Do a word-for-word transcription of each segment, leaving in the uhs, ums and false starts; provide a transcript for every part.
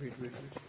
Wait, wait, wait.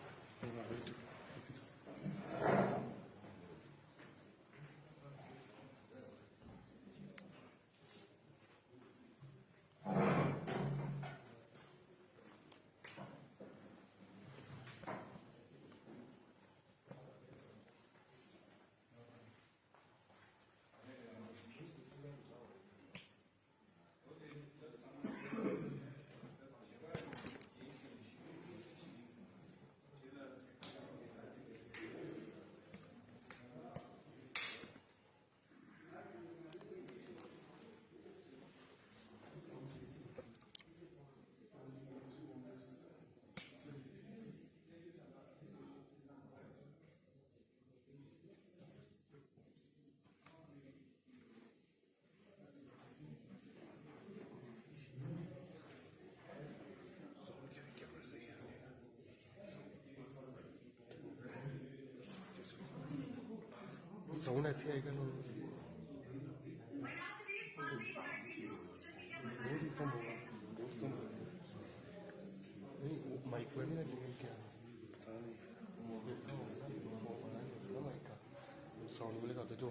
Someone has here, I can. Mic, where did I get it? Sound will come to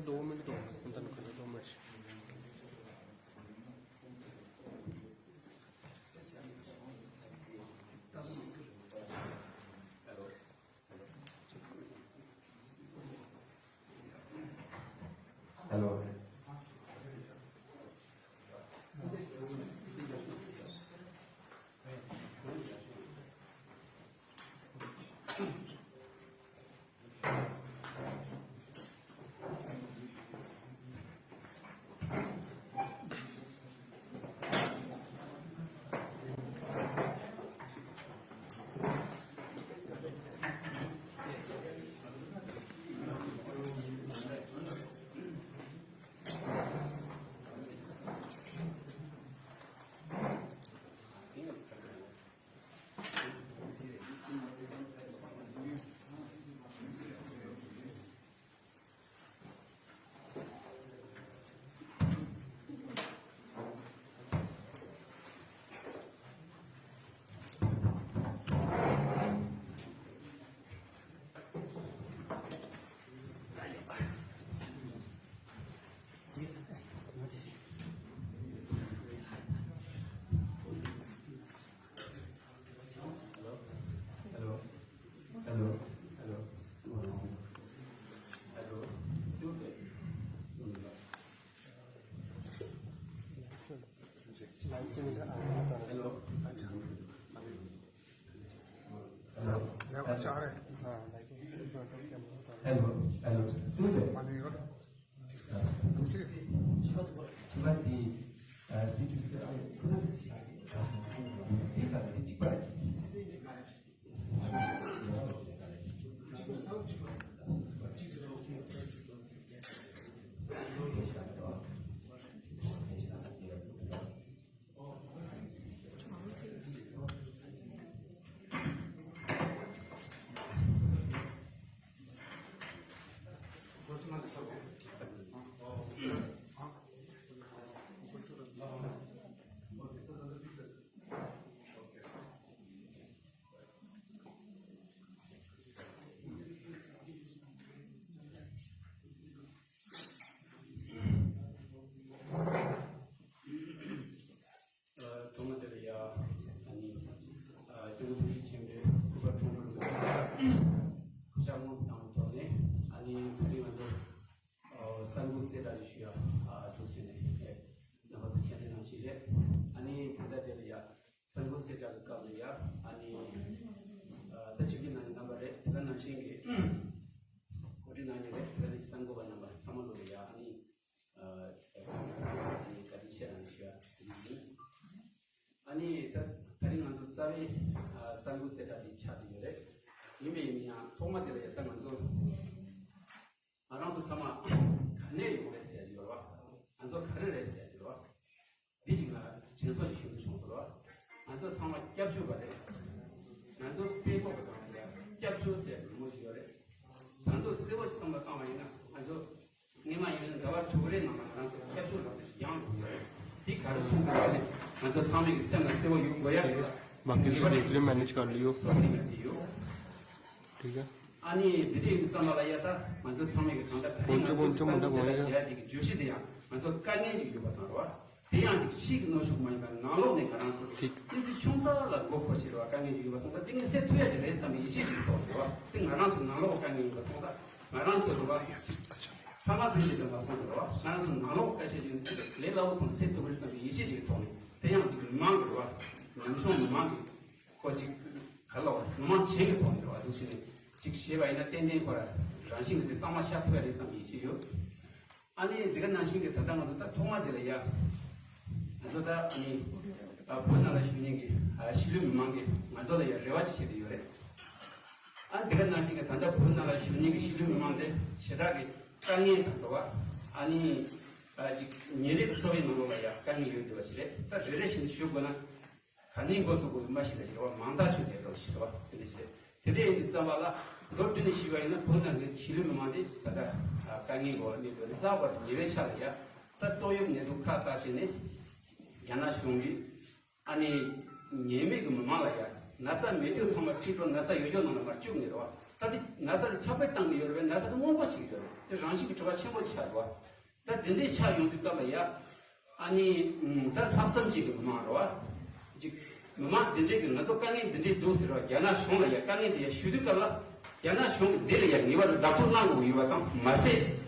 Dos minutos, cuéntanos que dos minutos. Hello. Allô? Allô? Allô? Allô? Allô? S'il vous plaît. On y va. Allô? Allô? Allô? Allô? S'il vous plaît. Tu m'as dit, euh, si tu fais, euh, comment tu dis, euh, tu dis pas. ཐོག་མ་དེ་ལ་ཡ། ཨ་ནི། ཨ་སྐྱབས་མགོན་ཆེན་པོའི་སྐུ་པར་ཁྲོམ་སྐོར་སྐུ་ཕྱག་དངོས་དང་ཐོག་ནས། ཨ་ནི་ད་རིང་ང་ཚོ་གསར་འགོད་གསལ་བསྒྲགས་ཞུ་ཡ་འདུག་ཟེར་ནས་རྣམ་པ་ཚོ་མཁྱེན་གསལ་ནང་བཞིན་རེད། ཨ་ནི་ད་ལྟ་དེ་ལ་ཡ། གསར་འགོད་གསལ་བསྒྲགས་ཀྱི་སྐབས་ལ་ཡ། ཨ་ནི། ད་ཞིབ་ཀྱི་ནང་ནས་རྣམ་པ་རེད། དེ་ག་ནང་བཞིན་གྱི་གོ་སྒྲིག་གནང་མཁན་རེད། དེ་ག་ནང་བཞིན་གསར་འགོད་པ་རྣམ་པ་ཚང་མ་ལོ་ལ་ཡ། ཨ་ནི། ཨ་ནི་བཀའ་དྲིན་ཆེ་ལབ་ཞུ་ཡ་དེ་ཡིན། ཨ་ནི་ད་ད་རིང་ང་ཚོ་རྩ་བའི་གསར་འགོད་གསལ་བསྒྲགས་འདི་ཆགས་བསྡད་ཡོད་རེད། ཡིན་པས་ཡིན་ན་ཡང་ཐོག་མ་དེ་ལ་ཡ། ད་ང་ཚོ། ང་རང་ཚོ་ཚང་མ་ག་ནས་ཡོང་རེད་ཟེར་ཡ་ཡོད་རེད་བ། ང་ཚོ་ག་རེ་རེད་ཟེར་ཡ་ཡོད་རེད་བ། འདི་ཞིག་ང་དྲན་གསོ་ཞིག་ཞུ་འདོད་བྱུང་ཟེར་བ། ང་ཚོ་ཚང་མ་སྐྱབས་བཅོལ་བ་རེད། ང་ཚོ་དཔེ་ཁོག་གི་ནང་ལ་སྐྱབས་བཅོལ་ཟེར་ཡ་མི་མང་ཞིག་ཡོད་རེད། ང་ཚོ་གསལ་པོ་ཞིག་བསམ་བློ་བཏང་བ་ཡིན་ན། ང་ཚོ་སྔོན་མ་ཡིན་ན་ཟླ་བ་དྲུག་རེའི་ནང་ལ་ང་རང་ཚོ་སྐྱབས་བཅོལ་ལབ་ཡང་ཡོང་གི་རེད། འདི་ག་རེ་བྱུང་འདུག་ཟེར་ན། ང་ཚོ་ཚང་མའི་སེམས་ལ་གསལ་པོ་ཡོད་དགོས་ཡ། बाकी से देख लियो, मैनेज कर लियो। ठीक है। ཨ་ནི་འདི་འདྲ་ཡིན་དུས་ཙམ་པ་ལ་ཡ། ད་ང་ཚོ་ཚང་མས་ཀྱི་གང་ལྟར་ད་རིང་ང་ཚོ་གསར་འགོད་གསལ་བསྒྲགས་བྱེད་ཡ་དེ་གི་བརྗོད་གཞི་དེ་ཡང་ང་ཚོ་དཀའ་ངལ་ཅིག་ཡོད་པ་དང་རེད་བ། དེ་ཡང་ཅིག་ཕྱིའི་གནོན་ཤུགས་མ་ཡིན་པར་ནང་ལོགས་ནས་ང་རང་ཚོ་ཏིག་ཏིག་ཏིག་ཆུང་ཙག་ལ་མགོ་འཁོར་བྱེད་རེད་བ། དཀའ་ངལ་ཅིག་ཡོད་པ་སོང་ཙང་དེ་ངས་སེལ་ཐུབ་ཡ་ཅིག་རེད་བསམ་པའི་ཡིད་ཆེས་ཅིག་ཐོག་རེད་བ། དེ་ང་རང་ཚོ་ནང་ལོགས་དཀའ་ངལ་ཡིན་པ་སོང་ཙང་ང་རང་ཚོ་རེད་བ། ཕ་མ་ཕུད་ཅིག་དང་མ་སོང་རེད་བ། ང་རང་ཚོ་ནང་ལོགས་དཀའ་སྤྱད་ཅིག་ལས་སླ་པོ་ཐོག་ནས་སེལ་ཐུབ་ཀྱི་རེད་བསམ་པའི་ཡིད་ཆེས་ཅིག་ཐོག་ནས། དེ་ཡང་ཅིག་མི་མང་གི་རེད་བ། ནང་ཆུང་མི་མང་གི་ཁོ་ཅིག་ག་ལ་བ་མི་མང་གཞན་གྱི་ཐོག་ནས་རེད་བ། འདུག་ཟེར་ནས་ཅིག་བཤད་པ་ཡིན་ན་ཏན་ཏན་ཁོ་ར་རང་བཞིན་གྱི་དེ་གཙང་མ་ཤར་ཐུབ་ཡ་རེད་བསམ་པའི་ཡིད་ཆེས་ཡོད། ཨ་ནི་འདི་ག་ནང་བཞིན་གྱི་ད་ལྟ་ང་ཚོ་ད་ཐོག་མ་དེ་ལ་ཡ། ང་ཚོ་ད་ཨ་ནི་ཨ་བོད་ནང་ལ་བཞུགས་མཁན་གྱི་ཨ་གཞིས་ལུས་མི་མང་གིས་ང་ཚོ་ལ་ཡ་རེ་བ་ཅིག་བྱེད་ཀྱི་ཡོད་རེད། ཨ་འདི་ག་ནང་བཞིན་གྱི་ད་ལྟ་བོད་ནང་ལ་བཞུགས་མཁན་གྱི་གཞིས་ལུས་མི་མང་དེ་ཞེ་དྲག་གི་དཀའ་ངལ་དང་འགྲོ་བ། ཨ་ནི་ཨ་ཅིག་ཉིན་རེའི་འཚོ་བའི་ནང་ལོགས་ལ་ཡ་དཀའ་ངལ་ཡོད་འདུག་པ་ཞིག་རེད། ད་རེ་རེ་བཞིན་ཞུ་དགོས་ན། ག་ནས་འགོ་ཚུགས་དགོས་མ་ཤེས་པ་ཞིག་རེད་བ། མང་ཐག་ཆོད་བསྡད་འགྲོ་ཞིག་རེད་བ། དེ་འདྲ་ཞིག་རེད། དེ་འདྲ་ཡིན་དུས་ཙམ་པ་ལ་མདོར་བསྡུས་ནས་ཞུས་པ་ཡིན་ན་བོད་ནང་གི་གཞིས་ལུས་མི་མང་དེ་ད་ལྟ་དཀའ་ངལ་འགོ་གནས་འདུག་ལྷག་པར་དུ་ཉེ་བའི་ཆར་ལ་ཡ་ད་ཏོག་དབྱིབས་ནད་དུག་ཁག་ལྟ་བྱས་ནས་རྒྱ་ནག་གཞུང་གིས་ཨ་ནི་ཉེས་མེད་ཀྱི་མི་མང་ལ་ཡ་ ན་ཚ་མེད་རྒྱུ་ཚང་མ་ཁྲིད་འགྲོ། ན་ཚ་ཡོད་རྒྱུ་ནང་ལ་མར་བཅུག་ནས་རེད་བ། ད་དེ་ན་ཚ་དེ་ཁྱབ་སྤེལ་བཏང་གི་ཡོད་རེད་པས། ན་ཚ་དེ་སྔོན་འགོག་བྱེད་ཀྱི་ཡོད་རེད། དེ་རང་བཞིན་གྱི་དྲི་བ་ཆེན་པོ་ཅིག་ཆགས་འདུག་བ། ད་དེ་འདྲའི་ཆགས་ཡོང་དུས་སྐབས་ལ་ཡ། ཨ་ནི། ད་ལྷག་བསམ་ཅིག་གི་མི་མང་རེད་བ། ཅིག་མི་མང་དེ་འདྲས་ཀྱི་ང་ཚོ་དཀའ་ངལ་འདི་འདྲས་འདུག་ཟེར་བ། རྒྱ་ནག་གཞུང་ལ་ཡ་དཀའ་ངལ་འདི་ཡ་ཞུ་དུས་སྐབས་ལ། རྒྱ་ནག་གཞུང་གི་འདི་ལ་ཡ་ངེས་པར་དུ་བདག་སྤྲོད་གནང་དགོས་ཡོད་པ་དང་མ་ཟད།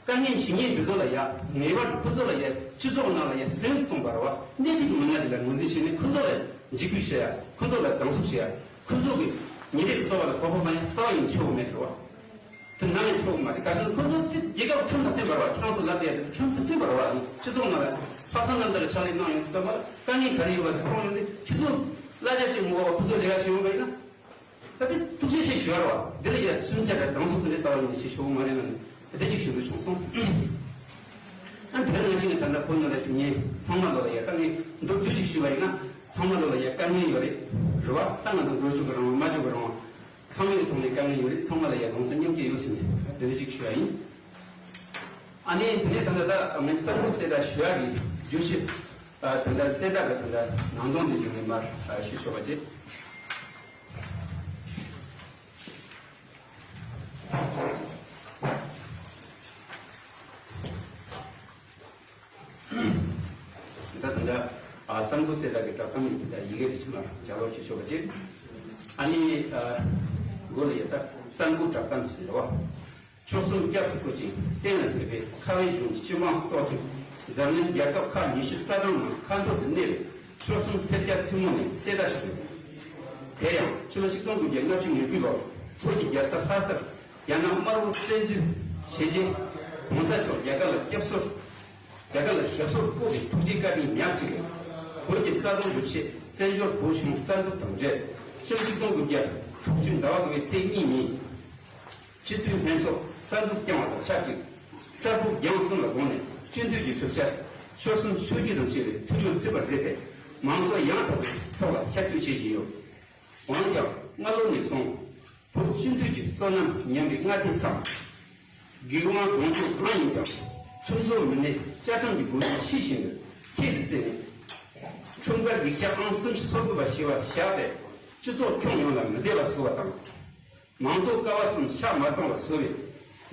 དཀའ་ངལ་ཞུ་མཁན་འདི་ཚོ་ལ་ཡ་ངེས་པར་དུ་ཁོ་ཚོ་ལ་ཡ་སྤྱི་ཚོགས་ནང་ལ་ཡ་སེམས་སུ་གཏོང་བ་རེད་བ། སྣེ་ཁྲིད་ཀྱི་མི་སྣ་ཞིག་ལ་ངོས་འཛིན་བྱས་ནས་ཁོ་ཚོ་ལ་འཇིགས་སྐུལ་བྱེད་ཡ། ཁོ་ཚོ་ལ་སྡང་ཟུག་བྱེད་ཡ། ཁོ་ཚོ་གི་ཉིན་རེའི་འཚོ་བ་ལ་གོ་རྟོགས་མ་ཡ་རྩ་བ་ཡིན་ཆོག་གི་མེད་རེད་བ། དེ་ནང་ཡང་ཆོག་མ་རེད། ག་ཤེད་ཁོ་ཚོ་དེ་རྒྱལ་ཁབ་ཁྲིམས་དང་མཐུན་པ་རེད་བ། ཁྱེད་རང་ཚོ་ལབ་ཡ་དེ་ཁྲིམས་དང་མཐུན་པ་རེད་བ། སྤྱི་ཚོགས་ནང་ལ་ལྷག་བསམ་རྣམ་དག་ལ་ཕྱག་ལས་གནང་ཡོང་དུས་ཙམ་པ་ལ་དཀའ་ངལ་ག་རེ་ཡོད་པ་དེ་མཐོང་ཡོང་དུས། ཁྱེད་ཚོ་གླ་ཆ་གཅིག་མ་དགོས་པ་ཁོ་ཚོ་ལས་ཀ་བྱེད་ཡོང་པ་ཡིན་ན། ད་དེ་ཐུགས་རྗེ་ཆེ་ཞུ་ཡ་རེད་བ། འདི་ལ་ཡ་སུན་གཙེར་དང་སྡང་ཟུག་དེ་འདྲའི་རྩ་བ་ཉིད་ནས་བྱེད་ཆོག་གི་མ་རེད་ལབ་ནས་དེ་འདྲ་ཅིག་ཞུ་འདོད་བྱུང་སོང་། ཨ་དེ་ནང་བཞིན་གྱི་ད་ལྟ་བོད་ནང་ལ་བཞུགས་མཁན་ཚང་མ་ལོ་ལ་ཡ་དཀའ་ངལ། མདོར་བསྡུས་ཅིག་ཞུས་པ་ཡིན་ན། ཚང་མ་ལོ་ལ་ཡ་དཀའ་ངལ་ཡོད་རེད། རེད་བ། ད་ང་ཚོ་འགྲོ་རྒྱུ་གི་རང་དབང་མ་འཇོག་གི་རང་དབང་། ཚང་མའི་ཐོག་ནས་དཀའ་ངལ་ཡོད་རེད། ཚང་མ་ལ་ཡ་གདུང་སེམས་མཉམ་སྐྱེད་ཡོད་ཟེར་ནས་དེ་འདྲ་ཞིག་ཞུ་ཡ་ཡིན། ཨ་ནི་དེ་ནས་ད་ལྟ་ད་ངས་གསར་འགོད་གསལ་བསྒྲགས་ཞུ་ཡ་གི་བརྗོད་གཞི། ད་ལྟ་གསལ་བསྒྲགས་ཀྱི་ད་ལྟ་ནང་དོན་འདི་ཞིག་ངས་མར་ཞུ་ཆོག་པ་བྱེད། ད་ད་ལྟ་ཨ་གསར་འགོད་གསལ་བསྒྲགས་ཀྱི་བསྒྲགས་གཏམ་ཡིན། ད་ཡི་གེ་དེ་ཚོ་མར་ལྗགས་ཀློག་ཞུ་ཆོག་པ་བྱེད། ཨ་ནི་ཨ་མགོ་ལ་ཡ་ད་གསར་འགོད་བསྒྲགས་གཏམ་ཞིག་རེད་བ། ཆོལ་གསུམ་སྐྱབས་སུ་བཀུར་ཞིང་བསྟན་ལ་འདུད་པའི་ཁ་བའི་གཞུང་གི་སྤྱི་དཔངས་སུ་གཏོགས་ཤིང་། འཛམ་གླིང་རྒྱལ་ཁབ་ཁག་ཉི་ཤུ་རྩ་གྲངས་ནང་ཁ་འཐོར་དུ་གནས་པའི་ཆོལ་གསུམ་སེར་སྐྱ་ཐུན་མོང་ནས་གསལ་བསྒྲགས་ཞུ་རྒྱུ། དེ་ཡང་ཕྱི་ལོ་ཆིག་སྟོང་དགུ་བརྒྱ་ལྔ་བཅུ་ང་དགུའི་ལོར་བོད་ཀྱི་རྒྱལ་ས་ལྷ་སར་རྒྱ་ནག་དམར་པོ་བཙན་འཛུལ་བྱས་རྗེས། གོང་ས་མཆོག་རྒྱ་གར་ལ་སྐྱབས་སུ། རྒྱ་གར་ལ་ཞབས་སོར་བཀོད་པའི་ཐུགས་རྗེ་བཀའ་དྲིན་ཉག་གཅིག་ལས། བོད་ཀྱི་རྩ་དོན་སྒྲུབ་ཆེད་བཙན་བྱོལ་བོད་གཞུང་གསར་འཛུགས་དང་འབྲེལ། ཕྱི་ལོ་ཆིག་སྟོང་དགུ་བརྒྱ་དྲུག་ཅུ་ཟླ་བ་དགུ་པའི་ཚེས་གཉིས་ཉིན། སྤྱི་འཐུས་ལྷན་ཚོགས་གསར་འཛུགས་བསྐྱངས་པ་དང་ཆབས་ཅིག་བཀྲ་ཤིས་རྒྱལ་དབང་གསུམ་ལ་དགོངས་ནས་སྤྱི་འཐུས་ཀྱི་གྲུབ་ཆ། ཆོལ་གསུམ་ཆོས་བརྒྱུད་དང་བཅས་པའི་ཐུགས་སྤྲོ་ཚུད་པར་མཛད་དེ། མང་ཚོགས་ཡང་དག་པའི་ཐོག་ལ་ཁྱབ་བསྒྲགས་བྱེད་བཞིན་ཡོད། འོན་ཀྱང་སྔ་ལོ་ནས་བཟུང་། བོད་སྤྱི་འཐུས་ཀྱི་བསོད་ནམས་ཉམས་པའི་སྔ་ལྟས་སམ། སྒེར་དབང་གདོང་ཐུག་གང་ཡིན་ཀྱང་། ཁྲིམས་བཟོ་མི་སྣས་བཅའ་ཁྲིམས་ཀྱི་དགོས་གཞི་ཤེས་བཞིན་དུ་ཁྱད་དུ་བསད་ནས། ཁྲིམས་འགལ་ཡིག་ཆ་ཨང་སུམ་ཅུ་སོ་དགུ་པ་ཞེས་པ་བཞག་སྟེ། སྤྱི་ཚོགས་ཁྱོན་ཡོངས་ལ་མི་བདེ་བ་བཟོ་བ་དང་། མང་གཙོ་ཀ་བ་གསུམ་ཆ་མ་ཚང་བ་བཟོ་བའི་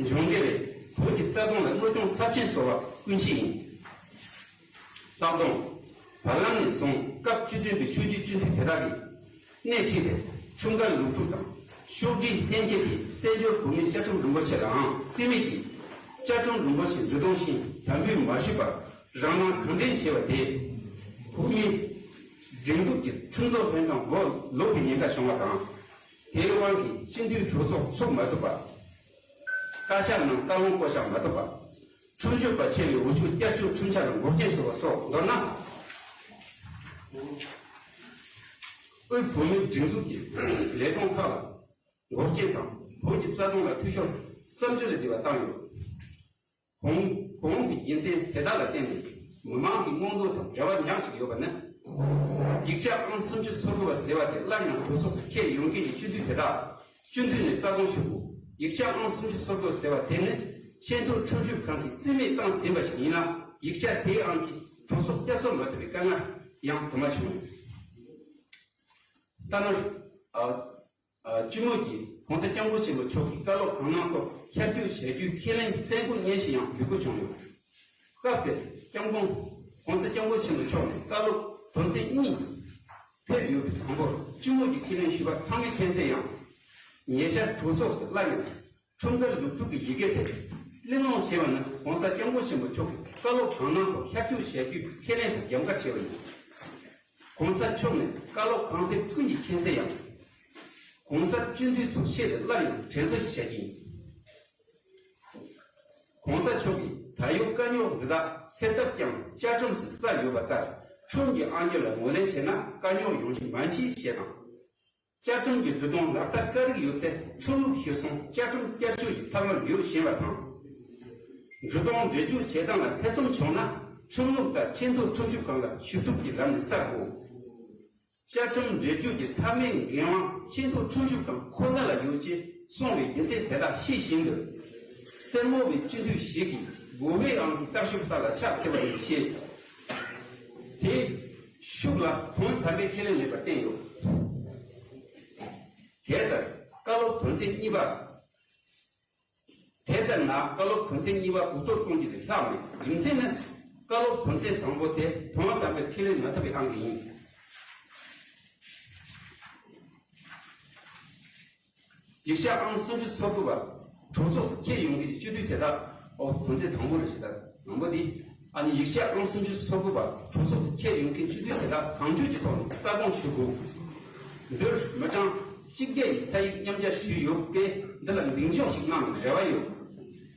འབྱུང་འགྱུར་ལས། བོད་ཀྱི་རྩ་དོན་ལ་གནོད་སྐྱོན་ཚབས་ཆེན་བཟོ་བ་ཀུན་གཞི་ཡིན། ལྷག་དོན། བར་ལམ་ནས་བཟུང་སྐབས་བཅུ་བདུན་པའི་ཆོས་བརྒྱུད་སྤྱི་འཐུས་དེ་དག་གིས་སྣེ་ཁྲིད་དེ་ཁྲིམས་འགལ་ལུགས་སྒྲུབ་དང་ཤོག་སྒྲིལ་ལྷན་སྐྱེས་ཀྱིས་བཙན་བྱོལ་བོད་མིའི་བཅའ་ཁྲིམས་རིན་པོ་ཆེ་ལའང་རྩིས་མེད་ཀྱིས། བཅའ་ཁྲིམས་རིན་པོ་ཆེ་འབྲི་སྟངས་བཞིན་དམ་འབུལ་མ་ཞུས་པར་རང་སྣང་གང་དྲན་བྱས་པ་དེས། བོད་མིའི་སྒྲིག་འཛུགས་ཀྱི་ཁྲིམས་བཟོ་ལྷན་ཁང་སྒོ་ལོག་པའི་ཉེན་ཁ་བྱུང་བ་དང་། དེའི་དབང་གིས་སྤྱི་འཐུས་གྲོས་ཚོགས་ཚུགས་མ་ཐུབ་པ། བཀའ་ཤག་ནང་བཀའ་བློན་བསྐོ་གཞག་མ་ཐུབ་པ། ཁྲིམས་ཞིབ་པ་ཆེ་བའི་འོས་ཆོས་བསྐྱར་བཅོས་ཁྲིམས་འཆར་ལ་འགོག་རྐྱེན་བཟོ་བ་སོགས། མདོར་ན། དབུས་བོད་མིའི་སྒྲིག་འཛུགས་ཀྱི་ལས་དོན་ཁག་ལ་འགོག་རྐྱེན་དང་། བོད་ཀྱི་རྩ་དོན་ལ་འཐུས་ཤོར་བསམ་བརྗོད་ལས་བདེ་བ་བཏང་ཡོད། གོང་གོང་གི་རྒྱུ་མཚན་དེ་དག་ལ་བརྟེན་ནས་མི་མང་གི་མངོན་འདོད་དང་འབྲེལ་བ་ཉག་གཅིག་ཡོད་པ་ནི། ཡིག་ཆ་ཨང་སུམ་ཅུ་སོ་དགུ་པ་ཟེར་བ་དེ་སླར་ཡང་གྲོས་ཚོགས་སུ་འཁྱེར་ཡོང་མཁན་གྱི་སྤྱི་འཐུས་དེ་དག་སྤྱི་འཐུས་ནས་རྩ་དགོངས་ཞུ་དགོས། ཡིག་ཆ་ཨང་སུམ་ཅུ་སོ་དགུ་ཟེར་བ་དེ་ནི་ཆེས་མཐོའི་ཁྲིམས་ཞིབ་ཁང་གིས་རྩིས་མེད་བཏང་ཟིན་པ་ཞིག་ཡིན་ན། ཡིག་ཆ་དེའི་ཨང་གིས་གྲོས་ཚོགས་བསྐྱར་གསོ་མ་ཐུབ་པའི་དཀའ་ངལ་ཡང་དུ་མ་བྱུང་ཡོད། ད་ནི། ཨ། ཨ། སྤྱི་མོས་ཀྱིས་༸གོང་ས་༸སྐྱབས་མགོན་ཆེན་པོ་མཆོག་གི་བཀའ་སློབ་གང་གནང་ཐོག་ཁྱབ་བསྒྲགས་བྱ་རྒྱུའི་ཁས་ལེན་གསལ་པོ་སྙན་ཞུ་ཡང་ཡོད་རྒུ་བྱུང་ཡོད། སྐབས་དེར་༸སྐྱབས་མགོན༸གོང་ས་༸སྐྱབས་མགོན་ཆེན་པོ་མཆོག་ནས་བཀའ་སློབ་དོན་ཚན་གཉིས་ཕེབས་ཡོད་པའི་གྲངས་འབོར་སྤྱི་མོས་ཀྱིས་ཁས་ལེན་ཞུས་པ་ཚང་མས་མཁྱེན་གསལ་ཡང་། ཉེ་ཆར་གྲོས་ཚོགས་སུ་སླར་ཡང་ཁྲིམས་འགལ་ལུགས་སྒྲུབ་ཀྱི་ཡི་གེ་དེ་གླེང་སློང་བྱས་པ་ནི་༸གོང་ས་༸སྐྱབས་མགོན་ཆེན་པོ་མཆོག་གིས་བཀའ་སློབ་གང་གནང་ཐོག་ཁྱབ་བསྒྲགས་བྱ་རྒྱུའི་ཁས་ལེན་དང་རྒྱབ་འགལ་བྱས་པ་ཡིན། ༸གོང་ས་མཆོག་ནས་བཀའ་སློབ་གང་ཕེབས་ཀུན་གྱིས་མཁྱེན་གསལ་ཡང་། ༸གོང་ས་སྤྱི་འཐུས་ཚོའི་ཆེད་དུ་སླར་ཡང་དྲན་གསོ་ཞིག་བྱ་རྒྱུ་ཡིན། ༸གོང་ས་མཆོག་གིས་ད་ཡོད་དཀའ་རྙོག་འདི་དག་སེལ་ཐབས་ཀྱང་བཅའ་ཁྲིམས་སུ་གསལ་ཡོད་པ་ལྟར་ཁྲིམས་ཀྱི་དབང་སྒྱུར་ལ་ངོས་ལེན་བྱས་ན་དཀའ་རྙོག་ཡོང་རྒྱུ་མ་མཆིས་ཞེས་དང་། བཅའ་ཁྲིམས་ཀྱི་འབྲི་སྟངས་ལག་བསྟར་དཀའ་རིགས་ཡོད་ཚེ་ཁྲིམས་ལུགས་གཞིར་བཟུང་བཅའ་ཁྲིམས་བསྐྱར་བཅོས་ཀྱི་ཐབས་ལམ་ཡོད་ཞེས་པ་དང་། འབྲི་སྟངས་འགྲེལ་བརྗོད་བྱེད་སྟངས་ལ་ཐེ་ཚོམ་བྱུང་ན་ཁྲིམས་ལུགས་ལྟར་ཆེས་མཐོའི་ཁྲིམས་ཞིབ་ཁང་ལ་ཞུ་གཏུག་གི་ལམ་ནས་གསལ་དགོས། བཅའ་ཁྲིམས་འགྲེལ་བརྗོད་ཀྱི་མཐའ་མའི་འགན་དབང་ཆེས་མཐོའི་ཁྲིམས་ཞིབ་ཁང་ཁོ་ན་ལ་ཡོད་ཅེས་གསུངས་པའི་རྒྱུ་མཚན་དེ་དག་ཤེས་བཞིན་དུ། སེར་མོ་བའི་སྤྱི་འཐུས་ཤིག་གིས་དགོས་པའི་དབང་གིས་བརྟག་ཞིབ་ལྟ་ལ་ཕྱག་འཚལ་བ་ཡིན་ཞེས། དེ། ཤུགས་ལ་དོན་དམ་པའི་ཁས་ལེན་མེད་པར་བསྟན་ཡོད། དེ་ལྟར་བཀའ་སློབ་དོན་ཚན་གཉིས་པ། དེ་ལྟར་ན་བཀའ་སློབ་དོན་ཚན་གཉིས་པ་གོ་རྟོགས་གཏོང་རྒྱུ་ལས་ལྷག་མེད། རྒྱུ་མཚན་ནི། བཀའ་སློབ་དོན་ཚན་དང་པོ་དེ་དོན་དམ་པའི་ཁས་ལེན་མ་ཐུབ་པའི་དབང་གིས་ཡིན། ཡིག་ཆ་ཨང་སུམ་ཅུ་སོ་དགུ་པ་གྲོས་ཚོགས་སུ་འཁྱེར་ཡོང་མཁན་གྱི་སྤྱི་འཐུས་དེ་དག་ཨོ་དོན་ཚན་དང་པོ་རེད་ཞེས་དང་། དང་པོ་དེ། ཨ་ནི་ཡིག་ཆ་ཨང་སུམ་ཅུ་སོ་དགུ་པ་གྲོས་ཚོགས་སུ་འཁྱེར་ཡོང་མཁན་སྤྱི་འཐུས་དེ་དག་བཟང་སྤྱོད་ཀྱི་ཐོག་ནས་རྩ་དགོངས་ཞུ་དགོས། འདིར་མི་གྲངས་གཅིག་བརྒྱ་ཡི་ས་ཡིག་མཉམ་སྦྱར་ཞུས་ཡོད་པས། འདི་ལ་འདེང་འཇོག་ཞིག་གནང་རེ་བ་ཡོད།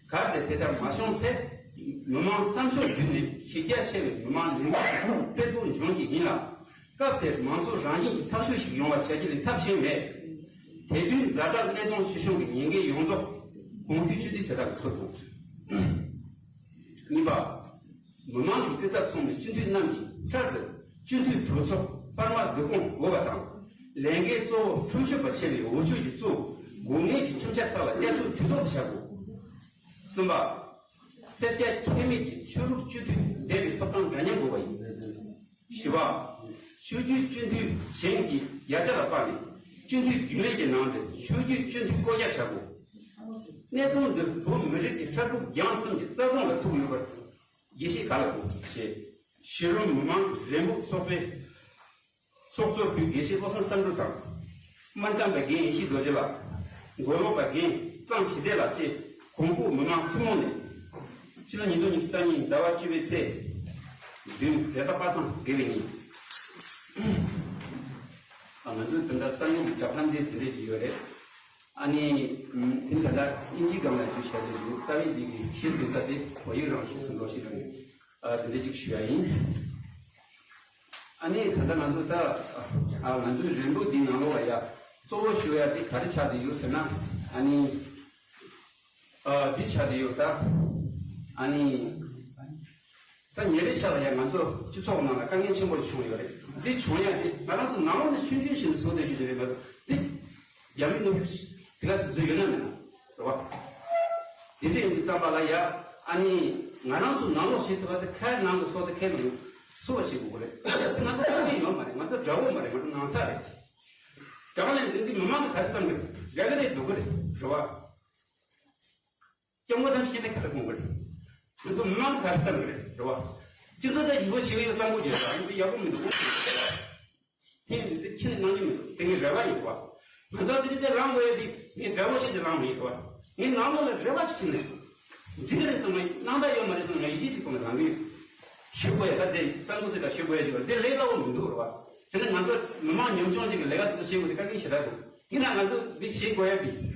གལ་ཏེ་དེ་ལྟར་མ་བྱུང་ཚེ། མི་མང་བསམ་ཤོག་བརྒྱུད་ནས་གཞི་རྒྱ་ཆེ་བའི་མི་མང་ལས་འགུལ་སྤེལ་དགོས་འབྱུང་རྒྱུ་ཡིན་ལ། སྐབས་དེར་མང་གཙོ་རང་བཞིན་གྱི་ཐབས་ཤེས་ཤིག་ཡོང་བ་བྱ་རྒྱུ་ལས་ཐབས་གཞན་མེད། དེ་དུས་ཛ་དྲག་གནས་སྟངས་ཆེ་ཆུང་གི་ཉེན་ཁའི་ཡོངས་རྫོགས་གོང་ཞུས་སྤྱི་འཐུས་དེ་དག་གིས་ཐུབ་དགོས། གཉིས་པ། མི་མང་གི་སྐུ་ཚབ་ཚང་མས་སྤྱི་འཐུས་རྣམས་ཀྱིས་འཕྲལ་དུ་སྤྱི་འཐུས་གྲོས་ཚོགས་སྤར་མ་བསྡུ་སྐོང་དགོས་པ་དང་། ལས་འགན་གཙོ་བོ་ཁྲིམས་ཞིབ་པ་ཆེ་བའི་འོས་ཆོས་ཀྱིས་གཙོས་དགོས་ངེས་ཀྱི་ཁྲིམས་འཆར་ཁག་ལ་བསྐྱར་བཅོས་དུས་ཐོག་ཏུ་བྱ་དགོས། གསུམ་པ། སེར་སྐྱ་ཁྱད་མེད་ཀྱི་ཆོས་ལུགས་སྤྱི་འཐུས་འདེམས་པའི་ཐོབ་ཐང་འདྲ་མཉམ་དགོས་པ་ཡིན། བཞི་པ། ཆོས་བརྒྱུད་སྤྱི་འཐུས་གཞན་གྱི་དབྱེ་ཆ་ལ་དཔགས་ནས་སྤྱི་འཐུས་རྒྱུན་ལས་ཀྱི་ནང་དུ་ཆོས་བརྒྱུད་སྤྱི་འཐུས་བསྐོ་གཞག་བྱ་དགོས། གནད་དོན་འདིར་བོད་མི་རིགས་ཀྱི་ལྷ་ཕྲུག་རྒྱང་གསུམ་གྱི་རྩ་དོན་ལ་ཐུག་ཡོད་པར་དགྱེས་བཞེས་ག་ལ་དགོས་ཞེས། གཞིས་རིམ་མི་མང་གི་རེ་འབོད་ཚོགས་པའི་ཚོགས་གཙོ་བོད་དགེ་བཤེས་བློ་བཟང་བསམ་གྲུབ་དང་། སྨན་བསྟན་པ་རྒན་ཡེ་ཤེས་རྡོ་རྗེ་ལགས། མགོ་ལོག་པ་རྒན་གཙང་ཞི་བདེ་ལགས་བཅས་གོང་འོག་མི་མང་ཐུན་མོང་ནས་ཕྱི་ལོ་ཉིས་སྟོང་ཉི་ཤུ་རྩ་གཉིས་ཟླ་བ་བཅུ་པའི་ཚེས་བདུན་རེས་གཟའ་པ་སངས་དགེ་བའི་ཉིན། ཨ། ང་ཚོའི་དེ་འདྲ་གསར་འགོད་ཀྱི་བསྒྲགས་གཏམ་དེ་དེ་འདྲ་ཞིག་ཡོད་རེད། ཨ་ནི། ཨམ། དེ་ད་ལྟ་དབྱིན་ཇིའི་སྒང་ལ་ཞུ་བྱ་དེ་ཡོད། རྩ་བའི་གཅིག་གི་གཞི་བཟུང་ས་དེ་བོད་ཡིག་རང་གཞི་བཟུང་འགྲོ་ཞིག་རེད། ཨ། དེ་འདྲ་ཅིག་ཞུ་ཡ་ཡིན། ཨ་ནི་ད་ལྟ་ང་ཚོ་ད། ཨ། ང་ཚོའི་རེ་འབོད་འདི་ནང་ལོགས་ལ་ཡ་གཙོ་བོ་ཞུ་ཡ་དེ་ག་རེ་ཆགས་བསྡད་ཡོད་ཟེར་ན། ཨ་ནི། ཨ། འདི་ཆགས་བསྡད་ཡོད་ད། ཨ་ནི། ད་ཉེ་བའི་ཆར་ལ་ཡ་ང་ཚོ་སྤྱི་ཚོགས་ནང་ལ་དཀའ་ངལ་ཆེན་པོ་ཞིག་བྱུང་ཡོད་རེད། འདི་བྱུང་ཡ་དེ་ང་རང་ཚོ་ནང་ལོགས་ནས་ཆུང་ཆུང་བཞིན་དུ་བཟོ་བསྡད་རྒྱུ་དེ་རེད་མ་གཏོགས་འདི། རྒྱ་མི་ནོར་བུ་དེ་ག་ཚོད་འཛུལ་ཡོད་ན་མེད་ན། རེད་བ། དེ་འདྲ་ཡིན་དུས་ཙམ་པ་ལ་ཡ། ཨ་ནི། ང་རང་ཚོ་ནང་ལོགས་བྱེད་ཐུབ་པ་དེ་ཁའི་ནང་དུ་སོ་དེ་ཁའི་ནང་དུ་སོ་བ་བྱེད་དགོས་རེད། ང་ཚོ་ལྟ་ཡོད་མ་རེད། ང་ཚོ་དགྲ་བོ་མ་རེད། ང་ཚོ་ནང་ས་རེད། དགྲ་བོ་ལ་འཛིན་དུས་མི་མང་གི་ག་རེ་བསམ་གི་རེད། རེ་ག་རེ་འདུག་གི་རེད། རེད་བ། སྐྱབས་མགོན་ཐམས་ཅད་མཁྱེན་པའི་ཁ་ལ་དགོངས་པ་རེད། ང་ཚོ་མི་མང་གི་ཁ་ལ་བསམ་གི་རེད། རེད་བ། སྤྱི་ཚོགས་དང་ཡིག་པོ་ཞིག་ཡོད་བསམ་དགོས་ཀྱི་རེད་བ། ཡིན་དུས་ཡག་པོ་མི་འདུག་གོ། དེ་ཡིན་དུས་དེ་ཁྱེད་ནས་གནང་རྒྱུ་མི་འདུག་དེ་ངའི་རེ་བ་ཡིན། རེད་བ། ང་ཚོ་དེ་དེ་རང་དགོས་ཡ་དེ་ངའི་འདྲ་བོ་ཞིག་དེ་རང་མི་ཡིན། རེད་བ། ངའི་ནང་ལོགས་ལ་རེ་བ་ཞིག་ནས་འགྲིག་གི་རེད་བསམ་ན། གནང་ད་ཡོད་མ་རེད་བསམ་ན་ཡིད་ཆེས་ཅིག་གཏོང་ནས་རང་གི་ཞུ་དགོས་ཡ། ད་དེ་བསམ་དགོས་ཟེར་ད་ཞུ་དགོས་ཡ་ཅིག་ཡོད་རེད། དེ་ལས་སླ་བོ་མི་འདུག་རེད་བ། དེ་ནས་ང་ཚོ་མི་མང་ཉམ་ཆུང་ཅིག་གི་ལས་ཀ་དེ་ཚོ་བྱེད་དགོས་དེ་དཀའ་ངལ་ཞེ་དྲག་འདུག་ཡིན་ན་ང་ཚོ་འདི་བྱེད་དགོས་ཡ་དེ་རེད་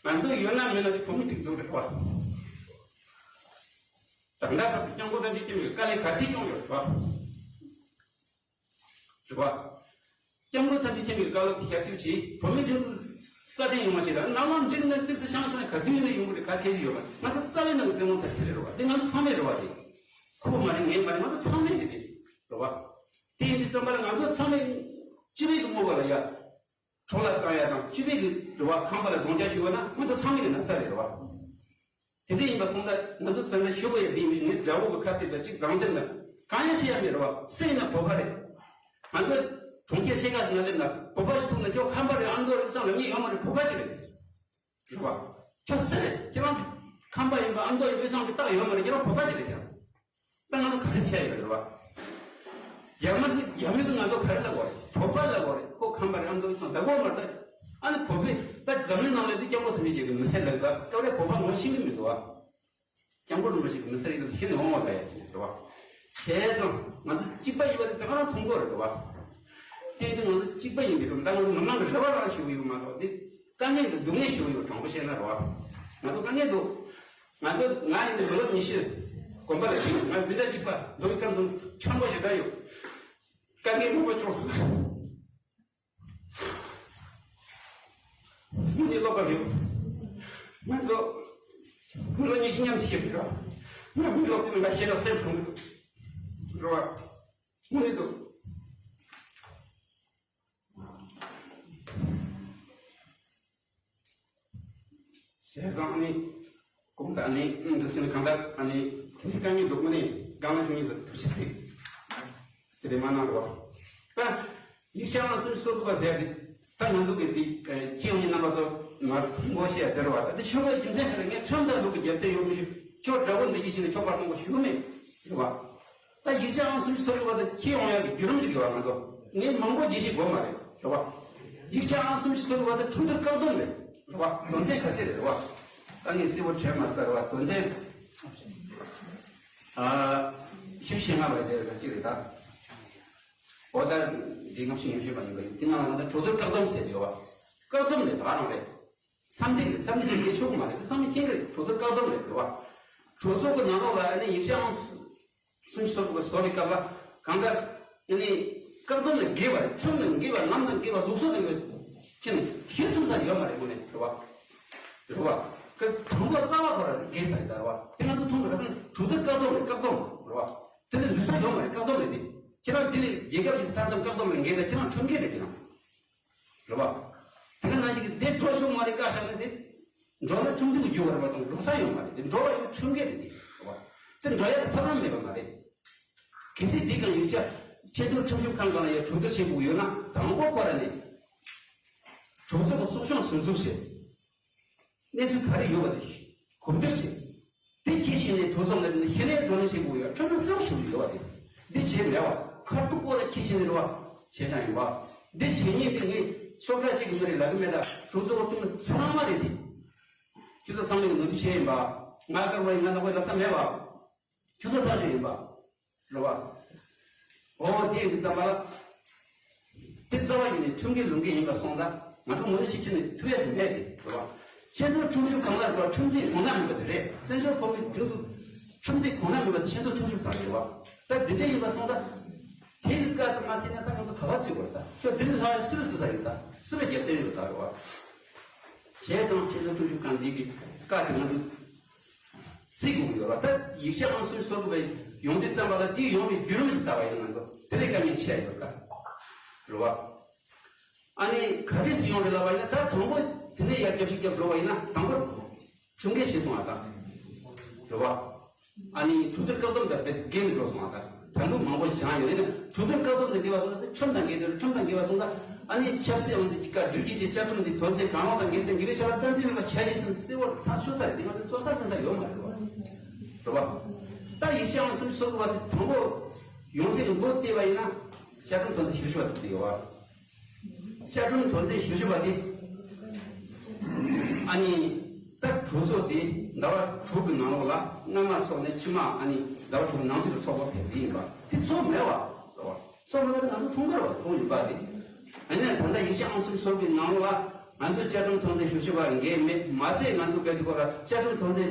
བ། ང་ཚོ་ཡོད་ན་མེད་ན་དེ་བོད་མི་སྒྲིག་འཛུགས་རེད་བ། ད་ལྟ་བར་དུ་སྐྱབས་མགོན་ཐམས་ཅད་མཁྱེན་པའི་བཀའ་ལན་ག་ཚད་བསྐྱོན་ཡོད་རེད་བ། རེད་བ། སྐྱབས་མགོན་ཐམས་ཅད་མཁྱེན་པའི་བཀའ་སློབ་དེ་ཞབས་ཞུ་བྱེད། བོད་མི་སྒྲིག་འཛུགས་སྲ་བརྟན་ཡོང་བ་བྱེད། ད་ནང་ལོགས་འགྲིག་ན་ཏོག་ཙམ་ཤང་ཤང་ག་དུས་ནས་ཡོང་གི་རེད། ག་གལ་ཡོད་པ། ང་ཚོ་རྩ་བའི་ནང་གི་བཙན་དབང་ཐབས་ཤེས་རེད་བ། དེ་ང་ཚོ་ཚང་མའི་རེ་བ་རེད། ཁོ་མ་རེད། ངའི་མ་རེད། ང་ཚོ་ཚང་མའི་རེད། རེད་བ། དེ་ཡིན་དུས་ཙམ་པ་ལ་ང་ཚོ་ཚང་མས་སྤྱི་པའི་གི་དམོད་པ་ལ་ཡ། འཕྲོ་བརླག་བཏང་ཡ་དང་སྤྱི་པའི་གི་རེ་བ་ཁང་པ་ལ་རྡུང་རྒྱག་ཞུ་བ་ན་ང་ཚོ་ཚང་མའི་གི་ན་ཚ་རེད། རེད་བ། དེ་འདྲ་ཡིན་པ་སོང་ཙང་ང་ཚོ་དེ་འདྲ་ཞུ་དགོས་ཡ་དེ་ཡིན། ངའི་དགྲ་བོ་གི་ཁ་གཏད་ད་ཅིག་སྡང་སེམས་ན་གང་ཡང་བྱེད་ཡ་མེད། རེད་བ། སུ་ཡིན་ན་བོད་པ་རེད། ང་ཚོ་གྲོང་ཁྱེར་ཤེལ་དཀར་ཞིག་ན་སླེབས་ན་བོད་པ་ཞིག་ཐུག་ན་ཁྱོད་ཁམས་པ་རེད། ཨ་མདོ་རེད་བསམ་ན་ངས་ཡོད་མ་རེད། བོད་པ་ཞིག་རེད། རེད་བ། ཁྱོད་སུ་རེད། ཁྱེད་རང་ཁམས་པ་ཡིན་པ་ཨ་མདོ་ཡིན་པ་བསམ་གི་རྟགས་ཡོད་མ་རེད། ཁྱེད་རང་བོད་པ་ཞིག་རེད་ཀྱང་། ད་ང་ཚོ་ག་རེ་བྱས་ཡོད་རེད་བ། རྒྱ་མི་གི་རྒྱ་མི་གི་ང་ཚོ་ག་རེ་ལབ་དགོས་རེད། བོད་པ་ལབ་དགོས་རེད། ཁོ་ཁམས་པ་རེད། ཨ་མདོ་ཡིན་བསམ་ད་དགོས་མ་རེད། ཨ་ནི་བོད་པས་ད་འཛམ་གླིང་ནང་ལ་དེ་སྐྱབས་མགོན་ཐམས་ཅད་མཁྱེན་པའི་མི་སེར་ལབ་ད་སྐབས་རེ་བོད་པ་ངོ་ཤེས་གི་མི་འདུག་བ། སྐྱབས་མགོན་རིན་པོ་ཆེ་གི་མི་སེར་ཡིན་ན་ཤེས་ནས་འོང་བ་ལ་ཡ་ཅིག་རེད་བ། བྱས་ཙང་ང་ཚོ་གཅིག་པ་ཡིན་པ་དེ་ད་ག་རང་མཐོང་གི་རེད་བ། དེ་ཡིན་དུས་ང་ཚོ་གཅིག་པ་ཡིན་པའི་སྐབས་ད་ང་ཚོ་མི་མང་གི་རེ་བ་རང་ཞུ་གི་ཡོད་མ་གཏོགས་དེ་དཀའ་ངལ་གི་སྡུག་བསྔལ་ཞུ་གི་ཡོད། དྲང་པོ་བཤད་ན་རེད་བ། ང་ཚོ་དཀའ་ངལ་འདུག་ང་ཚོ་ང་ཡིན་དུས་མི་ལོ་ཉི་ཤུ་གོམ་པ་ལ་ཞུགས། ང་འཛིན་གྲྭ་གཅིག་པ་འདུག་གི་སྐབས་སུ་ཆེན་པོ་ཞེ་དྲག་ཡོད། དཀའ་ངལ་མང་པོ་བྱུང་སོང་། དངོས་གནས་བློ་ཁོག་ཡོད། ང་ཚོ་མི་ལོ་ཉི་ཤུ་མཉམ་དུ་བཤད་པ་རེད། ང་མི་ལོ་དེ་ང་ཤེས་ན་སེམས་ཁོང་རེད་བ། དངོས་གནས་འདུག་བྱས་ཙང་ཨ་ནི། གོང་དུ་ཨ་ནི་འདི་སེམས་གང་ལྟར་ཨ་ནི་དེ་འདྲའི་དཀའ་ངལ་འདུག་དངོས་གནས་སྒང་ལ་བྱུང་ཡིན་ཟེར་ཐུགས་རྗེ་གཟིགས། དེ་རེད་མ་གནང་རོགས། ད་ཡིག་ཆ་ཨང་གསུམ་སོ་དགུ་པ་ཟེར་ཏེ། ད་ང་ཚོ་གི་འདི་ཁྱེད་ཡོང་ཉིན་རྣམ་པ་ཚོ་མར་མཐོང་གོ་ཤེས་ཡ་དེ་རེད་བ། ད་དེ་ཆོ་གའི་རྒྱུ་མཚན་ག་རེ། ངས་ཁྲིམས་དང་ལུགས་ཀྱི་རྒྱབ་རྟེན་ཡོད་མི་ཞིག་ཁྱོད་དགྲ་བོ་འདི་ཡིད་ཆེས་ནས་ཁྱོད་པར་གཏོང་གོ་ཞུ་གི་མེད་རེད་བ། ད་ཡིག་ཆ་ཨང་གསུམ་སོ་དགུ་པ་ད་ཁྱེད་ཡོང་ཡ་གི་བརྒྱུད་རིམ་ཞིག་ཡོད་བ། ང་ཚོ་ངས་མང་པོ་རྒྱས་བཤད་དགོས་མ་རེད་རེད་བ། ཡིག་ཆ་ཨང་གསུམ་སོ་དགུ་པ་ད་ཁྲིམས་ཐོག་བཀག་སྡོམ་རེད་རེད་བ། དོན་ཚན་ག་ཚད་རེད་རེད་བ། ད་ངས་གསལ་པོ་དྲན་མ་སོང་རེད་བ། དོན་ཚན་ཨ་བཞི་བཅུ་ཞེ་ལྔ་པ་དེ་རེད་ཅིག་རེད་ད། འོ་ད་འདི་ལྔ་བཅུ་ཉི་ཤུ་པ་ཡིན་པ་ཡིན། དེ་ནང་ལ་ང་ཚོ་གྲོས་བསྡུར་བཀག་སྡོམ་ཟེར་གྱི་ཡོད་བ། བཀག་སྡོམ་རེད། ད་རང་རེད། མཚམས་འདི་རེད། མཚམས་འདི་རེད། ངས་ཆོག་གི་མ་རེད། དེ་བསམ་བློ་འཁྱེར་གི་རེད། གྲོས་བསྡུར་བཀག་སྡོམ་རེད་རེད་བ། གྲོས་ཚོགས་ཀྱི་ནང་ལོགས་ལ་ཨ་ནི་ཡིག་ཆ་ཨང་གསུམ་བཟོ་བཟོ་བའི་སྐབས་ལ་གང་ལྟར་ཨ་ནི་བཀག་སྡོམ་ལས་འགལ་བ་རེད། ཁྲིམས་ལས་འགལ་བ། ལམ་དང་འགལ་བ། ལུགས་སྲོལ་དང་འགལ་བ་ཁྱེད་ནི་གཞིར་བཟུང་ས་ཡོད་མ་རེད། དངོས་གནས་རེད་བ། རེད་བ། ཀ་དང་པོ་རྩ་བ་ཁོ་ར་འགལ་ས་རེད་ད་རེད་བ། དེ་ང་ཚོ་མཐོང་གི་རེད། ཁྲིམས་གྲོས་བསྡུར་བཀག་སྡོམ་རེད། བཀག་སྡོམ་རེད་བ། དེ་ལས་འཛུལ་ས་ཡོད་མ་རེད། བཀག་སྡོམ་རེད་དེ། ཁྱེད་རང་དེ་ལས་རྒྱལ་ཁབ་ཀྱི་ས་མཚམས་བཀག་སྡོམ་ལས་འགལ་ད་ཁྱེད་རང་ཁྲིམས་འགལ་རེད་ཁྱེད་རང་། རེད་བ། དེ་ག་ནང་བཞིན་གྱི་དེ་འགྲོ་ཤོག་མ་རེད་བཀག་བཞག་ན་དེ། འགྲོ་ན་ཁྲིམས་མཐུན་གྱི་རྒྱུ་བ་རེད་བ་དང་འགྲོ་ས་ཡོད་མ་རེད་དེ། འགྲོ་བ་ཡིན་ན་ཁྲིམས་འགལ་རེད་དེ། རེད་བ། དེ་འགྲོ་ཡ་དེ་ཐབས་ལམ་མེད་པ་མ་རེད། གལ་སྲིད་འདི་གང་ཡིག་ཆ་ཆེས་མཐོའི་ཁྲིམས་ཞིབ་ཁང་སྒང་ལ་ཡ་གྲོས་བསྡུར་བྱེད་དགོས་ཡོད་ན་དང་པོ་ཁོ་ར་ནས་གྲོས་ཚོགས་ཀྱི་ཚོགས་ཆུང་ཟུར་འཛུགས་བྱེད། གནས་ཚུལ་ག་རེ་ཡོད་པ་དེ་གོ་བསྡུར་བྱེད། དེ་ཁྱེད་ཤེས་ནས་གྲོས་ཚོགས་ལ་ནི་ཤེས་ནས་བགྲོ་གླེང་བྱེད་དགོས་ཡོད། ཁྲིམས་ནང་གསལ་པོ་ཞིག་ཡོད་པ་དེ། འདི་བྱེད་མེད་པ་ཁ་ཐུག་པོ་ལ་ཁྱེད་ཤེས་ནས་རེད་བ། བྱེད་ཀྱང་ཡིན་པ། འདི་བྱེད་ཉེས་འདི་ངས་ཤོག་ཁྲ་གཅིག་གི་མི་རེད་ལབ་གི་མེད། ད་གྲོས་ཚོགས་ཀྱི་འཐུས་མི་ཚང་མ་རེད་དེ། ཁྱེད་ཚོ་ཚང་མས་ནོར་འཁྲུལ་བྱས་ཡིན་པ། ང་དཀར་བ་ཡིན། ང་ནག་པོ་ཡིན་ལབ་ས་མེད་པ། ཁྱོད་ཚོ་ཐག་གཅོད་ཡིན་པ། རེད་བ། འོ་དེ་ཡིན་དུས་ཙམ་པ་ལ། དེ་རྩ་བ་ཉིད་ནས་ཁྲིམས་འགལ་ལུགས་འགལ་ཡིན་པ་སོང་ཙང་ང་ཚོ་ངོས་ལེན་བྱེད་ཀྱི་ནི་ཐུབ་ཡ་དེ་མེད་དེ་རེད་བ། ཆེས་མཐོའི་ཁྲིམས་ཞིབ་ཁང་ལ་རེད་བ། ཁྲིམས་འཛིན་གོང་ན་མེད་པ་དེ་རེད། བཙན་བྱོལ་བོད་མིའི་སྒྲིག་འཛུགས་ཁྲིམས་འཛིན་གོང་ན་མེད་པ་དེ་ཆེས་མཐོའི་ཁྲིམས་ཞིབ་ཁང་རེད་བ། ད་འདི་འདྲ་ཡིན་པ་སོང་ཙང་། དེ་གི་བཀའ་དེ་མ་ཚིག་ན་ད་ང་ཚོ་ག་པར་བརྩི་དགོས་རེད། ད་ཁྱོད་འདི་ནས་ལྷག་ཡ་སུ་ལ་བརྩི་ས་ཡོད། ད་སུ་ལ་རྒྱབ་རྟེན་ཡོད་ད་རེད་བ། བྱས་ཙང་ཆེས་མཐོའི་ཁྲིམས་ཞིབ་ཁང་འདི་གི་བཀའ་དེ་ང་ཚོ་བརྩི་དགོས་ཀྱི་ཡོད་རེད། ད་ཡིག་ཆ་ཨང་གསུམ་སོ་དགུ་པའི་ཡོང་དུས་ཙམ་པ་ལ་དེ་ཡོང་བའི་བརྒྱུད་རིམ་ཞིག་ལྟ་བ་ཡིན་ན་ང་ཚོ་དེ་ལས་དཀའ་ངལ་ཆེ་ཡ་ཡོད་ཀ་རེད་བ། ཨ་ནི་ག་འདྲས་སུ་ཡོང་རེད་ལབ་པ་ཡིན་ན། ད་དང་པོ་དེ་ནས་ཡར་རྒྱབ་ཤིག་རྒྱབ་འགྲོ་བ་ཡིན་ན་དང་པོ་ཁྲིམས་འགལ་བྱས་སོང་བ་དང་། རེད་བ། ཨ་ནི་གྲོས་བསྡུར་བཀག་སྡོམ་དང་དེ་འགལ་ནས་འགྲོ་སོང་བ་དང་། ད་དུང་མང་པོ་ཞིག་བྱུང་ཡོད། ཡིན་ན་གྲོས་བསྡུར་བཀག་སྡོམ་དང་འགལ་བ་སོང་ན་དེ་ཁྲིམས་དང་འགལ་དེ་ཁྲིམས་དང་འགལ་བ་སོང་ཙང་། ཨ་ནི་ཆབ་སྲིད་དབང་འཛིན་གྱི་བཀའ་སྒྲིག་གཞི་བཅས་བཅའ་ཁྲིམས་འདི་དོན་ཚན་གང་རུང་དང་འགལ་ཚེ་འགལ་བའི་བྱ་བ་བཙན་འཛུལ་མིན་པ་བྱ་རྒྱུ་ཞིག་གསལ་བོར་ཐག་ཆོད་ས་རེད། དེ་ང་ཚོས་རྩོད་ས་ཐོན་ས་ཡོད་མ་རེད་བ། རེད་བ། ད་ཡིག་ཆ་ཨང་གསུམ་སོ་དགུ་པ་དེ་དང་པོ་ཡོང་སའི་མགོ་བལྟས་པ་ཡིན་ན་བཅའ་ཁྲིམས་དོན་ཚན་བཞི་བཅུ་པ་དེ་ཡོད་བ། བཅའ་ཁྲིམས་དོན་ཚན་བཞི་བཅུ་པ་དེ། ཨ་ནི། ད་གྲོས་ཚོགས་དེ་ཟླ་བ་དྲུག་གི་ནང་ལོགས་ལ་སྔ་མ་ཚོགས་ནས་ཕྱི་མ་ཨ་ནི་ཟླ་བ་དྲུག་གི་ནང་ཚུད་དུ་ཚོགས་དགོས་ཟེར་དེ་ཡིན་པ་དེ་ཚོགས་མེད་པ། ཚོགས་མེད་པ་དེ་ང་ཚོ་མཐོང་གི་རེད་བ། མཐོང་ཡོད་པ་དེ། ཨ་ནི་ད་ལྟ་ཡིག་ཆ་ཨང་གསུམ་སོ་དགུ་གི་ནང་ལོགས་ལ་ང་ཚོས་བཅའ་ཁྲིམས་དོན་ཚན་བཞི་བཅུ་པ་འགལ་མེད་མ་ཟད་ང་ཚོ་ག་དུས་སྐོར་ལ་བཅའ་ཁྲིམས་དོན་ཚན་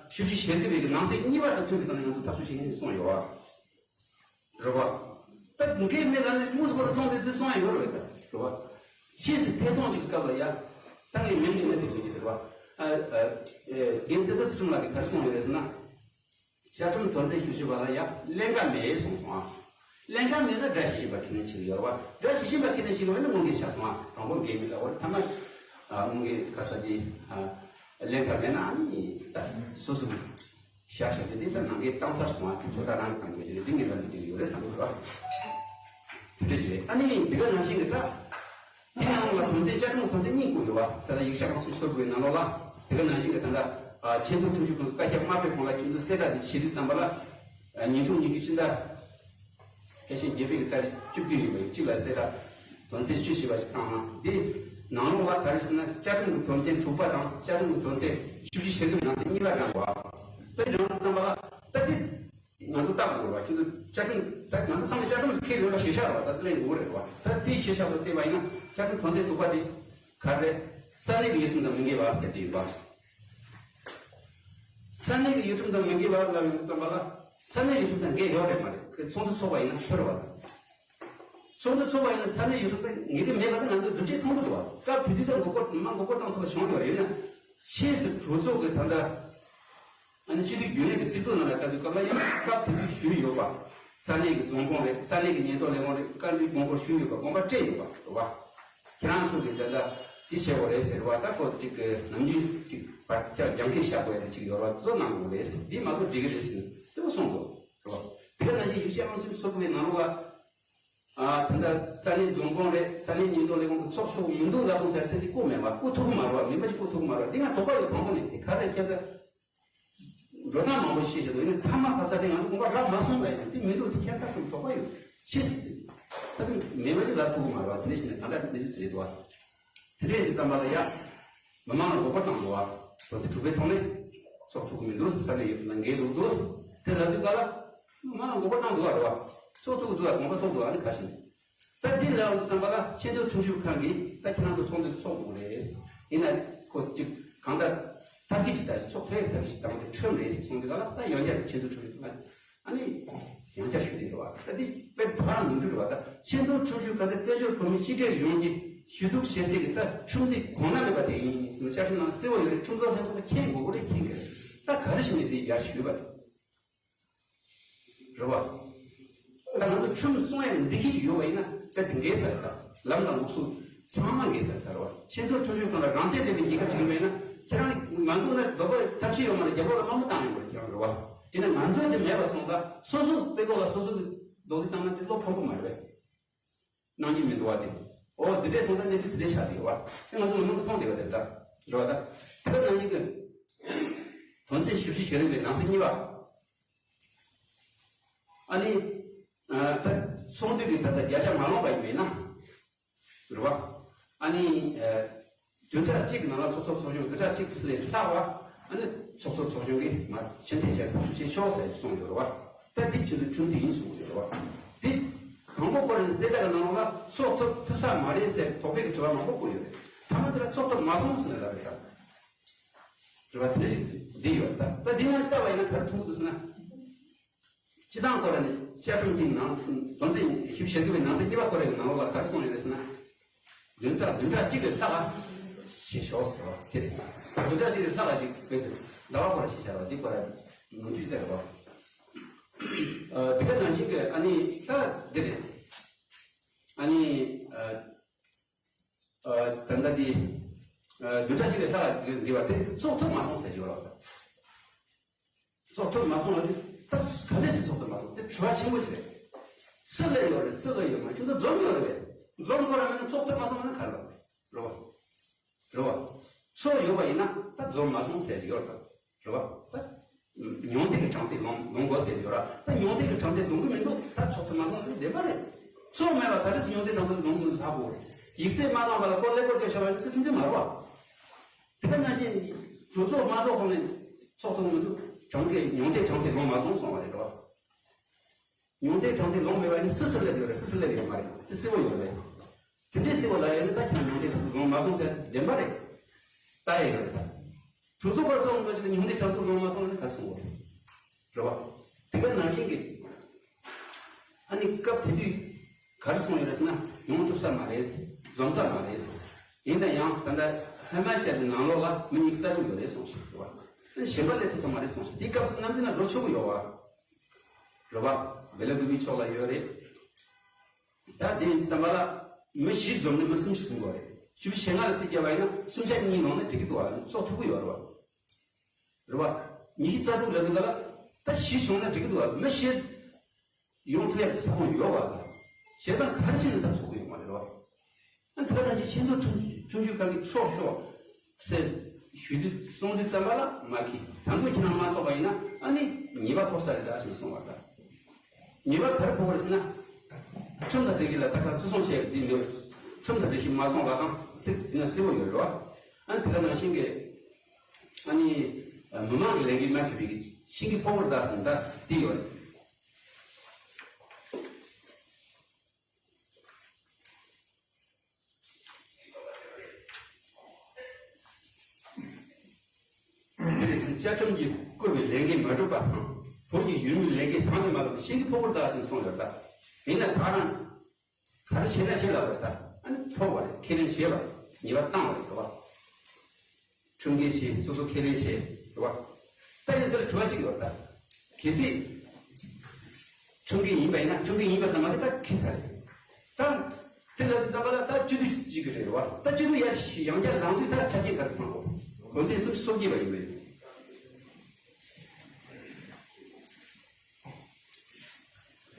བཞི་བཅུ་ཞེ་དགུ་པའི་ནང་གསེས་གཉིས་པ་དང་མཐུན་པའི་ཐོག་ནས་ང་ཚོ་ཐག་གཅོད་བྱེད་མཁན་གསུངས་ཡོད་བ། རེད་བ། ད་འགལ་མེད་ལ་ནི་དངོས་སུ་ཁོ་རང་མཐོང་དེ་དུས་སོང་ཡ་ཡོད་རེད་ད། རེད་བ། ཕྱིས་སུ་ཐད་གཏོང་གཅིག་གི་སྐབས་ལ་ཡ། ད་ངས་མིང་ཅིག་ནས་དེ་གོ་གི་རེད་བ། ཨ་ཨ་ཨེ་རྒན་གསེར་རྟ་ཚུལ་ཁྲིམས་ལགས་ཀྱིས་ག་རེ་གསུངས་ཡོད་རེད་ཟེར་ན། བཅའ་ཁྲིམས་དོན་ཚན་བཞི་བཅུ་པ་ལ་ཡ་ཀླན་ཀ་མེད་གསུངས་སོང་ཨ། ཀླན་ཀ་མེད་ན་དགྲ་ཞི་ཞིང་པ་ཁས་ལེན་བྱེད་ཀྱི་ཡོད་རེད་བ། དགྲ་ཞི་ཞིང་པ་ཁས་ལེན་བྱེད་ཀྱི་ཡོད་ན་དངོས་འགལ་ཆགས་སོང་ཨ། དང་པོ་འགལ་མེད་ལ་འོ་རེད་ཐ་མ། ཨ་དངོས་འགལ་ག་ས་དེ་ཨ། ཀླན་ཀ་མེད་ན་ཨ་ནི་ད་སོ་སོ་གི་བཞག་བཞག་དེ་འདི་ལྟར་ནང་གི་གཏམ་གསར་སོང་བ་དེ་ཚོ་ད་རང་གི་གཏམ་དགོས་ཀྱི་རེད། འདི་ངས་ལབ་ཟིན་གྱི་ཡོད་རེད་བསམ་གྱི་འདུག་དེ་འདྲ་ཞིག་རེད། ཨ་ནི་འདི་ག་ནང་བཞིན་གྱི་ད་འདི་ནང་ལ་དོན་ཚན་བཅའ་ཁྲིམས་དོན་ཚན་གཉིས་བཀོད་ཡོད་པ། ད་ལྟ་ཡིག་ཆ་ཁག་སོ་སོ་བཀོད་ནང་ལོགས་ལ་འདི་ག་ནང་བཞིན་གྱི་ད་ལྟ་ཆེས་མཐོའི་ཁྲིམས་ཞིབ་ཁང་གི་བཀའ་ཁྱབ་མ་ཕེབས་གོང་ལ་ཁྱེད་ཚོ་གསལ་བསྒྲགས་འདི་བྱེད་དུས་ཙམ་པ་ལ་ཉིས་སྟོང་ཉི་ཤུ་སྤྱི་ཟླ། ཕལ་ཆེར་རྒྱལ་པོའི་ཏ་རིག་བཅུ་བདུན་ཡིན་པ་ཡིན། གཅིག་ལ་གསལ་བསྒྲགས་དོན་ཚན་བཅུ་ཞེས་པ་ཞིག་བཏང་ན་འདི་ནང་ལོགས་ལ་ག་རེ་ཟེར་ན་བཅའ་ཁྲིམས་ཀྱི་དོན་ཚན་དྲུག་པ་དང་བཅའ་ཁྲིམས་ཀྱི་དོན་ཚན་བཅུ་བཞི་ཞེ་བདུན་ནང་གསེས་གཉིས་པ་དྲངས་པ། ད་དྲངས་བསམ་པ་ལ་ད་འདི་ང་ཚོ་བལྟ་དགོས་པ་ཁྱེད་ཚོ་བཅའ་ཁྲིམས་ད་ང་ཚོ་ཚང་མ་བཅའ་ཁྲིམས་སུ་འཁེལ་ཡོད་པ་ཞིབ་ཆ་རེད་བ། ད་གླེང་དགོས་རེད་བ། ད་དེ་ཞིབ་ཆ་དུ་བལྟས་པ་ཡིན་ན་བཅའ་ཁྲིམས་དོན་ཚན་དྲུག་པ་དེ་ག་རེ་ས་གནས་ཀྱི་ཡུལ་ཁྲིམས་དང་མི་འགལ་བ་ཟེར་དེ་ཡོད་པ། ས་གནས་ཀྱི་ཡུལ་ཁྲིམས་དང་མི་འགལ་བ་ལབ་ཡོང་དུས་ཙམ་པ་ལ་ས་གནས་ཡུལ་ཁྲིམས་དང་འགལ་ཡོད་རེད་མ་རེད། ཁོས་ཚོགས་འདུ་ཚོགས་པ་ཡིན་ན་ཁྱོད་རེད་བ། ཚོགས་འདུ་ཚོགས་པ་ཡིན་ན་ས་གནས་ཡུལ་ཁྲིམས་དང་ངེས་གཏན་མེད་པ་དེ་ང་ཚོས་སྒྲུབ་བྱེད་མཐོང་གི་འདུག་བ། སྐབས་དེ་དུས་དང་མགོ་སྐོར་མ་མགོ་སྐོར་བཏང་ཐུབ་པ་བྱུང་ཡོད་རེད། ཡིན་ན་ཕྱིས་སུ་གྲོས་ཚོགས་ཀྱི་ད་ལྟ་ཨ་ནི་སྤྱི་འཐུས་རྒྱུན་ལས་ཀྱི་རྩིས་ཐོ་ནང་ལ་ལྟ་དུས་སྐབས་ལ་ཡང་སྐབས་དེ་དུས་ཞུས་ཡོད་པ། ས་གནས་ཀྱི་རྫོང་ཁོངས་རེད། ས་གནས་ཀྱི་ཉེན་རྟོག་ལས་ཁུངས་རེད། བཀའ་འདྲིའི་དགོངས་སྐོར་ཞུས་ཡོད་པ་དགོངས་པ་བཀྲལ་ཡོད་པ་རེད་བ། ཁྱེད་རང་ཚོ་གིས་ད་ལྟ་འདི་བྱེད་དགོས་རེད་ཟེར་བ། ད་ཁོ་གཅིག་གི་ནམ་རྒྱུན་གཅིག་བར་ཆ་རྒྱང་ཁེ་བཞག་དགོས་རེད་གཅིག་ཡོད་ར་བཟོ་གནང་དགོས་རེད་ཟེར། འདི་མ་གཏོགས་འགྲིག་གི་རེད་ཟེར་ནས་གསལ་པོ་གསུངས་འདུག་རེད་བ། དེ་ དེ་ནང་བཞིན་ཡུལ་ཤུལ་ཨང་སུམ་ཅུ་སོ་དགུ་པའི་ནང་ལོགས་ལ། ཨ་ད་ལྟ་ས་གནས་རྫོང་ཁོངས་རེད། ས་གནས་ཉེན་རྟོག་ལས་ཁུངས་ཀྱི་ཚོགས་ཆོག་མི་འདུག་ལབ་སོང་ཟེར་ཚེ་གཅིག་བཀོད་མེད་པ། བཀོད་ཐུབ་ཀྱི་མ་རེད་བ། མིན་པ་ཅིག་བཀོད་ཐུབ་ཀྱི་མ་རེད་བ། འདི་ང་དོགས་པ་ཡོད། དང་པོ་ནས་དེ་ག་རེ་ཁྱེད་ཚོ་འགྲོ་སྟངས་མང་པོ་ཤེས་བཞིན་དུ་ཡིན་ན། ཐ་མ་ཕ་ས་དེ་ང་ཚོ་དགོངས་པ་རག་མ་སོང་བས་ཡང་དེ་མི་འདུག་དེ་ཁྱད་མཚར་སོང་། དོགས་པ་ཡོད། ཤེས་སྲིད་དེ། ད་དེ་མེད་པ་ཅིག་ལབ་ཐུབ་ཀྱི་མ་རེད་བ། དེ་འདྲ་ཞིག་ནས་གང་འདྲ་གནས་ཚུལ་རེད་འདུག་བ། དེ་འདྲ་ཡིན་དུས་ཙམ་པ་ལ་ཡ། མི་མང་ལ་མགོ་སྐོར་བཏང་འདུག་བ། དོ་ཚིགས་དྲུག་པའི་ཐོག་ནས་ཚོགས་ཐུབ་ཀྱི་མི་འདུག་ས་གནས་ཡོད་ན་འགལ་འདུག་འདུག་དེ་ལབ་དུས་ག་ལ། མི་མང་ལ་མགོ་སྐོར་བཏང་འདུག་བ། རེད་བ། ཚོགས་ཐུབ་ཀྱི་འདུག་བ། དགོངས་པ་ཐོབ་འདུག་ཨ་ནི་ག་ཞིག་ད་འདི་ལ་བསམ་པ་ལ་ཆེས་མཐོའི་ཁྲིམས་ཞིབ་ཁང་གིས་ད་ཁྱེད་རང་ཚོ་ཚོགས་འདུ་ཚོགས་དགོས་རེད། ཡིན་ན་ཁོ་གཅིག་གང་ལྟར་ཐབས་ཤེས་ཅིག་ད་ཚོགས་ཐུབ་ཡག་ཐབས་ཤེས་བཏང་སྟེ་ཁྲོམ་རེད་གསུངས་དུས་ག་ལ། ད་ཡང་བསྐྱར་ཆེས་མཐོའི་ཁྲིམས་ཞིབ་ཁང་ཨ་ནི་ཡང་བསྐྱར་ཞུས་ཏེ་རེད་བ། ད་འདི་དཔེ་བར་མི་འགྱུར་བ། ད་ཆེས་མཐོའི་ཁྲིམས་ཞིབ་ཁང་དེ་བཙན་བྱོལ་བོད་མི་སྤྱི་སྒེར་ཡོངས་ཀྱི་ཞུ་གཏུག་བྱེད་སའི་གི་ད་ཁྲིམས་སྲིད་གོང་ན་མེད་པ་དེ་ཡིན་ཟེར་ན་བཤད་སྲོལ་ནང་གསལ་བོ་ཡོད་རེད། ཁྲིམས་བཟོ་ལྷན་ཚོགས་ལ་མཁྱེན་དགོས་ཀྱི་རེད། མཁྱེན་གྱི་རེད། ད་ག་རེ་བྱས་ནས་འདི་ཡར་ཞུས་པ་རེད། རེད་བ། ད་ང་ཚོ་ཁྲིམས་སྲུང་ཡ་འདི་གི་ཡོད་པ་ཡིན་ན་ད་འདི་འགལ་ས་རེད། ད་ལམ་དང་ལུགས་སྲོལ་ཚང་མ་འགལ་ས་རེད། ད་རེད་བ། ཆེས་མཐོའི་ཁྲིམས་ཞིབ་ཁང་ལ་རང་སྲིད་ལྡན་པའི་རྒྱལ་ཁབ་ཅིག་ཡིན་པ་ཡིན་ན། ཁྱེད་རང་མ་འདུག་ན་དོགས་པ་ཐབས་ཤེས་ཡོད་མ་རེད། རྒྱལ་པོ་ལ་དམའ་མོ་བཏང་ཡོང་བ་རེད། ཁྱེད་རང་རེད་བ། ཡིན་ན་ང་ཚོ་འདི་མེད་པ་སོང་ཙང་སོ་སོའི་དཔེ་ཀློག་ལ་སོ་སོ་གི་རྡོག་རྫིས་བཏང་ན་འདི་བློ་ཕམ་པོ་མ་རེད་པས། གནང་རྒྱུ་མི་འདུག་བ་དེ། འོ་དེ་འདྲས་སོང་ཙང་གནས་ཚུལ་དེ་འདྲས་ཆགས་བསྡད་ཡོད་བ། དེ་ང་ཚོ་མི་མང་གིས་མཐོང་བསྡད་པ་དེ་ལྟར་རེད་བ། ད་དེ་ག་ནང་བཞིན་གྱི་དོན་ཚན་བཞི་བཅུ་ཞེ་དྲུག་པའི་ནང་གསེས་གཉིས་པ། ཨ་ནི་ཨ་ད་ཚོགས་འདུ་གི་ད་ལྟ་བརྒྱ་ཆ་མ་ལོངས་པ་ཡིན་པས་ན། རེད་བ། ཨ་ནི་ཨ་བདུན་ཕྲག་གཅིག་གི་ནང་ལ་ཚོགས་གཙོ་ཚོགས་གཞོན་བདུན་ཕྲག་གཅིག་ལས་ལྷག་པ། ཨ་ནི་ཚོགས་གཙོ་ཚོགས་གཞོན་གྱིས་མར་ཕྱིར་འཐེན་བྱས་ཐག་གཅོད་བྱེད་ཆོག་ཟེར་གསུངས་ཡོད་རེད་བ། ད་འདི་ཁྱེད་ཚོའི་ཁྲིམས་དེ་ཡིན་གསུངས་ཡོད་རེད་བ། འདི་དང་པོ་སྐོར་ནས་གསལ་བསྒྲགས་ནང་ལ་ཚོགས་ཐུབ་ཐུབ་ས་མ་རེད་ཟེར་དོགས་པའི་གི་དྲི་བ་མང་པོ་བཀོད་ཡོད་རེད། ཐ་མ་དེ་ལ་ཚོགས་ཐུབ་མ་སོང་ཟེར་ནས་ལབ་རེད་ད། དྲི་བ་དེ་འདྲ་ཞིག་འདི་ཡོད་ད། ད་འདི་ནང་ལྟ་བ་ཡིན་ན་ག་རེ་མཐོང་གི་འདུག་ཟེར་ན། སྤྱི་བཏང་སྐོར་ནས་བཅའ་ཁྲིམས་འདིའི་ནང་དོན་ཚན་བཞི་བཅུ་ཞེ་དགུ་པའི་ནང་གསེས་གཉིས་པ་སྐོར་ཡི་ནང་ལོགས་ལ་ག་རེ་གསུངས་ཡོད་རེད་ཟེར་ན། བདུན་ཕྲག་བདུན་ཕྲག་གཅིག་ལས་ལྷག་ག་བྱེད་ཆོག་ཟེར་བ་དེ་རེད། བདུན་ཕྲག་གཅིག་ལས་ལྷག་ག་ཅིག་བོད་དུ་ཟླ་བ་སྐོར་ཞིག་བྱ་བ་འདི་སྐོར་ནོར་འཁྲུལ་ཟེར་བ། ཨ་དེ་ག་ནང་བཞིན་གྱི་ཨ་ནི་ས་འདི་རེད། ཨ་ནི་ཨ་ཨ་ད་ལྟ་འདི་ཨ་བདུན་ཕྲག་གཅིག་ལས་ལྷག་ག་འདི་བ་དེ་ཚོགས་ཐུབ་མ་སོང་ཟེར་གྱི་ཡོད་རེད། ཚོགས་ཐུབ་མ་སོང་ལ་དེ་ད་ག་འདྲ་ཞིག་ཚོགས་ཐུབ་མ་སོང་དེ་དྲི་བ་ཆེན་པོ་ཞིག་རེད། སུ་ལས་ཡོད་རེད། སུ་ལས་ཡོད་མ་ཁྱོད་ཚོ་འཛོམས་ཡོད་རེད་པས། འཛོམས་དགོས་ར་མེད་ན་ཚོགས་ཐུབ་མ་སོང་ན་ག་རེ་རེད་བ། རེད་བ། ཚོགས་ཡོད་པ་ཡིན་ན་ད་འཛོམས་མ་སོང་ཟེར་ཡོད་རེད། རེད་བ། ད་ཉུང་མཐའི་གི་གྲངས་ཚད་ལོངས་ལོངས་དགོས་ཟེར་ཡོད་ར། ད་ཉུང་མཐའི་གི་གྲངས་ཚད་ལོངས་གི་མི་འདུག་ད་ཚོགས་ཐུབ་མ་སོང་ཟེར་བདེན་པ་རེད། ཚོགས་མེད་པ་ད་རེས་ཉུང་མཐའི་གྲངས་ཚད་ལོངས་མི་ལྷག་གོ། ཡིག་ཚད་མ་བླངས་པ་ལ་ཁོ་ཀླད་ཀོར་སྐྱོན་བྱ་བ་ཡིན་ཚུལ་ཁྲིམས་མཐུན་མ་རེད་བ། དེ་ག་ནང་བཞིན་གྲོས་ཚོགས་དམངས་གཙོ་ཁོངས་ནས་ཚོགས་ཐུབ་མི་འདུག་གྲངས་ཀའི་ཉུང་མཐའི་གྲངས་ཚད་ལོངས་མ་སོང་གསུངས་པ་རེད་བ། ཉུང་མཐའི་གྲངས་ཚད་ལོངས་མེད་པ་ནི་སུ་སུ་སླེབས་ཡོད་རེད། སུ་སུ་སླེབས་ཡོད་མ་རེད། དེ་གསལ་པོ་ཡོད་རེད། དེ་འདྲའི་གསལ་པོ་ལབ་ཡོད་ན་ད་ཁྱེད་ཉུང་མཐའི་གྲངས་ཚད་ལོངས་མ་སོང་ཟེར་བདེན་པ་རེད། ལྟ་ཡ་ཡོད་རེད་ད། གྲོས་ཚོགས་སྐོར་སོང་བ་ཞིག་ལ་ཉུང་མཐའི་གྲངས་ཚད་ལོངས་མ་སོང་ན་ནི་ག་རེ་གསུང་དགོས་རེད། རེད་བ། དེ་ག་ནང་བཞིན་གྱི། ཨ་ནི་སྐབས་དེ་དུས་ག་རེ་གསུངས་ཡོད་རེད་ཟེར་ན་ཡོང་ཐུབ་ས་མ་རེད། འཛོམས་ས་མ་རེད། ཡིན་ན་ཡང་ད་ལྟ་ཧི་མ་ཅལ་གྱི་ནང་ལོགས་ལ་མི་ཉི་ཤུ་རྩ་དྲུག་ཡོད་རེད་གསུངས་ཤིག་རེད་བ། ཨ་ནི་གཞན་པ་སླེབས་ཐུབ་ས་མ་རེད་གསུངས་ཤིག་དེའི་སྐབས་སུ་གནམ་དུས་ན་འགྲོ་ཆོག་གི་ཡོད་བ། རེད་བ། བེ་ལ་ཀུ་པི་ཕྱོགས་ལ་ཡོད་རེད། ད་དེ་ཡིན་ཙམ་པ་ལ་མི་བཞི་འཛོམས་ནས་མི་སུམ་ཅུ་ཐུག་དགོས་རེད། བཞི་བཅུ་ཞེ་ལྔ་ལ་རྩིས་བརྒྱབ་པ་ཡིན་ན་སུམ་ཆ་གཉིས་ནང་ནས་འགྲིག་གི་འདུག་བ། ཚོགས་ཐུབ་ཀྱི་ཡོད་རེད་བ། རེད་བ། ཉི་ཤུ་རྩ་དྲུག་ལབ་དུས་ག་ལ་ད་བཞི་བྱུང་ན་འགྲིག་གི་འདུག་བ། མི་བཞི་ཡོང་ཐུབ་ཡག་གི་ས་ཁོངས་ཡོད་བ། ད་བྱས་ཙང་ག་རེ་བྱས་ནས་ད་ཚོགས་ཀྱི་ཡོད་མ་རེད་བ། ཨ་ད་ནང་བཞིན་ཆེས་མཐོའི་ཁྲིམས་ཁྲིམས་ཞིབ་ཁང་གིས་ཚོགས་ཤོག་ཟེར་ཞུ་དུས་གསུང་དུས་ཙམ་པ་ལ་མ་ཁི་དང་པོ་ཁྱེད་རང་མ་ཚོགས་པ་ཡིན་ན་ཨ་ནི་ཉེས་པ་ཕོག་ས་རེད་ད་ཞེས་གསུངས་པ་ད། ཉེས་པ་ག་རེ་ཕོག་པ་རེད་ཟེར་ན། ཁྲིམས་དང་སྒྲིག་གཞི་ལ་ད་ག་བརྩི་སྲུང་བྱས་འདི་འདི་ཁྲིམས་དང་སྒྲིག་གཞི་མ་སྲུང་བ་དང་ཚིག་འདི་ན་གསལ་པོ་ཡོད་རེད་བ། ཨ་ནི་དེ་ག་ནང་བཞིན་གྱི་ཨ་ནི་མི་མང་གི་ལས་འགན་མ་ཁྱོད་པའི་གི་ཤིང་གི་ཕོག་པར་ད་ཟེར་ད་འདི་ཡོད་རེད། བཅའ་ཁྲིམས་ཀྱིས་བཀོད་པའི་ལས་འགན་མ་སྒྲུབ་པ་དང་། བོད་ཀྱི་ཡུལ་མིའི་ལས་འགན་དང་དུ་མ་ལོག་པའི་ཤིང་གི་ཕོག་པར་ད་ཟེར་གསུངས་ཡོད་ད། ཡིན་ན་ད་རང་ག་རེ་བྱས་ན་ཤེས་ལབ་པ་རེད་ད། ཨ་ནི་ཐོབ་པ་རེད། ཁས་ལེན་བྱས་པ་རེད། ཉེས་པ་བཏང་བ་རེད་ད་བ། ཁྲིམས་འགལ་བྱས། སོ་སོ་ཁས་ལེན་བྱས་རེད་བ། ད་ཡིན་དེར་དྲི་བ་གཅིག་ཡོད་ད། གལ་སྲིད་ཁྲིམས་འགལ་ཡིན་པ་ཡིན་ན་ཁྲིམས་འགལ་ཡིན་པ་ཙམ་མ་ཟད་ད་ཁེ་ས་རེད། ད་དེ་ལབ་དུས་ཙམ་པ་ལ་ད་སྤྱི་འཐུས་གཅིག་གི་རེད་བ། ད་སྤྱི་འཐུས་ཡར་ཞིག་ཡང་བསྐྱར་ལངས་དུས་ད་ཆ་རྐྱེན་ག་རེ་ཚང་དགོས། གོང་ཚད་སུམ་ཅུ་སོ་བརྒྱད་པ་ཡིན་པས།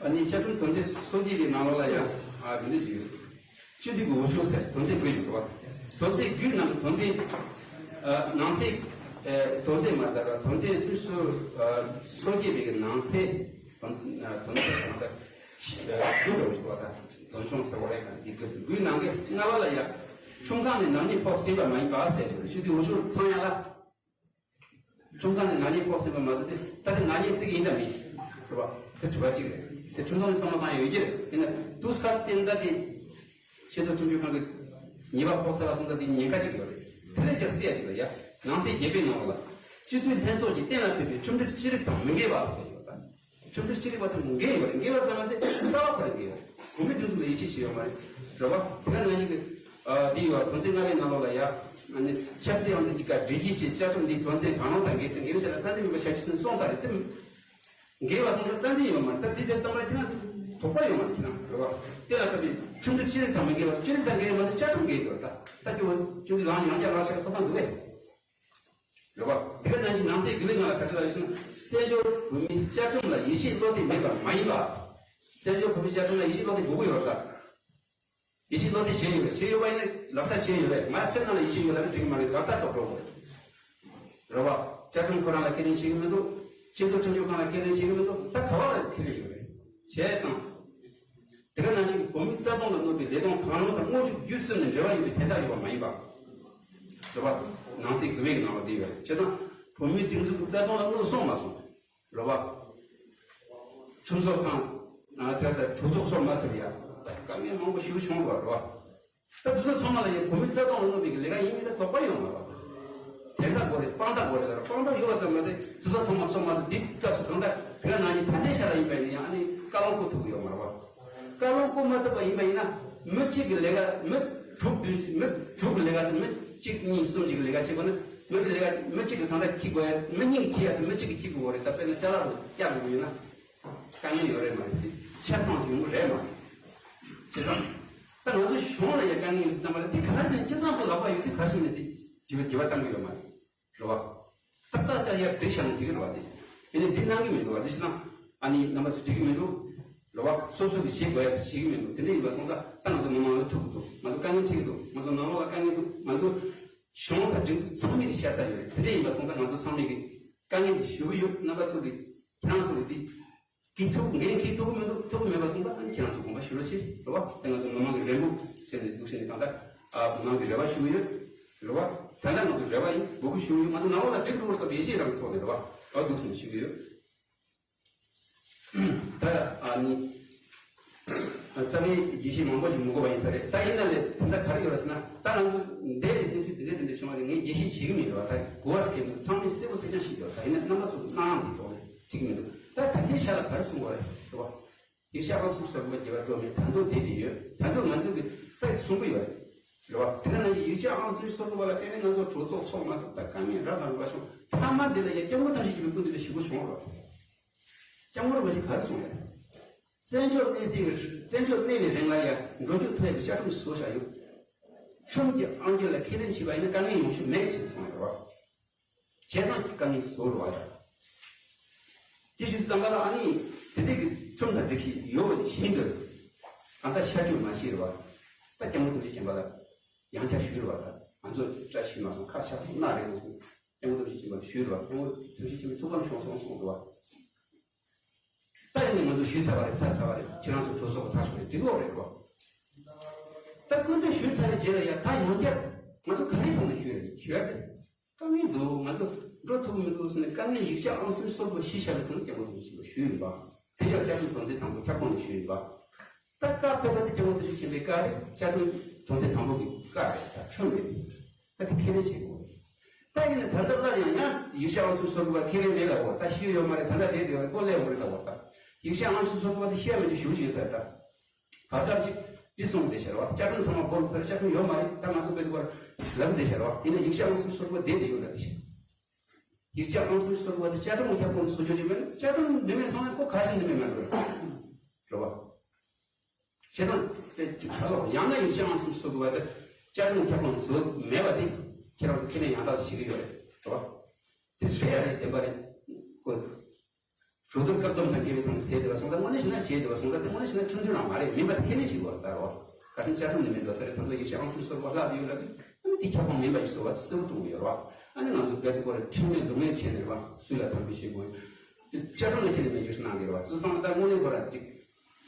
ཨ་ནི་བཅའ་ཁྲིམས་དོན་ཚན་སོ་བརྒྱད་ཀྱི་ནང་ལོགས་ལ་ཡང་ཨ་འདི་འདྲ་ཞིག་ཡོད། སྤྱི་འཐུས་ཀྱི་འོས་ཤོག་ཟེར་དོན་ཚན་དགུ་ཡོད་པ། དོན་ཚན་དགུའི་ནང་དོན་ཚན་ཨ་ནང་གསེས་ཨ་དོན་ཚན་མ་ལྟར་དོན་ཚན་སུ་སུ་ཨ་སོ་བརྒྱད་པའི་གི་ནང་གསེས་དོན་ཚན་ཨ་དོན་ཚན་མ་ལྟར་ཨ་དགུ་ཡོད་པ། དོན་ཆུང་ཟེར་བ་རེད། ག་འདི་དགུ་དགུའི་ནང་གི་ལྔ་པ་ལ་ཡ་ཁྲིམས་ཁང་ནས་ནག་ཉེས་ཕོག་ཟིན་པ་མ་ཡིན་པ་ཟེར་ཡོད་རེད། སྤྱི་འཐུས་འོས་ཤོག་ཚང་ཡག་ལ། ཁྲིམས་ཁང་ནས་ནག་ཉེས་ཕོག་ཟིན་པ་མ་ཟད་དེ་ད་དེ་ནག་ཉེས་བརྩི་གི་ཡིན་དང་མིན་རེད་པ། དེ་དྲི་བ་གཅིག་རེད། དེ་ཁྲིམས་ཁང་ནས་བསམ་བློ་བཏང་ཡ་ཡོད་ཀྱི་རེད། ཡིན་ན་དུས་སྐབས་དེ་འདྲ་དེ་ཆེས་མཐོ་ཁྲིམས་ཞིབ་ཁང་གི་ཉེས་པ་ཕོག་ཚར་བ་སོང་ཙང་དེ་ཉེན་ཁ་གཅིག་ཡོད་རེད། དེ་ལས་ཀྱང་སྲིད་ཡ་གཅིག་ལ་ཡ་ནང་གསེས་བརྒྱད་པའི་ནང་ལ་སྤྱི་འཐུས་ལྷན་ཚོགས་ཀྱིས་གཏན་ལ་ཕབ་པའི་ཁྲིམས་སྒྲིག་ཅི་རིགས་དང་མི་འགལ་བ་ཟེར་ཡོད་པ། ཁྲིམས་སྒྲིག་ཅི་རིགས་པ་དང་འགལ་ཡོད་རེད། འགལ་བ་ཙམ་མ་ཟད་རྩ་བ་ཁོ་རང་འགལ་ཡོད་རེད། བོད་མིའི་སྒྲིག་འཛུགས་ལ་ཡིད་ཆེས་བྱེད་ཡོད་མ་རེད། རེད་པ། དེ་ག་ནང་བཞིན་གྱི་ཨ་འདི་ཡོད་དོན་ཚན་ལྔ་པའི་ནང་ལོགས་ལ་ཡ། ཨ་ནི་ཆབ་སྲིད་དབང་འཛིན་གྱི་བཀའ་སྒྲིག་གཞི་བཅས་བཅའ་ཁྲིམས་འདིའི་དོན་ཚན་གང་རུང་དང་འགལ་ཚེ་འགལ་བ་ཆ་ལ་རྩ་འཛིན་ཡིན་པ་ཞབས་ཕྱི་སོང་ས་རེད་དེ། འགལ་བ་སོང་ཙང་རྩ་འཛིན་ཡོད་མ་རེད། ད་དེ་ཚོ་ཚང་མ་དེ་ན་དོགས་པ་ཡོད་མ་རེད། དེ་ན་རེད་པ། དེ་ལ་ལྟ་བུའི་ཁྲིམས་སྒྲིག་ཅི་རིགས་དང་མི་འགལ་བ་ཅི་རིགས་དང་འགལ་ཡོད་མ་རེད། བཅའ་ཁྲིམས་འགལ་ཡོད་ད། ད་སྐྱོ་བོ་ཁྲིམས་སྒྲིག་ལངས་ཡང་བསྐྱར་ལངས་ཤག་ཐོབ་ཐང་འདུག་གས། རེད་པ། དེ་ག་ནང་བཞིན་ནང་གསེས་དགུ་པའི་ནང་ལ་ག་རེ་ལབ་ཡོད་ཟེར་ན། བཙན་བྱོལ་བོད་མིའི་བཅའ་ཁྲིམས་ལ་ཡིད་ཆེས་བློ་གཏད་མེད་པ་མ་ཡིན་པ། བཙན་བྱོལ་བོད་མིའི་བཅའ་ཁྲིམས་ལ་ཡིད་ཆེས་བློ་གཏད་དགོས་ཀྱི་ཡོད་རེད་ད། ཡིད་ཆེས་བློ་གཏད་བྱས་ཡོད་རེད། བྱས་ཡོད་པ་ཡིན་ན་ལག་བསྟར་བྱས་ཡོད་རེད། ང་སེམས་ནང་ལ་ཡིད་ཆེས་ཡོད་ལབ་ན་འགྲིག་གི་མ་རེད། ལག་བསྟར་ཐོག་འགྲོ་དགོས་རེད། རེད་པ། བཅའ་ཁྲིམས་ཁོ་རང་ལ་ཁས་ལེན་བྱེད་ཀྱི་མི་འདུག་སྤྱི་འཐུས་ཁྲིམས་ཞིབ་ཁང་ལ་ཁས་ལེན་བྱེད་ཀྱི་མི་འདུག་ད་ག་བ་ལ་ཁས་ལེན་ཡོད་རེད། བྱས་ཙང་། དེ་ག་ནང་བཞིན་བོད་མིའི་རྩ་དོན་ལ་གནོད་པའི་ལས་དོན་གང་རུང་དང་དངོས་ཤུགས་བརྒྱུད་གསུམ་ནས་འབྲེལ་བ་ཡོད་པའི་དོན་དག་ཡོད་པ་མ་ཡིན་པ། རེད་པ། ནང་གསེས་དགུ་པའི་ནང་ལ་འདི་ཡོད་རེད། བྱས་ཙང་བོད་མིའི་སྒྲིག་འཛུགས་ཀྱི་རྩ་དོན་ལ་གནོད་སོང་མ་སོང་། རེད་པ། ཁྲིམས་བཟོ་ཁང་། ཨ་ཚ་ས་གྲོས་ཚོགས་སོགས་མ་ཐུབ་ཡ། ད་དཀའ་ངལ་མང་པོ་ཞིག་བྱུང་བ་རེད་པ། ད་དེ་ཚོ་ཚང་མ་ལ་ཡང་བོད་མི་རྩ་དོན་ལ་གནོད་པའི་ལས་ཀ་ཡིན་མིན་ལ་དོགས་པ་ཡོང་མ་རེད་པ། དོན་དག་དགོས་རེད། དཔང་རྟགས་དགོས་རེད་ཟེར། དཔང་རྟགས་ཡོད་པ་ཙམ་མ་ཟད་དེ་ཚོ་ཚང་མ་ཚང་མ་འདི་སྐབས་སུ་གང་ལྟར་དེ་ག་ནང་བཞིན་ད་ལྟའི་ཆ་ལ་ཡིན་པ་ཡིན་ན་ཡང་ཨ་ནི་བཀའ་ལུང་བསྐུར་ཐུབ་ཀྱི་ཡོད་མ་རེད་པ། བཀའ་ལུང་བསྐུར་མ་ཐུབ་པ་ཡིན་པ་ཡིན་ན་མི་གཅིག་གི་ལས་ཀ་མི་དྲུག་མི་དྲུག་གི་ལས་ཀ་དང་མི་གཅིག་གཉིས་གསུམ་གཅིག་གི་ལས་ཀ་བྱེད་དགོས་ན་མི་གི་ལས་ཀ་མི་གཅིག་གི་གང་ལྟར་འཁྱེར་དགོས་ཡ། མི་གཉིས་ཀྱིས་འཁྱེར་ཡ་དང་མི་གཅིག་གིས་འཁྱེར་དགོས་རེད། ད་དཔེར་ན་ཅ་ལག་རུ་བཀྱག་དགོས་ཡོད་ན། དཀའ་ངལ་ཡོད་རེད་མ་རེད། ཆ་ཚང་བྱུང་རེད་མ་རེད། བྱས་ཙང་། ད་ང་ཚོ་གཞུང་ལ་ཡང་དཀའ་ངལ་ཡོད་ཙམ་པ་ལ་དེ་ག་རེ་བྱས་ནས་ཁྱེད་ཚང་ཚོ་ལག་པ་ཡོད་དུས་ག་རེ་བྱས་ནས་དེ་འགྱུར་བ་འགྱུར་བ་གཏང་གི་ཡོད་མ་རེད། རེད་བ། ཏག་ཏག་ཅག་ཡར་སྒྲིག་བཞག་ན་འགྲིག་གི་རེད་བ་དེ། ཡིན་ནའི་འདི་གནང་གི་མི་འདུག་བ། འདི་ཕྱི་ནང་ཨ་ནི་རྣམ་པ་ཚོ་འགྲིག་གི་མི་འདུག་རེད་བ། སོ་སོ་གི་བྱེད་དགོས་ཡ་བྱེད་ཀྱི་མི་འདུག་དེ་འདྲ་ཡིན་པ་སོང་ཙང་ད་ང་ཚོ་མི་མང་ལ་ཐུག་གི་འདུག་ང་ཚོ་དཀའ་ངལ་འཕྲད་ཀྱི་འདུག་ང་ཚོ་ནང་ལོགས་ལ་དཀའ་ངལ་འདུག་ང་ཚོ་གཞུང་དང་སྒྲིག་འཛུགས་ཚང་མས་དེ་ཤེས་ས་ཡོད་རེད། དེ་འདྲ་ཡིན་པ་སོང་ཙང་ང་ཚོ་ཚང་མས་ཀྱི་དཀའ་ངལ་འདི་ཞུ་གི་ཡོད། རྣམ་པ་ཚོ་གི་ཁྱེད་རང་ཚོ་གི་འདི། གིས་ཐུག་ངས་གིས་ཐུག་གི་མི་འདུག་ཐུག་གི་མེད་པ་སོང་ཙང་ཁྱེད་རང་ཚོ་དགོངས་པ་ཞུ་རོགས་བྱེད། རེད་བ། དེ་ང་ཚོ་མི་མང་གི་རེ་སྨོན་ཟེར་ནས་འདུག་ཟེར་ནས་གང་ལྟར་ཨ་མི་མང་གི་རེ་བ་ཞུ་གི་ཡོད། རེད་བ། ད་ལྟ་ང་ཚོ་རེ་བ་ཡིན། འབོད་སྐུལ་ཞུ་གི་ཡོད། ང་ཚོ་ནང་ལོགས་ལ་འགྲིག་འགྲོ་བར་བསམ་པའི་ཡིད་ཆེས་རང་གི་ཐོག་ནས་རེད་བ། ཨ་འདུག་ཟེར་ནས་ཞུ་གི་ཡོད། ད་ཨ་ནི་རྩ་བའི་རྒྱས་བཤད་མང་པོ་ཞིག་མི་དགོས་པ་ཡིན་ས་རེད། ད་ཡིན་ན་ལས་དེ་འདྲ་ག་རེ་ཡོད་རེད་ཟེར་ན། ད་ང་ཚོ་འདས་པའི་གནས་ཚུལ་དེ་འདྲ་དེ་འདྲ་བྱུང་བ་རེད། ངས་རྒྱས་བཤད་བྱེད་ཀྱི་མེད་རེད་བ། ད་གོ་བ་ཟེར་གྱི་མི་འདུག་ཚང་མས་གསལ་པོ་གསལ་རྐྱང་ཤེས་ཀྱི་ཡོད། ད་ཡིན་ན་རྣམ་པ་ཚོ་གི་སྣང་བ་འདི་ཐོག་ནས་འགྲིག་གི་མི་འདུག་ད་ད་ལྟའི་ཆ་ལ་ག་རེ་གསུང་དགོས་རེད་ཟེར་བ། ཡིག་ཆ་ཨང་སུམ་སོ་དགུ་པ་རྒྱས་པར་སྒྲོག་མི་ད་དུང་བསྡད་དེ་ཡོད། ད་དུང་ང་ཚོ་གི་ད་གསུང་གི་ཡོད་རེད་བ། དེ་ག་ནང་བཞིན་ཡིག་ཆ་ཨང་སུམ་སོ་དགུ་པ་ལ་བརྟེན་ནས་ང་ཚོ་གྲོས་ཚོགས་ཚོགས་མ་ཐུབ། ད་དཀའ་ངལ་རབ་དང་རིམ་པ་བྱུང་། མཐའ་མ་འདི་ལ་ཡ་སྐྱབས་མགོན་ཐམས་ཅད་མཁྱེན་པའི་སྐུ་མདུན་ལ་ཞུ་སྒོ་བྱུང་བ་རེད་བ། སྐྱབས་མགོན་རིན་པོ་ཆེ་ག་རེ་གསུངས་རེད། བཙན་བྱོལ་གནས་ཚུལ་བཙན་བྱོལ་གནས་ལས་རིང་ལ་ཡང་འགྲོ་རྒྱུ་ཐུབ་པའི་བཅའ་ཁྲིམས་བཟོ་བཞག་ཡོད། ཁྲིམས་ཀྱི་ཨང་རྒྱུད་ལ་ཁས་ལེན་བྱས་པ་ཡིན་ན་དཀའ་ངལ་ཡོང་རྒྱུ་མེད་ཅེས་གསུངས་ཡོད་རེད་བ། བྱས་ཙང་དཀའ་ངལ་བཟོ་རུ་བ་རེད། དེ་བཞིན་ཙམ་པ་ལ་ཨ་ནི་དེ་འདྲའི་གི་ཁྲིམས་དང་སྒྲིག་གཞི་ཡོད་པ་བཞིན་དུ་ཨ་ད་ཤར་རྒྱུ་མ་ཤེས་རེད་བ། ད་སྐྱབས་མགོན་ཐུགས་རྗེ་ཆེན་པོ་ལ་ཡང་བསྐྱར་ཞུས་རེད་བ། ད་ང་ཚོ་བཀྲ་ཤིས་མ་སོང་ཁ་ཆ་ཚང་ན་རེད་མ་སོང་། སྐྱབས་མགོན་ཐུགས་རྗེ་ཆེན་པོ་ལ་ཞུས་རེད་བ། སྐྱབས་མགོན་ཐུགས་རྗེ་ཆེན་པོས་ཐུགས་ཕམ་བྱུང་སོང་གསུངས་འདུག་བ། ད་ཡིན་ནའི་ང་ཚོ་ཞུས་ཚར་བ་རེད། ཚར་ཚར་བ་རེད། ཁྱེད་རང་ཚོ་གྲོས་ཚོགས་ཀྱི་ཐག་གཅོད་རེད། དེ་ལོག་རེད་བ། ད་སྐུ་མདུན་ཞུས་ཚར་བའི་རྗེས་ལ་ཡང་ད་ཡང་བསྐྱར་ང་ཚོ་ག་རེའི་ཐོག་ནས་ཞུས་རེད། ཞུས་རེད། དཀའ་ངལ་འདུག་ང་ཚོ་འགྲོ་ཐུབ་མི་འདུག་ཟེར་ནས་དཀའ་ངལ་ཡིག་ཆ་ཨང་སུམ་སོ་དགུ་པ་གཞི་བཞག་པའི་ཐོག་ནས་སྐྱབས་མགོན་ཐུགས་རྗེ་ཆེན་པོ་ཞུས་ཡིན་པ། དེ་ཡང་བཅའ་ཁྲིམས་དོན་ཚན་དང་པོའི་ཁྱབ་ཁོངས་ནས་ཞུས་ཡིན་པ། ད་བཀའ་ཕེབས་པ་དེ་སྐྱབས་མགོན་ཐུགས་རྗེ་ཆེན་པོའི་བཀའ་རེད། བཅའ་ཁྲིམས་དོན་ཚན་དང་པོ་གི་བཀའ་རེད། ད་ཁྲིམས་རེད། ད་དེ་ཁས་ལེན་བྱེད་དགོས་རེད། ད་ཡིན་ན་ད་ལྟ་སླར་ཡང་ཡང་ཡིག་ཆ་ཨང་སུམ་སོ་དགུ་པ་ཁས་ལེན་མེད་ལབ་འོ། ད་ཤེས་ཡོད་མ་རེད། ད་ལྟ་བསྡད་ཡོད་རེད། ཀོ་ལས་འོ་རེད་ལབ་འོ། ད་ཡིག་ཆ་ཨང་སུམ་སོ་དགུ་པ་དེ་ཤེས་ཡ་མེད་དུ་ཞུ་ཞིག་ཟེར་ད། བར་སྐབས་ཅིག་འདི་གསུངས་བསྡད་ཤག་རེད་བ། བཅའ་ཁྲིམས་ཚང་མ་སྦོམ་ཚར། བཅའ་ཁྲིམས་ཡོད་མ་རེད། ད་ང་ཚོ་དཔེ་འདུག་པར་ལབ་བསྡད་ཤག་རེད་བ། ཡིན་ན་ཡིག་ཆ་ཨང་སུམ་སོ་དགུ་པ་བསྡད་དེ་ཡོད་ལབ་བསྡད་ཤག་ཡིག་ཆ་ཨང་སུམ་སོ་དགུ་པ་དེ་བཅའ་ཁྲིམས་ཀྱི་ཁྱབ་ཁོངས་སུ་བཟོ་རྒྱུ་ཅིག་མེད་ན་བཅའ་ཁྲིམས་འདི་མེད་སོང་ན་ཁོ་ག་ཞིག་འདི་མེད་མ་འགྲོ་རེད་བ། བྱས་ཙང་དཔེ་ཅིག་ཧ་ལོ། ཡང་ན་ཡིག་ཆ་ཨང་སུམ་སོ་དགུ་པ་དེ་བཅའ་ཁྲིམས་ཀྱི་ཁྱབ་ཁོངས་སུ་བཟོ་མེད་པ་དེ་ཁྱེད་རང་ཚོ་ཁས་ལེན་ཡང་དག་བྱེད་ཀྱི་ཡོད་རེད་བ། དེ་བྱེད་ཡ་རེད། བདེན་པ་རེད། ཁོ། གྲོས་བསྡུར་བཀག་སྡོམ་དང་འགལ་བའི་ཐོག་ནས་བྱས་བསྡད་པ་སོང་ཙང་། དངོས་གནས་བྱས་ན་བྱས་བསྡད་པ་སོང་ཙང་། དེ་དངོས་གནས་བྱས་ན་ཁྲིམས་མཐུན་རང་མ་རེད། མིན་པ་དེ་ཁས་ལེན་བྱེད་དགོས་པ་ལྟར་རོ། ཁ་སང་བཅའ་ཁྲིམས་ནས་མེད་འགྲོ་ས་རེད། ད་ལྟ་ཡིག་ཆ་ཨང་སུམ་ཅུ་སོ་དགུ་ལྷག་ཡོད་ལ། ཨ་ནི་དེ་ཁྱབ་ཁོངས་མིན་པ་ཞིག་བཟོ་བ་གསལ་པོ་གཏོང་གི་ཡོད་རེད་བ། ཨ་ནི་ང་ཚོ་རྦད་དེ་ཁོ་ར་ཁྲིམས་མེད་ལུགས་མེད་བྱས་ནས་རེད་བ། སུས་ལ་དམ་འབུལ་བྱེད་དགོས། དེ་བཅའ་ཁྲིམས་ལ་ཁས་ལེན་མེད་རྒྱུ་ཞིག་གནང་གི་རེད་བ། སུ་ཚང་མ་ད་དངོས་གནས་ཁོ་ར་ཅིག་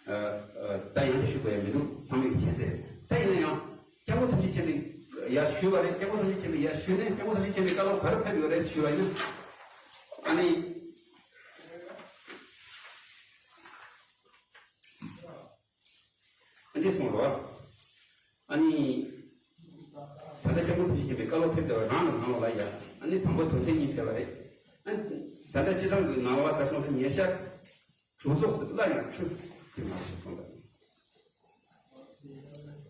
ཨ་ཨ་ད་ཡང་བསྐྱར་ཞུ་དགོས་ཡ་མི་འདུག་ཚང་མས་མཁྱེན་གསལ་རེད། ད་ཡིན་ན་ཡང་། སྐྱབས་མགོན་ཐུགས་རྗེ་ཆེན་པོས་ཡར་ཞུས་པ་རེད། སྐྱབས་མགོན་ཐུགས་རྗེ་ཆེན་པོས་ཡར་ཞུས་ནས། སྐྱབས་མགོན་ཐུགས་རྗེ་ཆེན་པོས་བཀའ་སློབ་ག་རེ་ཕེབས་ཡོད་རེད་ཞུས་པ་ཡིན་ན། ཨ་ནི། ཨ་འདྲས་གསུངས་རོགས། ཨ་ནི། ད་ལྟ་སྐྱབས་མགོན་ཐུགས་རྗེ་ཆེན་པོས་བཀའ་སློབ་ཕེབས་བསྡད་པ་རང་ལ་ནང་ལོགས་ལ་ཡ། ཨ་ནི་དང་པོ་དོན་ཚན་གཉིས་ཕེབས་པ་རེད། ཨ་ནི། ད་ལྟ་སྤྱི་བཏང་གི་ནང་ལོགས་ལ་ད་སོང་ཙང་ཉེ་ཆར། གྲོས་ཚོགས་སུ་སླར་ཡང་ཆུ་དེ་མ་ཞིག་གསུངས་པ།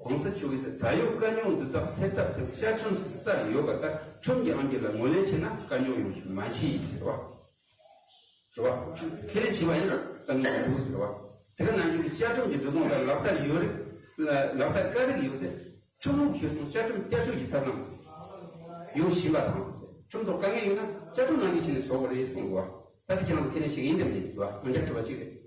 གོང་ས་མཆོག་གིས་ཟེར། ད་ཡོད་དཀའ་རྙོག་འདི་དག་སེལ་ཐབས་དེ་བཅའ་ཁྲིམས་སུ་གསལ་ཡོད་པ་ལྟར་ཁྲིམས་ཀྱི་དབང་གིས་ལ་ངོས་ལེན་བྱས་ན་དཀའ་རྙོག་ཡོང་རྒྱུ་མ་མཆིས་ཟེར་བ། རེད་བ། ཁས་ལེན་བྱས་པ་ཡིན་ན་དཀའ་ངལ་མི་འདུག་ཟེར་བ། དེ་ག་ནང་བཞིན་གྱི་བཅའ་ཁྲིམས་ཀྱི་འབྲུ་དོན་ལ་ལག་བསྟར་ཡོད་རིགས་ལ་ལག་བསྟར་དཀའ་རིགས་ཡོད་ཚེ། ཁྲིམས་ལུགས་ཤེས་སོང་བཅའ་ཁྲིམས་བསྐྱར་བཅོས་ཀྱི་ཐབས་ལམ་ཡོང་བཞིན་པ་དང་། ཁྲིམས་ཐོག་དཀའ་ངལ་ཡོད་ན་བཅའ་ཁྲིམས་ནང་བཞིན་བྱས་ནས་བཟོ་དགོས་རེད་གསུངས་འདུག་བ། ད་དེ་ཁྱེད་རང་ཚོ་ཁས་ལེན་བྱེད་ཀྱི་ཡིན་དམ་མིན་འདུག་བ། ང་རྒྱལ་གྲུབ་པ་གཅིག་རེད།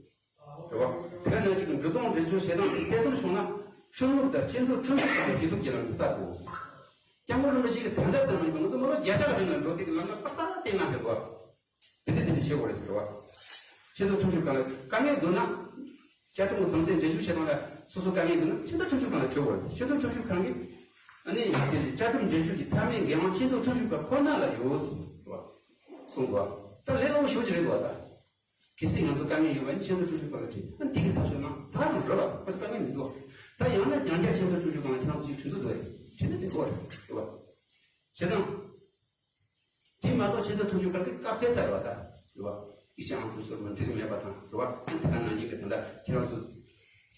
རེད་བ། དེ་ག་ནང་བཞིན་གྱི་འབྲུ་དོན་འགྲེལ་བརྗོད་བྱེད་སྟངས་དེ་ཐེ་ཚོམ་བྱུང་ན། ཁྲིམས་ལུགས་དང་སྤྱི་ཚོགས་ཁྲིམས་ཞིབ་ཁང་གི་ཞུ་གཏུག་གི་ལམ་ནས་གསལ་དགོས། སྐྱབས་མགོན་རིན་པོ་ཆེ་གིས་ད་ལྟ་ཙམ་མ་ཡིན་པར་ང་ཚོ་ལོ་བརྒྱ་ཕྲག་རིང་ལ་འགྲོ་སྲིད་ཀྱི་ལམ་ལ་ཏག་ཏག་བསྟན་གནང་ཕེབས་པ། དེ་འདྲ་དེ་འདྲ་བྱེད་དགོས་རེད་ཟེར་བ། ཆེས་མཐོའི་ཁྲིམས་ཞིབ་ཁང་ལ་དཀའ་ངལ་འདུག་ན། བཅའ་ཁྲིམས་ཀྱི་དོན་ཚན་འགྲེལ་བརྗོད་བྱེད་སྟངས་ལ་སོ་སོ་དཀའ་ངལ་འདུག་ན་ཆེས་མཐོའི་ཁྲིམས་ཞིབ་ཁང་ལ་བྲིས་དགོས་རེད། ཆེས་མཐོའི་ཁྲིམས་ཞིབ་ཁང་གིས་ཨ་ནི་དེ་བཅའ་ཁྲིམས་འགྲེལ་བརྗོད་ཀྱི་མཐའ་མའི་འགན་དབང་ཆེས་མཐོའི་ཁྲིམས་ཞིབ་ཁང་ཁོ་ན་ལ་ཡོད་ཟེར་བ། གསུངས་པ། ད་ལས་སླ་པོ་ཞེ་པོ་ཅིག་རེད་འདུག་བ་ད། གལ་སྲིད་ང་ཚོ་དཀའ་ངལ་ཡོད་པ་ཡིན་ན་ཆེས་མཐོའི་ཁྲིམས་ཞིབ་ཁང་ལ་དྲིས། ཨ་ནི་དེ་གི་ཐག་གཅོད་གནང་། ད་རང་རོལ་ལ་ཁོ་ཚོ་དཀའ་ངལ་མི་འདུག་ད་ཡང་ན་ཡང་བསྐྱར་ཆེས་མཐོའི་ཁྲིམས་ཞིབ་ཁང་ལ་ཁྱེད་རང་ཚོ་ཞིག་དྲི་འདུག་འདུག་ཨེ། དྲི་ན་དེ་གོ་རེད་འདུག་བ། བྱས་ཙང་། དེ་མ་གཏོགས་ཆེས་མཐོའི་ཁྲིམས་ཞིབ་ཁང་གིས་བཀའ་ཕེབས་ཚར་བ་ད་འདུག་བ། ཡིག་ཆ་ཨང་སུམ་ཅུ་སོ་དགུ་འགྲིག་གི་མེད་པ་དང་འདུག་བ། དེ་ག་ནང་བཞིན་གྱི་ད་ལྟ་ཁྱེད་རང་ཚོ།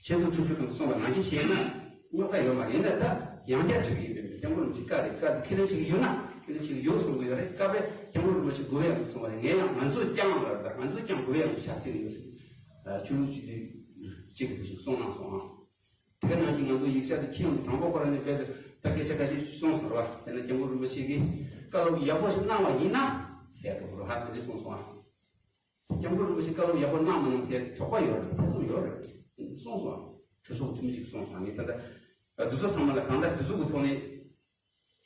ཆེས་མཐོའི་ཁྲིམས་ཞིབ་ཁང་གིས་གསུངས་པ་ནང་བཞིན་བྱས་ན་རྙོག་དྲ་ཡོད་མ་རེད། ཡིན་ན་ད་ཡང་བསྐྱར་དྲི་གི་ཡིན་པས། སྐྱབས་མགོན་རིན་པོ་ཆེ་བཀའ་རེད། བཀའ་དེ་ཁས་ལེན་བྱེད་ཀྱི་ཡོད་ན། ཁས་ལེན་བྱེད་ཀྱི་ཡོད་གསུང་གི་ཡོད་རེད། བཀའ་པས་སྐྱབས་མགོན་རིན་པོ་ཆེ་དགོས་ཡག་གསུང་བ་རེད། ངས་ཡང་ང་ཚོས་ཀྱང་ལ་ད་ང་ཚོས་ཀྱང་དགོས་ཡག་ཆ་ཚིག་ཡོད་ཟེར། ཆོས་ལུགས་སྤྱི་འཐུས་གཅིག་གིས་དེ་བཞིན་གསུངས་གནང་སོང་ཨང་། དེ་ག་ནང་བཞིན་ང་ཚོ་ཡིག་ཆ་དེ་ཁྱེར་ཡོང་དུས་དང་པོ་ཁོ་རང་ནས་རྦད་དེ་ད་སྐད་ཆ་ཁ་ཤས་གསུངས་སོང་རེད་བ། དེ་ན་སྐྱབས་མགོན་རིན་པོ་ཆེ་གིས་བཀའ་སློབ་ཡག་པོ་ཞིག་གནང་བ་ཡིན་ན་ཟེར་ཡག་འདུག་རོ། ཧ་དེ་འདྲ་གསུངས་སོང་ཨང་། སྐྱབས་མགོན་རིན་པོ་ཆེ་བཀའ་སློབ་ཡག་པོ་གནང་མ་གནང་ཟེར་དོགས་པ་ཡོད་རེད། ཐེ་ཚོམ་ཡོད་རེད། གསུངས་སོང་། གྲོས་ཚོགས་འཐུས་མི་ཞིག་གསུངས་སོང་། ངས་ད་ལྟ་དུས་ཚོད་ཚང་མ་ལ་གང་ལྟར་དུས་ཚོད་ཀྱི་ཐོག་ནས་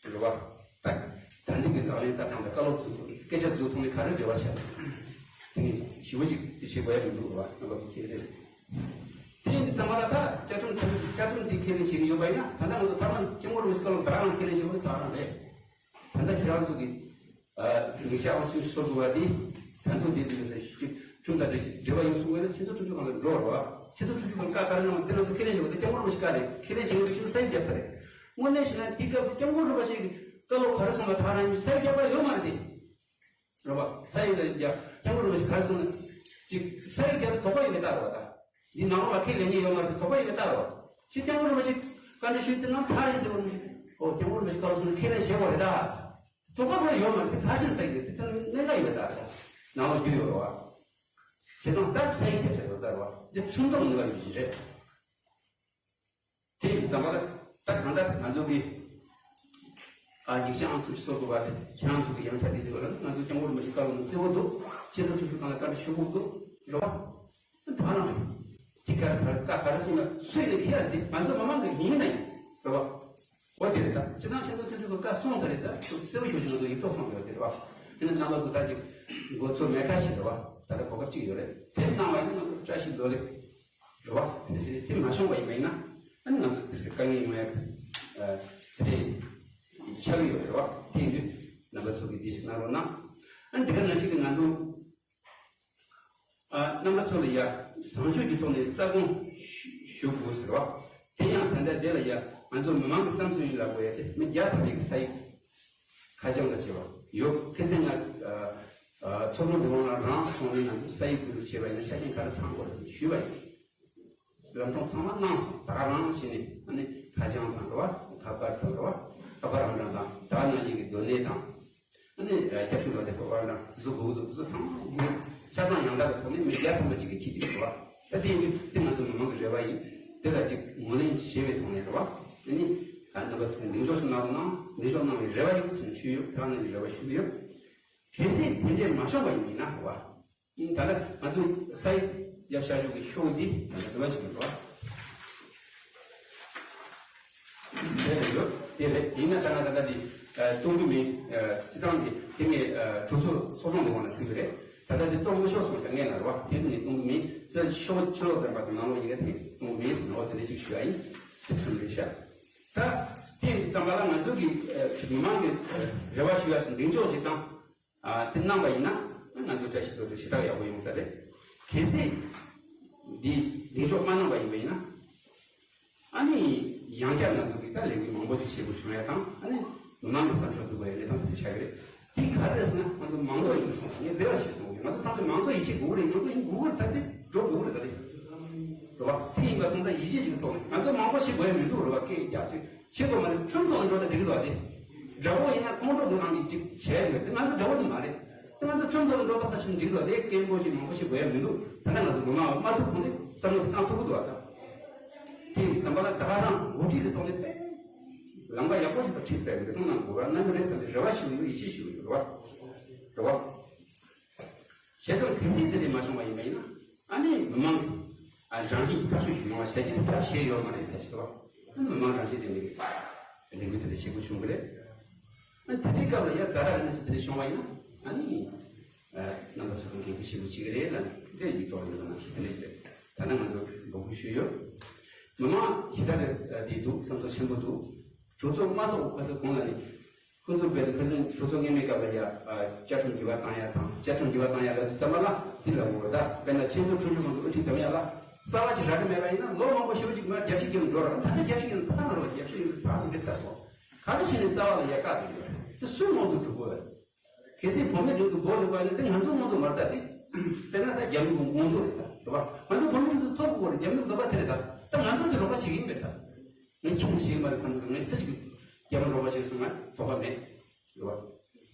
རེད་བ། ད་ད་ཐེངས་ཀྱི་ལག་ལེན་བསྟར་སྟངས་དང་བཀའ་སློབ་ཚོའི་ཐོག་ནས་སྐད་ཆ་དུས་ཚོད་ཐོག་ནས་ག་རེ་འབྲེལ་བ་བྱས། དེ་ནས་ཞིབ་པོ་ཅིག་དེ་བྱེད་དགོས་ཡ་མི་འདུག་རེད་བ། རྣམ་པ་ཚོ་མཁྱེན་གསལ་རེད། དེ་ཡིན་དུས་ཚང་མ་ལ་ད་བཅའ་ཁྲིམས་ཐོག་བཅའ་ཁྲིམས་འདི་ཁས་ལེན་བྱེད་ཀྱི་ཡོད་པ་ཡིན་ན། ད་ལྟ་ང་ཚོ་ཐ་མ་སྐྱབས་མགོན་རིན་པོ་ཆེ་བཀའ་སློབ་ད་རང་ཁས་ལེན་བྱེད་དགོས་ད་རང་རེད། ད་ལྟ་ཁྱེད་རང་ཚོ་གི་ཡིག་ཆ་ཨང་སུམ་ཅུ་སོ་དགུ་པ་འདི་ད་དུང་དེ་འདི་ཟེར་ཞིག་ཁྲིམས་དང་འབྲེལ་འབྲེལ་བ་ཡོད་གསུང་བས་ན་ཆེས་མཐོའི་ཁྲིམས་ཞིབ་ཁང་ལ་འགྲོ་བ་རེད་བ། ཆེས་མཐོའི་ཁྲིམས་ཞིབ་ཁང་བཀའ་ག་རེ་གནང་བ་དེ་རང་ཚོ་ཁས་ལེན་བྱེད་དགོས། དེ་སྐྱབས་མགོན་རིན་པོ་ཆེ་བཀའ་རེད། ཁས་ལེན་བྱེད་དགོས། ཁྲིམས་སེལ་རྒྱབ་ས་རེད། དངོས་གནས་བྱས་ན་དེ་སྐབས་སུ་སྐྱབས་མགོན་རིན་པོ་ཆེ་གི་བཀའ་སློབ་ག་རེ་གསུངས་པ་ད་རང་ཡིན་ས་ཡིག་རྒྱག་པ་ཡོད་མ་རེད་དེ། རེད་བ། ས་ཡིག་ལ་རྒྱག་སྐྱབས་མགོན་རིན་པོ་ཆེ་ག་རེ་གསུངས་ན། ཅིག་ས་ཡིག་རྒྱག་ན་དོགས་པ་ཡོད་པའི་རྟགས་རེད་བ་ད། འདི་ནང་ལོགས་ལ་ཁས་ལེན་མཁན་ཡོད་མ་རེད་ཟེར་དོགས་པ་ཡོད་པའི་རྟགས་རེད་བ། ཁྱེད་སྐྱབས་མགོན་རིན་པོ་ཆེ་བཀའ་འདྲི་ཞུས་དེ་ནང་ཐག་རིང་ཟེར་བ་རིན་པོ་ཆེ། ཨོ་སྐྱབས་མགོན་རིན་པོ་ཆེ་བཀའ་སློབ་གསུངས་ན་ཁས་ལེན་བྱེད་དགོས་རེད་ད། དོགས་པ་ཁོ་ཡོད་མ་རེད། དེ་ཐག་ཆོད་ས་ཡིག་རེད། དེ་ཐག་གནད་འགག་ཡོད་པའི་རྟགས་རེད་བ། ནང་ལོགས་རྒྱུ་ཡོད་རེད་བ། བྱས་ཙང་ད་ས་ཡིག་རྒྱབ་བྱས་ཡོད་རྟགས་རེད་བ། འདི་ཁྲིམས་ཐོག་ནས་ལ་ཡོད་རེད། དེ་ཡིན་ཙང་མ་ལ་ད་གང་ལྟར་ང་ཚོ་གི་ཨ་ཡིག་ཆ་ཨང་སུམ་ཅུ་སོ་དགུ་པ་དེ་ཁྱེད་རང་ཚོ་གི་ཡང་ཆ་དེ་འདུག་ལ། ང་ཚོ་སྐྱབས་མགོན་རིན་པོ་ཆེ་བཀའ་སློབ་ནང་གསལ་པོ་འདུག་ཆེས་མཐོའི་ཁྲིམས་ཞིབ་ཁང་ལ་བཀའ་འདྲི་ཞུ་དགོས་འདུག་རེད་བ། ད་རང་རེད། དེ་ག་རེ་ག་རེ་ག་རེ་གསུངས་ན་སུས་ནས་ཁྱེད་ཡ་དེ་ང་ཚོ་མི་མང་གི་མིང་ཡིན་ན་ཡིན་རེད་བ། འོ་དེ་རེད། ད་སྤྱི་བཏང་ཆེས་མཐོའི་ཁྲིམས་ཞིབ་ཁང་བཀའ་གསུངས་ས་རེད། ད་གསལ་པོ་ཞེ་པོ་ཅིག་ང་ཚོ་ཡིག་ཐོག་མཐོང་གི་ཡོད་དེ་རེད་བ། དེ་ནས་རྣམ་པ་ཚོ་ད་ཅིག་མགོ་ཚོད་མེད་ཁ་ཞིག་རེད་བ། ད་ལྟ་གོ་སྐབས་གཅིག་ཡོད་རེད། དེ་གནང་བ་ཡིན་ན་ང་ཚོ་བཀྲ་ཤིས་ལོ་ལེགས། རེད་བ། དེ་བཞིན་དེ་མ་བྱུང་བ་ཡིན་པ་ཡིན་ན། ཨ་ནི་ང་ཚོ་དེ་སྲིད་དཀའ་ངལ་ཡོང་ཡ་དེ་ཆགས་ཀྱི་ཡོད་རེད་བ། དེ་ཡིན་དུས་རྣམ་པ་ཚོ་གིས་འདི་ཞིག་གནང་རོགས་གནང་། ཨ་ནི་དེ་ག་ནང་བཞིན་གྱི་ང་ཚོ་ཨ་རྣམ་པ་ཚོ་ལ་ཡ་བཟང་སྤྱོད་ཀྱི་ཐོག་ནས་རྩ་དགོངས་ཞུ་ཞུ་དགོས་ཟེར་བ། དེ་ཡང་ད་ལྟ་དེ་ལ་ཡ་ང་ཚོ་མི་མང་གི་བསམ་ཚུལ་ཡིན་ལབ་དགོས་ཡ་དེ་མི་བརྒྱ་ཐམ་པའི་གི་ས་ཡིག་ཁ་བྱང་ལ་བྱས་པ་ཡོད། ཁ་སང་ང་ཚོགས་དྲུང་ལས་ཁུངས་ལ་རང་སོང་ནས་ང་ཚོ་ས་ཡིག་བསྡུ་རུབ་བྱས་པ་ཡིན་ན་ཆ་རྐྱེན་ག་རེ་ཚང་དགོས་རེད་ཞུས་པ་ཡིན། ལམ་སྟོན་ཚང་མ་གནང་སོང་། ད་ག་རང་བྱས་ནས་ཨ་ནི་ཁ་བྱང་དང་རེད་བ། ཁ་པར་དང་རེད་བ། ཁ་པར་རང་དྲང་དང་ད་ག་ནང་བཞིན་གྱི་སྡོད་གནས་དང་། ཨ་ནི་སྐྱབས་བཅོལ་བ་དེ་ཁོ་པར་དང་བཟོ་དགོས་འདུག་བཟོ་ཚང་མ་ཆ་ཚང་ཡང་དག་གི་ཐོག་ནས་མི་བརྒྱ་ཐམ་པ་ཅིག་གིས་ཁྱེར་ཏེ་ཡོད་རེད་བ། ད་དེ་ཡིན་དུས་དེ་ང་ཚོ་མི་མང་གི་རེ་བ་ཡིན། དེ་ལ་ཅིག་ངོས་ལེན་བྱེད་པའི་ཐོག་ནས་རེད་བ། ཨ་ནི་ད་རྣམ་པ་ཚོ་གིས་མདུན་ཅོག་སུ་གནང་རོགས་གནང་། མདུན་ཅོག་གནང་བའི་རེ་བ་ཡོད་ཟེར་ནས་ཞུས་ཡོད། དེ་རང་ནས་རེ་བ་ཞུ་གི་ཡོད། གལ་སྲིད་དེ་འདྲས་མ་བྱུང་བ་ཡིན་ན་རེད་བ། ད་ལྟ་ང་ཚོ་ས་ཡིག་ཡབ་ཤར་ཕྱོགས་ཀྱི་ཤོག་འདི་ང་ཚོ་འདི་མ་ཞིག་འགྲོ་བ། དེ་རེད་ཡོད། དེ་རེད། ཡིན་ན་ད་ང་ད་ལྟ་འདི་གཏོང་གི་མིན། སྤྱི་བཏང་གི་དེ་ངས་གྲོས་ཚོགས་ཚོགས་ཐེངས་འདི་འོག་ན་ཞུས་པ་རེད། ད་ལྟ་འདི་གཏོང་མི་ཆོག་གསུངས་ཀྱང་ངས་ན་རེད་བ། དེ་ནི་གཏོང་གི་མིན། རྩ་ཤོག་ཕྱི་ལོགས་ཟེར་བ་དང་ནང་ལོགས་ཡིན་ན་དེ་གཏོང་གི་མིན་ཟེར་ན་འོ་དེ་འདྲ་ཅིག་ཞུ་ཡ་ཡིན། དེ་ཁྲིམས་རེད་ཤག་ད་དེ་ཙམ་པ་ལ་ང་ཚོ་གི་མི་མང་གི་རེ་བ་ཞུ་ཡ་དང་གདེང་འཇོག་ཅིག་དང་། ཨ། དེ་གནང་བ་ཡིན་ན་ང་ཚོ་བཀྲ་ཤིས་རྡོ་རྗེ་ཞེ་དྲག་ཡག་པོ་ཡོང་ས་རེད། གལ་སྲིད་འདི་གདེང་འཇོག་མ་གནང་བ་ཡིན་པ་ཡིན་ན། ཨ་ནི་ཡང་བསྐྱར་ང་ཚོ་གིས་ད་ལས་འགུལ་མང་པོ་ཞིག་བྱེད་དགོས་བྱུང་ཡ་དང་། ཨ་ནི་མི་མང་གི་བསམ་ཤོག་བསྡུ་བའི་གནས་སྟངས་དེ་ཆགས་ཀྱི་རེད། དེ་ག་རེ་རེད་ཟེར་ན་ང་ཚོ་མང་གཙོ་ཡིན་སོང་ངས་འདི་ལ་ཞུས་སོང་། ང་ཚོ་ཚང་མས་མང་གཙོ་ཡིད་ཆེས་དགོས་ཀྱི་རེད། འགྲོ་གི་ཡིན། དགོས་ཀྱི་རེད། ད་དེ་འགྲོ་དགོས་ཀྱི་རེད། ད་དེ་རེད་བ། དེ་ཡིན་པ་སོང་ཙང་ཡིད་ཆེས་ཅིག་ཐོག་ནས་ང་ཚོ་མང་པོ་ཞིག་དགོས་ཡ་མི་འདུག་རེད་བ། སྐད་རྒྱག་དུས། ཤེས་དགོས་མ་རེད། ཁྲིམས་ཐོག་ནས་འགྲོ་ན་འགྲིག་གི་འདུག་སྟེ། དགྲ་བོ་ཡིན་ན་ཁོང་ཁྲོ་གི་རང་གིས་ཅིག་བྱས་ཡོད་དེ། ང་ཚོ་དགྲ་བོ་ནི་མ་རེད། དེ་ང་ཚོ་ཁྲིམས་ཐོག་ནས་འགྲོ་ཐབས་ཐབས་ཤེས་འགྲིག་གི་འདུག་སྟེ། སྐད་འབོད་ཅིག་མང་པོ་ཞིག་དགོས་ཡ་མི་འདུག་ད་ལྟ་ང་ཚོ་མི་མང་མ་ཐུག་གོང་ནས་བསམ་བློ་བཏང་ཐུབ་ཀྱི་འདུག་བ། ད་དེ་ཡིན་བསམ་པ་ལ་ད་ག་རང་འགོ་ཁྲིད་ཀྱི་ཐོག་ནས་དཔེ་ལམ་ཁ་ཡག་པོ་ཞིག་ཏུ་ཁྲིད་པའི་འགྲོ་སོང་གནང་དགོས་པ་གནང་རྒྱུ་རེད་བསམ་པའི་རེ་བ་ཞུ་གི་ཡོད། ཡིད་ཆེས་ཞུ་གི་ཡོད། རེད་བ། རེད་བ། བྱས་ཙང་གལ་སྲིད་དེ་འདྲ་མ་བྱུང་བ་ཡིན་པ་ཡིན་ན། ཨ་ནི་མི་མང་གི་ཨ་རང་བཞིན་གྱི་ཐག་གཅོད་ཞིག་ཡོང་བ་བྱ་རྒྱུ་དེ་ཐབས་ཤེས་ཡོད་མ་རེད་ཟེར་ཞིག་འདུག་ཨ་ནི་མི་མང་རང་བཞིན་དེ་འདྲའི་ལས་འགུལ་དེ་འདྲ་བྱེད་དགོས་བྱུང་གི་རེད། ཨ་ནི་དེ་འདྲའི་སྐབས་ལ་ཡ་ཛ་དྲག་གི་གནས་ཚུལ་དེ་འདྲ་བྱུང་བ་ཡིན་ན། ཨ་ནི་ཨ་རྣམ་པ་ཚོ་གི་འགན་འཁུར་ཆེན་པོ་ཅིག་རེད་ལ། ནི་དེ་ཡིག་ཐོག་ལ་ཡོད་ན་ཞིག་དེ་འདྲ་ཞིག་རེད། ད་ལྟ་ང་ཚོ་འབོད་སྐུལ་ཞུས་ཡོད། མི་མང་ཞེ་དྲག་གི་བསྡད་འདུག་བསམ་ཚོར་ཆེན་པོ་འདུག་གྲོས་ཚོགས་མ་ཚོགས་ག་ཚོད་གོང་ལ་ནི། ཁོང་ཚོ་བོད་ཁ་སང་གྲོས་ཚོགས་སྔོན་མའི་སྐབས་ལ་ཡ། ཨ། བཅའ་ཁྲིམས་འགྱུར་བ་བཏང་ཡ་དང་། བཅའ་ཁྲིམས་འགྱུར་བ་བཏང་ཡ་ལ་ཚང་མ་ལ་དེ་ལ་འོ་ད་དཔེར་ན་ཆེས་མཐོའི་ཁྲིམས་ཞིབ་ཁང་དུ་དབུ་ཁྲིད་བདམས་ཡ་ལ་རྩ་བ་ཅིག་རག་གི་མེད་པ་ཡིན་ན། ལོ་མང་པོ་ཞེ་པོ་ཅིག་མ་རྒྱབ་ཤིག་རྒྱབ་འགྲོ་ར། ད་ལྟ་རྒྱབ་ཤིག་རྒྱབ་ཕར་འགྲོ་བ། རྒྱབ་ཤིག་རྒྱབ་ཕར་འགྲོ་ཚར་སོང་། ག་རེ་བྱས་ནས་རྩ་བ་ལ་ཡ་བཀག་གི་ཡོད་རེད། དེ་སུའི་དབང་དུ་འགྲོ་དགོས་རེད། གལ་སྲིད་བོད་མི་སྒྲིག་འཛུགས་འབོར་ལེགས་པ་ཡིན་ན་དེ་ང་ཚོའི་དབང་དུ་མ་རེད། ད་དེ་དཔེར་ན་ད་རྒྱ་མི་གི་དབང་དུ་རེད། ད་རེད་བ། ང་ཚོ་བོད་མི་སྒྲིག་འཛུགས་ཐོབ་དགོས་རེད། རྒྱ་མི་གི་འདོད་པ་དེ་རེད། ད་ད་ང་ཚོ་དེ་རོགས་པ་བྱེད་ཀྱི་ཡིན་པས། ད། ངས་ཁྱིམ་ཞིག་མ་རེད་བསམ་གྱི་འདུག་ངས་སུ་ཞིག་རྒྱ་མི་རོགས་པ་བྱེད་སོང་ང་དོགས་པ་མེད། རེད་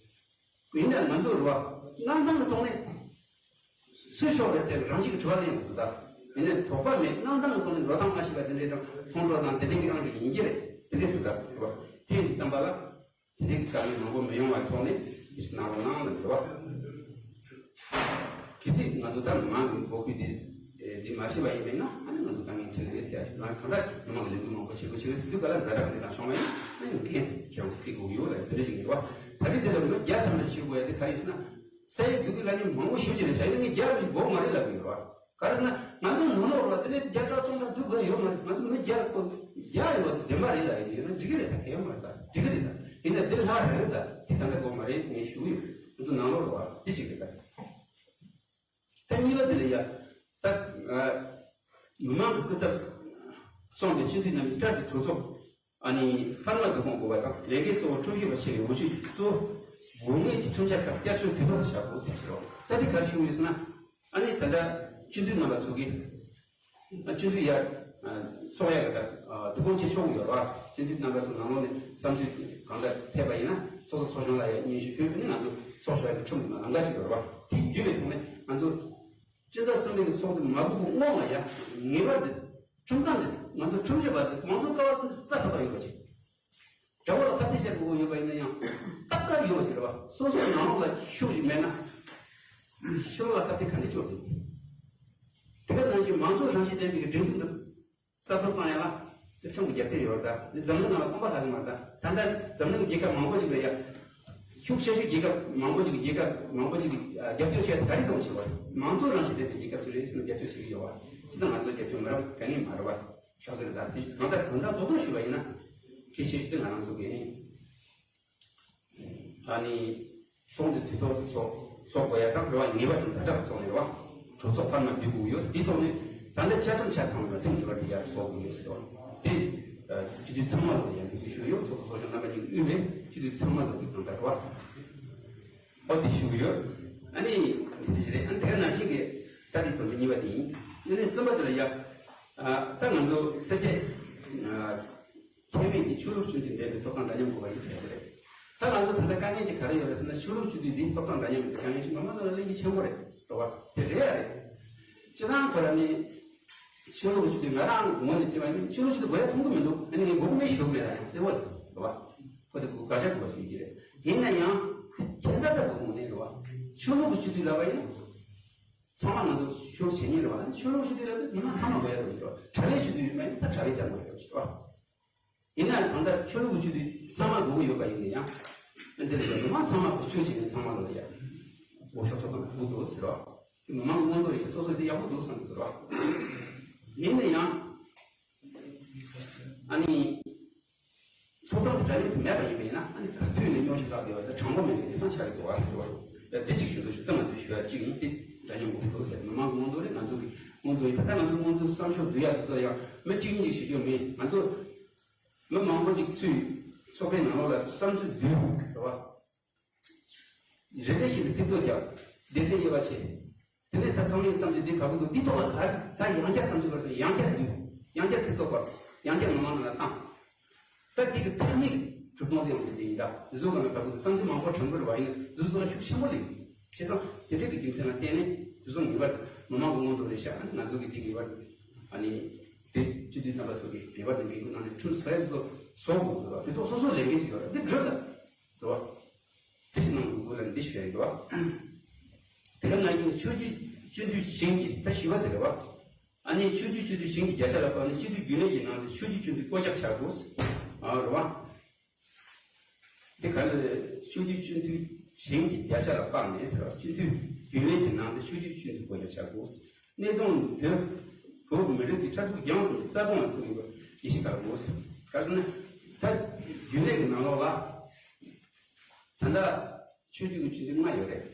བ། ཡིན་ནའང་ང་ཚོ་རེད་བ། གནང་སྟངས་ཀྱི་ཐོག་ནས་སུས་ཤོག་རེད་ཟེར་རང་ཞིག་གི་དྲི་བ་ལེན་དགོས་འདུག་ད་ཡིན་ནའི་དོགས་པ་མེད། གནང་སྟངས་ཀྱི་ཐོག་ནས་འགྲོ་སྟངས་མ་ཤེས་པ་དེ་འདྲའི་དང་ཁོང་ཁྲོ་དང་དེ་འདྲའི་གི་རང་གི་ཡིན་གྱི་རེད། དེ་འདྲའི་ཚུལ་ད་རེད་བ། དེ་ཡིན་བསམ་པ་ལ། དེ་རིང་དཀའ་ངལ་མང་པོ་མི་ཡོང་བའི་ཐོག་ནས་ཡིད་ཆེས་གནང་རོགས་གནང་ལ་འདྲི་བ། གལ་སྲིད་ང་ཚོ་ད་མི་མང་གི་འབོད་སྐུལ་འདི་འདི་མ་བྱས་པ་ཡིན་པས་ན། ཨ་ནི་ང་ཚོ་དཀའ་ངལ་འཕྲད་ལ་ཡོད་ཟེར་ཡ་ཞིག་ང་གང་ལྟར་མི་མང་གི་ལས་འགུལ་མང་པོ་བྱེད་དགོས་བྱེད་ཀྱི་དུས་ག་ལ་ཛ་དྲག་གི་གནས་སྟངས་བྱུང་བ་ཡིན་ན་ཡང་འགན་ཁྱེད་རང་ཚོ་འཁྱེར་དགོས་ཡོད་ལ་དེ་འདྲ་ཞིག་ཡིན་བ། ད་རེས་དེ་ལ་མི་བརྒྱ་ཙམ་ལ་ཞུ་དགོས་ཡ་དེ་ག་རེ་ཡིན་ཟེར་ན། ས་ཡི་བསྡུ་གི་ལ་ཉིན་མང་པོ་ཞུ་གི་རེད་བྱ་ཡིན་ན་ངས་བརྒྱ་ཞིག་འབོད་མ་རེད་ལབ་གི་ཡོད་བ། ག་རེ་ཟེར་ན་ང་ཚོ་ནང་ལོགས་ལ་དེ་ནས་བརྒྱ་ཕྲག་སྟོང་ཕྲག་སྡུག་དགོས་ཡོད་མ་རེད། ང་ཚོ་མི་བརྒྱ་ཁོ་བརྒྱ་ཡོད་པ་བདེན་པ་རེད་ལ། ཡིན་ན་འགྲིག་གི་རེད། ད་གལ་ཡོད་མ་རེད། ད་འགྲིག་གི་རེད། ད་ཡིན་ན་འདི་ལྷག་རེད། ད་དེ་ད་ལྟ་དགོས་མ་རེད། ངས་ཞུ་གི་ཡོད། ང་ཚོ་ནང་ལོགས་ལ་བ་དེ་གཅིག་རེད། ད་ད་གཉིས་པ་དེ་ལ་ཡ། ད་མི་མང་གི་སྐུ་ཚབ་སོང་བའི་སྤྱི་འཐུས་རྣམས་ཀྱི་སྐྲག་གི་གྲོས་ཚོགས། ཨ་ནི་འཕར་མ་བསྡུ་སྐོང་དགོས་པ་དང་། ལས་ཀའི་གཙོ་བོ་ཁྲོམ་གཞུང་ལ་ཕྱེ་བའི་འོས་ཆོས་ཀྱི་གཙོ་བོ་དགོས་ངེས་ཀྱི་ཁྲིམས་འཆར་ཁག་བསྐྱར་བཅོས་དུས་ཐོག་ཏུ་བཞག་དགོས་ཟེར་གྱི་རེད། ད་དེ་ག་རེ་ཞུ་ཡོད་ཟེར་ན། ཨ་ནི་ད་ལྟ་སྤྱི་འཐུས་རྣམ་པ་ཚོ་གིས། ཨ་སྤྱི་འཐུས་ཡར་ཚོགས་ཡག་གི་ད་བསྡུ་སྐོང་བྱེད་ཆོག་གི་ཡོད་རེད་བ། སྤྱི་འཐུས་རྣམ་པ་ཚོ་ནང་ལོགས་ནས་བསམ་ཚུལ་གང་འདྲ་ཕེབས་པ་ཡིན་ན་ཚོགས་གཙོ་ཚོགས་གཞོན་ལ་ཡང་སྙན་ཞུ་ཕུལ་བ་ནི་ང་ཚོ་ཚོགས་ཞུགས་ཡག་གི་ཁྲིམས་ནང་ལམ་ཁ་ཅིག་ཡོད་རེད་བ། དེ་བརྒྱུད་པའི་ཐོག་ནས་ང་ཚོ་སྤྱི་ཟླ་གསུམ་པའི་གི་ཚོགས་འདུ་མ་འགོ་གི་སྔོན་ལ་ཡང་ངེས་པར་དུ་ཁྲིམས་ཁང་འདི་ང་ཚོ་ཁྲིམས་ཞིབ་པ་འདི་མང་གཙོ་ཀ་བ་གསུམ་གྱི་ས་ཁ་པ་ཡོད་པ་ཅིག་དགྲ་བོ་ལ་ཁ་གཏད་བྱེད་དགོས་ཡོད་པ་ཡིན་ན་ཡང་ཏག་ཏག་ཡོད་པ་ཞིག་རེད་བ། སོ་སོའི་ནང་ལོགས་ལ་ཤུགས་ཤིག་མེད་ན་ཕྱི་ལོགས་ལ་ཁ་གཏད་ག་འདྲ་གཅོག་དགོས། དེ་ག་ནང་བཞིན་མང་གཙོ་རང་བཞིན་ལྡན་པའི་སྒྲིག་འཛུགས་འདི་གསར་གཏོད་བཏང་ཡ་ལ་དེ་ཁྲིམས་ཀྱི་རྒྱབ་སྐྱོར་ཡོད་རེད། ད་འདི་འཛམ་གླིང་ནང་ལ་སྟོང་པ་ལྷག་གི་མ་རེད། ད་ད་ལྟ་འཛམ་གླིང་གི་རྒྱལ་ཁབ་མང་པོ་ཞིག་ལ་ཡ་ཤུགས་ཆེ་ཤོས་རྒྱལ་ཁབ་མང་པོ་ཞིག་གི་རྒྱལ་ཁབ་མང་པོ་ཞིག་གི་རྒྱབ་སྐྱོར་བྱས་ད་རེས་གཏོང་བྱེད་པ་རེད། མང་གཙོ་རང་བཞིན་ལྡན་པའི་རྒྱལ་ཁབ་ཅིག་རེད་ཟེར་ན་རྒྱབ་སྐྱོར་བྱེད་ཀྱི་ཡོད་བ། ཅི་ད་ང་ཚོ་རྒྱབ་སྐྱོར་མི་རག་ག་ནི་མ་རེད་བ། ཆགས་ཀྱི་རེད། ད་དེ་གང་ལྟར་དོན་དག་རྡོག་རྡོག་ཞུས་པ་ཡིན་ན་གལ་ཆེ་ཤོས་དེ་ང་རང་ཚོ་གི་ཨ་ནི་ཚོགས་འདུ་དུས་ཐོག་ཏུ་ཚོགས་ཚོགས་དགོས་ཡ་དང་འགྲོ་བ་ངེས་པར་དུ་ཛ་དྲག་ཚོགས་ནས་རེད་བ། གྲོས་ཚོགས་འཕར་མ་བསྡུ་དགོས་ཡོད། དེའི་ཐོག་ནས་ད་ལྟ་བཅའ་ཁྲིམས་ཆ་ཚང་བ་དེ་ངེས་པར་དུ་ཡར་བཟོ་དགོས་ཡོད་ཟེར་བ་དེ་སྤྱི་འཐུས་ཚང་མ་ལ་ཡང་འབོད་སྐུལ་ཞུས་ཡོད། ཚོགས་གཙོ་ཚོགས་གཞོན་རྣམ་པ་གཉིས་ཀྱིས་དབུས་པའི་སྤྱི་འཐུས་ཚང་མ་ལ་དེ་གང་ལྟར་རེད་བ། ཨོ་དེ་ཞུ་གི་ཡོད། ཨ་ནི་དེ་འདྲ་ཞིག་རེད། ཨ་ནི་དེ་ག་ནང་བཞིན་གྱི་ད་དེ་དོན་ཚན་གཉིས་པ་དེ་ཡིན། ཨ་ནི་གསུམ་པ་དེ་ལ་ཡ། ཨ་ད་ང་ཚོ་སེར་སྐྱ་ཁྱད་མེད་ཀྱི་ཆོས་ལུགས་ཆུང་ཆུང་ལྡན་པའི་ཐོབ་ཐང་འདྲ་མཉམ་དགོས་པ་ཡིན་ཟེར་གྱི་རེད། ད་ང་ཚོ་ད་ལྟ་དཀའ་ངལ་ཅིག་ག་རེ་ཡོད་རེད་ཟེར་ན། ཆོས་ལུགས་ཆུང་ཆུང་འདི་ཐོབ་ཐང་འདྲ་མཉམ་གྱི་དཀའ་ངལ་ཞིག་མ་མ་ལ་ལ་གླེང་གི་ཆེན་པོ་རེད། རེད་བ། དེ་རེད་ཡ་རེད། སྤྱི་བཏང་ཁོ་ར་ནི་ཆོས་ལུགས་ཆུང་ཆུང་ང་རང་ངོས་ནས་བྱས་པ་ཡིན་ན་ཆོས་ལུགས་ཆུང་ཆུང་དགོས་ཡ་མཐོང་གི་མི་འདུག་ཨ་ནི་ངས་དགོས་ཀྱི་མེད་ཞུ་གི་མེད་ལ་ཡང་གསལ་བོ་རེད། རེད་བ། ཁོ་དེ་དགོས་དགའ་ཆ་དགོས་པ་ཞུ་གི་རེད། ཡིན་ན་ཡང་ཁྱད་མཚར་ལྟ་བུ་ངོས་ནས་རེད་བ། ཆོས་ལུགས་ཆུང་ཆུང་ལབ་པ་ཡིན་ན། ཚང་མ་ང་ཚོ་ཆོས་ལུགས་བྱེད་མཁན་རེད་བ། ཆོས་ལུགས་ཞུ་དུས་ལ་མི་མང་ཚང་མ་དགོས་ཡ་རེད་བ། གྲྭ་པའི་ཞུ་དུས་ཡོད་མ་ཡིན་ད་གྲྭ་པའི་ཀྱང་དགོས་ཡ་རེད་བ། ཡིན་ན་གང་ལྟར་ཆོས་ལུགས་ཞུ་དུས་ཚང་མ་དགོས་ཀྱི་ཡོད་པ་ཡིན་ན་ཡང་། འདི་ལ་མི་མང་ཚང་མ་གོ་ཆོས་བྱེད་མཁན་ཚང་མ་ལ་ཡ། འོ་ཤོག་ཐོག་ཏུ་འདུག་འདུག་ཟེར་བ། མི་མང་མངོན་འདོད་རེད་ཤག་སོ་སོ་དེ་ཡག་པོ་འདུག་བསམ་གྱི་འདུག་ར། ཡིན་ན་ཡང་། ཨ་ནི། ཐོབ་ཐང་དེ་འདྲ་ནི་མེད་པ་ཡིན་པ་ཡིན་ན་ཨ་ནི་ག་དུས་ནས་སྙོམས་ཞིག་ལྟ་དགོས་པ་དེ་དྲང་པོ་མེད་པའི་གནས་སྟངས་ཆགས་ཀྱི་འདུག་བ་ཟེར་བ་ཡིན། དེ་གཅིག་ཞུ་འདུག་ཞུ་ད་ང་ཚོས་ཞུ་ཡ་གཅིག་ཡིན་ཏེ་འདྲ་མཉམ་མོ་འདུག་ཟེར། མི་མང་གི་མངོན་འདོད་རེད། ང་ཚོ་གི་མངོན་འདོད་ཡིན། ད་ལྟ་ང་ཚོ་མངོན་འདོད་བསམ་ཤོག་བསྡུ་ཡ་དེ་ཚོ་ཡང་མི་གཅིག་གཉིས་ཤིག་ཞུ་རྒྱུ་མིན། ང་ཚོ་མི་མང་པོ་ཅིག་ཚུད་ཚོགས་པའི་ནང་ལོགས་ལ་བསམ་ཚུལ་བསྡུས་རེད་བ། རེ་རེ་བཞིན་དུ་སྲིད་ཚོགས་རྒྱབ། སྡེ་ཚན་དབྱེ་བ་ཕྱེ། དེ་ནས་ཚ་ཚང་མའི་བསམ་ཚུལ་འདི་ག་པར་འདུག་འདི་ཐོག་ལ་ག་རེ་ད་ཡང་བསྐྱར་བསམ་ཚུལ་བར་སོང་ཡང་བསྐྱར་འདུས། ཡང་བསྐྱར་ཚིག་ཐོག་པར་ཡང་བསྐྱར་མི་མང་ནང་ལ་བཏང་། ད་འདི་གི་མཐའ་མའི་གྲུབ་དོན་དེ་ཡང་དེ་འདི་ཡིན་ད་འདི་ཚོ་ག་ལ་ག་པར་འདུག་བསམ་ཚུལ་མང་པོ་དྲན་པོ་རེ་བ་ཡིན་ན་འདི་ཚོ་ལ་ཤུགས་ཆེན་པོ་ལེན་དགོས། བྱས་ཙང་དེ་འདྲ་གི་རྒྱུ་མཚན་ལ་བརྟེན་ནས་འདི་ཚོ་ངེས་པར་མི་མང་གི་མངོན་འདོད་རེད་ཤག་ང་ཚོ་གི་འདི་ངེས་པར་ཨ་ནི་དེ་སྤྱི་འཐུས་རྣམ་པ་ཚོ་གི་ངེས་པར་དུ་འགན་ཁུར་གནང་ནས་ཁྲིམས་སྲོལ་དེ་ཚོ་བཟོ་དགོས་འདུག་དེ་ཚོ་སོ་སོ་ལས་འགན་ཞིག་ཡོད་རེད། འདི་སྒྲུབ་ད་འགྲོ་བ། དེ་ཞིག་གནང་དགོས་ལ་འདི་ཞུ་ཡ་ཡོད་བ། དེ་ག་ནང་བཞིན་ཆོས་བརྒྱུད་སྤྱི་འཐུས་ཞིང་གི་ད་ཞི་བ་དེ་རེད་བ། ཨ་ནི་ཆོས་བརྒྱུད་སྤྱི་འཐུས་ཞིང་གི་བརྒྱ་ཆ་ལ་དཔག་ནས་སྤྱི་འཐུས་རྒྱུན་ལས་ཀྱི་ནང་དུ་ཆོས་བརྒྱུད་སྤྱི་འཐུས་བསྐོ་གཞག་བྱ་དགོས། ཨ་རེད་བ། དེ་ག་ལ་ཆོས་བརྒྱུད་སྤྱི་འཐུས་ཞིང་གི་བརྒྱ་ཆ་ལ་དཔག་ནས་ཟེར་བ་སྤྱི་འཐུས་རྒྱུན་ལས་ཀྱི་ནང་དུ་ཆོས་བརྒྱུད་སྤྱི་འཐུས་བསྐོ་གཞག་བྱ་དགོས། གནད་དོན་འདི་བོད་མི་རིགས་ཀྱི་ཕྲུ་གུ་རྒྱང་སོང་རྩ་དོན་ལ་ཐུག་ཡོད་པ་ཡིད་ཆེས་དགའ་དགོས། ག་རེ་ཟེར་ན། ད་རྒྱུན་ལས་ཀྱི་ནང་ལོགས་ལ། ད་ལྟ་ཆོས་བརྒྱུད་ཀྱི་ཆོས་བརྒྱུད་ལྔ་ཡོད་རེད།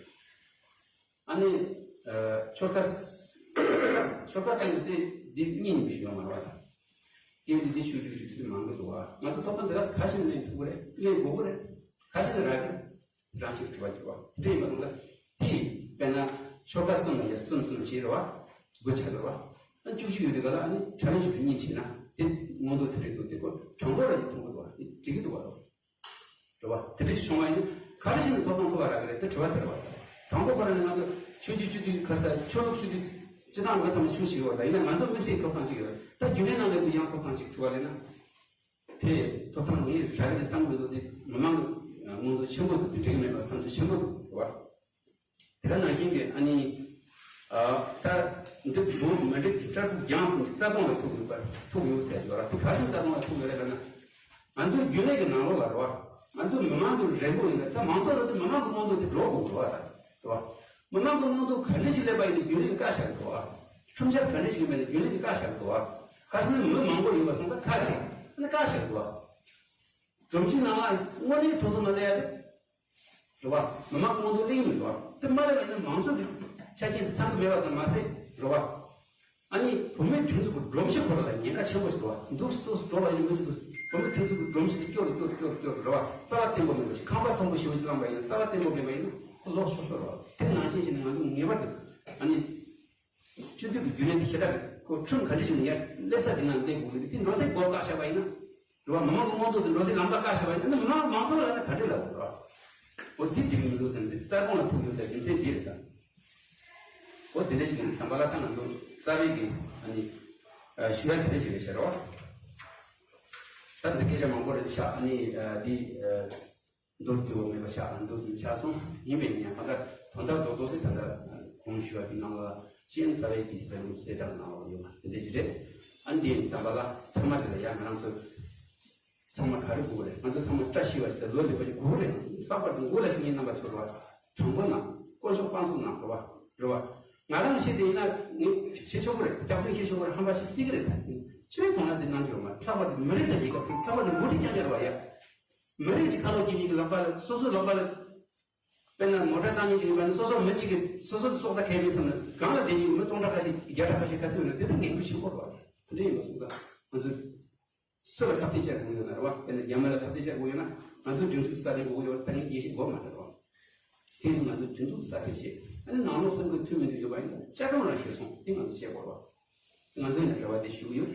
ཨ་ནི། ཆོལ་ཁ། ཆོལ་ཁ་ཟེར་ནས་དེ་འདི་གཉིས་གཉིས་ཞིག་ཡོད་མ་རེད་བ། དེ་འདི་འདི་ཆོས་བརྒྱུད་ཀྱི་ཆོས་བརྒྱུད་མང་གི་འདུག་བ། ང་ཚོ་ཐོབ་ཐང་འདི་ག་ག་ཞིག་ལེན་ཐུབ་ཀྱི་རེད། ལེན་དགོས་ཀྱི་རེད། ག་ཞིག་རག་གི་རེད། རང་ཆོས་སྒྲུབ་པ་འགྱུར་བ་དེ་ཡིན་པ་དང་། དེ་དཔེར་ན་ཆོལ་ཁ་གསུམ་ལ་ཡ་གསུམ་གསུམ་བྱས་རེད་བ། དགུ་ཆགས་རེད་བ། ཨ་བཅུ་གཅིག་ཡོད་དུས་ག་ལ་ཨ་ནི་གྲ་ལས་ཆུང་དུ་གཉིས་བྱས་ན་དེ་མངོན་འདོད་དེ་རེད་འདུག་དེ་ཁོ་དྲང་པོ་ར་ཞིག་མཐོང་གི་འདུག་བ། དེ་འགྲིག་གི་འདུག་བ་རོ། རེད་བ། དེ་འདྲ་བྱུང་བ་ཡིན་ན་ག་རེ་བྱས་ནས་ཐོབ་ཐང་ཐོབ་པ་རག་གི་རེད་དེ་དྲི་བ་དེ་རེད་བ། དྲང་པོ་ཁོ་རང་ནི་ང་ཚོ་ཆོས་བརྒྱུད་སྤྱི་འཐུས་ག་ས་ཆོས་ལུགས་སྤྱི་འཐུས་སྤྱི་བཏང་མི་ཚང་མ་ཆོས་བྱེད་ཀྱི་ཡོད་རེད། ད་ཡིན་ན་ང་ཚོ་དམིགས་བསལ་ཐོབ་ཐང་ཅིག་ཡོད་རེད། ད་རྒྱུན་ལས་ནང་ལས་ཀྱི་ཡང་ཐོབ་ཐང་ཅིག་ཐོབ་པ་ལས་ན། དེ་ཐོབ་ཐང་ངས་རག་གི་རེད་བསམ་གི་འདུག་དེ་མི་མང་གི་མངོན་འདོད་ཆེན་པོ་འདུག་དེ་འགྲིག་གི་མེད་པ་བསམ་ཚུལ་ཆེན་པོ་འདུག་རེད་བ། དེ་ག་ནང་བཞིན་གྱི་ཨ་ནི། ཨ་ད་འདི་བོད་མི་རིགས་ཀྱི་སྤྲ་ཕུག་རྒྱང་སོང་གི་རྩ་དོན་ལ་ཐུག་ཡོད་པ་ཐུག་ཡོད་ཟེར་ཡོད་ར། དེ་ག་ཞིག་རྩ་དོན་ལ་ཐུག་ཡོད་རེད་ལབ་ན། ང་ཚོའི་རྒྱུན་ལས་ཀྱི་ནང་ལོགས་ལ་རེད་བ། ང་ཚོ་མི་མང་གི་རེ་འབོད་ཡིན་ན་ད་མང་ཚོགས་ལ་དེ་མི་མང་གི་མངོན་འདོད་དེ་འགྲོ་དགོས་འགྲོ་བ་ད་རེད་བ། མི་མང་གི་མངོན་འདོད་ག་འདྲ་ཞིག་སླེབས་པ་ཡིན་ན་རྒྱུན་ལས་ཀྱི་བཀའ་ཤག་གི་འགྲོ་བ། ཁྲིམས་འཆར་ག་འདྲ་ཞིག་ཡིན་པ་ཡིན་ན་རྒྱུན་ལས་ཀྱི་བཀའ་ཤག་གི་འགྲོ་བ། ག་ཞིག་ན་མི་མང་པོ་ཡོད་པ་སོང་ད་ཁ་ཁེ་ན་བཀའ་ཤག་གི་འགྲོ་བ། སྒྲོམ་གཞི་ནང་ལ་དངོས་གནས་གྲོས་ཚོགས་ནང་སླེབས་ཡ་དེ། རེད་བ། མི་མང་དབང་དུ་གླེང་མི་འདུག་བ། དེ་མ་རེད་བ་ཡིན་ན་མང་ཚོགས་ཀྱི་ཆ་རྐྱེན་དེ་ཚང་གི་མེད་པ་ཙམ་མ་ཟད། རེད་བ། ཨ་ནི་བུད་མེད་ཁྲིམས་འཛུགས་ཀྱི་སྒྲོམ་གཞི་ཁོ་རང་ལ་ཉེན་ཁ་ཆེན་པོ་ཞིག་འདུག་བ། འདུག་སེ་འདུག་སེ་འགྲོ་བ་ཡིན་མི་འདུག་བུད་མེད་ཁྲིམས་འཛུགས་ཀྱི་སྒྲོམ་གཞི་དེ་སྐྱོ་རུ་སྐྱོ་རུ་སྐྱོ་རུ་སྐྱོ་རུ་རེད་བ། རྩ་བ་བརྟན་པོ་མེད་པ་ཞིག་ཁང་པ་མཐོན་པོ་ཞེ་པོ་ཞིག་བླངས་པ་ཡིན་ན་རྩ་བ་བརྟན་པོ་མེད་པ་ཡིན་ན་ཁོ་ལོག་ཤོར་ཤོར་རེད་བ། དེ་ནང་བཞིན་བྱས་ནས་ང་ཚོ་ངེས་པར་དུ་ཨ་ནི། སྤྱི་འཐུས་ཀྱི་རྒྱུན་ལས་དེ་ཞེ་དྲག་གི་ཁོ་ཁྲིམས་ག་འདྲ་ཞིག་ཡར་སླེབས་ས་དེ་ནང་སླེབས་དགོས་ཀྱི་རེད། དེ་འགྲོ་སའི་སྒོ་བཀག་བཞག་པ་ཡིན་ན། རེད་བ། མི་མང་གི་དབང་དུ་དེ་འགྲོ་སའི་ལམ་ཁ་བཀག་བཞག་པ་ཡིན་ན་མི་མང་མང་ཚོགས་ལ་ཡང་ག་འདྲ་ལབ་དགོས་རེད་བ། འོ་དེ་འགྲིག་གི་མི་འདུག་ཟེར་ནས་གསལ་སྟོན་ལ་ཐུག་ཡོད་ཟེར་རྒྱུ་མཚན་འདི་རེད་ད། འོ་དེ་འདྲ་ཞིག་ཡིན་ཙམ་པ་ལ་ད་ང་ཚོ་རྩ་བའི་གི་ཨ་ནི་ཞུ་ཡ་དེ་འདྲ་ཞིག་རེད་ཤག་རེད་བ། ད་འདི་སྐད་ཆ་མང་པོ་རེད་ཤག་ཨ་ནི་འདི། མདོར་བསྡུས་པ་མེད་པ་ཆགས་འདུག་ཟིན་ཆགས་སོང་། ཡིན་པས་ཡིན་ཡང་གང་ལྟར་དོན་དག་རྡོག་རྡོག་དེ་ད་ལྟ་གོང་ཞུས་པ་དེ་ནང་ལ་ཅི་ཡང་རྩ་བའི་དེ་ཟེར་ལུགས་གསལ་བསྒྲགས་གནང་བ་ཡོད་པ་དེ་འདྲ་ཞིག་རེད། ཨ་འདི་ཡིན་ཙམ་པ་ལ་ཐ་མ་དེ་ལ་ཡང་ང་རང་ཚོ་ཚང་མ་ག་རེ་དགོས་རེད། ང་ཚོ་ཚང་མ་བཀྲ་ཤིས་པ་ཞིག་དང་ལོ་ལེགས་པ་ཞིག་དགོས་རེད། ལྷག་པར་དུ་འགོ་ལ་ཞུགས་མཁན་རྣམ་པ་ཚོ་རེད་བ། དྲང་པོ་གནང་། དཀོན་མཆོག་དཔང་བཙུགས་གནང་། རེད་བ། རེད་བ། ང་རང་བཤད་དེ་ཡིན་ན་ངས་བྱེད་ཆོག་གི་རེད། སྐྱག་རྫུན་བཤད་ཆོག་གི་རེད། ཧམ་པ་བཤད་སྲིད་ཀྱི་རེད། ད་ཕྱིར་གང་ལ་དེ་གནང་རྒྱུ་ཡོད་མ་རེད། ལྷག་པར་དུ་མི་རིགས་དང་རྒྱལ་ཁབ་དང་ལྷག་པར་དུ་འགོ་ཁྲིད་རྐྱང་རྐྱང་རེད་བ་ཡ། མི་རིགས་ཀྱི་ཁ་ལོ་སྐྱེ་མཁན་གྱི་ལག་པ་ལ་སོ་སོའི་ལག་པ་ལ། དཔེར་ན་མོ་ཊ་བཏང་མཁན་ཅིག་ཡིན་པ་ནི་སོ་སོ་མི་གཅིག་གིས་སོ་སོ་སྲོག་ཐར་གལ་མིན་བསམ་ན་གང་ལ་བསྡད་ཡོད་མི་སྟོང་ཕྲག་ཁ་ཤས་བརྒྱ་ཕྲག་ཁ་ཤས་ཁ་སེང་ཡོད་ན་དེ་ཚོ་ངན་སྐུལ་ཞིག་དགོས་རེད་བ། དེ་འདྲ་ཡིན་པ་སོང་ཙང་ང་ཚོས་སུ་ལ་ཁ་གཏད་བཅག་དགོས་ཡོད་ན་རེད་བ། དཔེར་ན་རྒྱ་མི་ལ་ཁ་གཏད་བཅག་དགོས་ཡོད་ན་ང་ཚོ་སྒྲིག་འཛུགས་སྲ་བརྟན་དགོས་ཀྱི་ཡོད་རེད། ད་ངས་རྒྱས་བཤད་དགོས་མ་རེད་བ། དེ་ནི་ང་ཚོ་སྒྲིག་འཛུགས་སྲ་བརྟན་བྱེད། ཨ་ནི་ནང་ལོགས་སེམས་ཁུར་མཐུན་མི་མཐུན་ཡོད་པ་ཡིན་ན་ཆ་ཚང་རང་ཤེས་སོང་། དེ་ང་ཚོ་བྱེད་དགོས་རེད་བ། ང་ཚོས་ནི་རེ་བ་དེ་ཞུ་གི་ཡོད།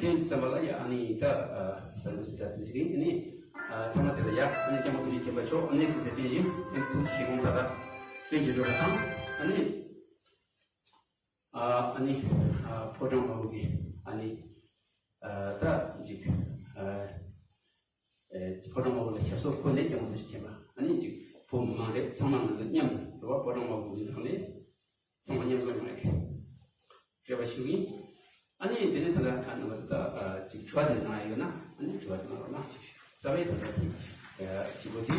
དེ་ཙམ་པ་ལ་ཡ་ཨ་ནི་ད་ས་འདུག་སི་ད་དུ་ཞིག་ཨ་ནི་ཐ་མ་དེ་ལ་ཡ་ཨ་ནི་སྐྱབས་མགོན་ཐུགས་རྗེ་ཆེན་པོ་མཆོག་ཨ་ནི་ཀུན་གསལ་པཎ་ཆེན་ཐུགས་ཀྱི་བཞེད་དགོངས་མཐའ་དག་དཔེ་འགྱུར་འགྲོ་བ་དང་ཨ་ནི་ཨ་ནི་ཕོ་བྲང་དམར་པོ་གི་ཨ་ནི་ད་ཅིག་ཕོ་བྲང་དམར་པོ་ལ་ཞབས་སོར་འཁོད་ནས་སྐྱབས་མགོན་ཐུགས་རྗེ་ཆེན་པོ་ཨ་ནི་ཅིག་བོད་མི་མང་རེད། ཚང་མ་ང་ཚོ་མཉམ་དུ་རེད་བ། ཕོ་བྲང་དམར་པོ་གི་ནང་ནས། ཚང་མ་མཉམ་འཛོམས་ཡོང་བའི་རེ་བ་ཞུ་གི་ཡིན། ཨ་ནི་འདི་ནས་ད་ལྟ་ཁ་ནང་ད་ཅིག་དྲི་བ་དེ་གནང་ཡ་ཡོད་ན། ཨ་ནི་དྲི་བ་དེ་གནང་རོགས་གནང་ཞེས་ཞུ། རྩ་བའི་ད་ལྟ་དེ་ཞུ་གོ་དེ།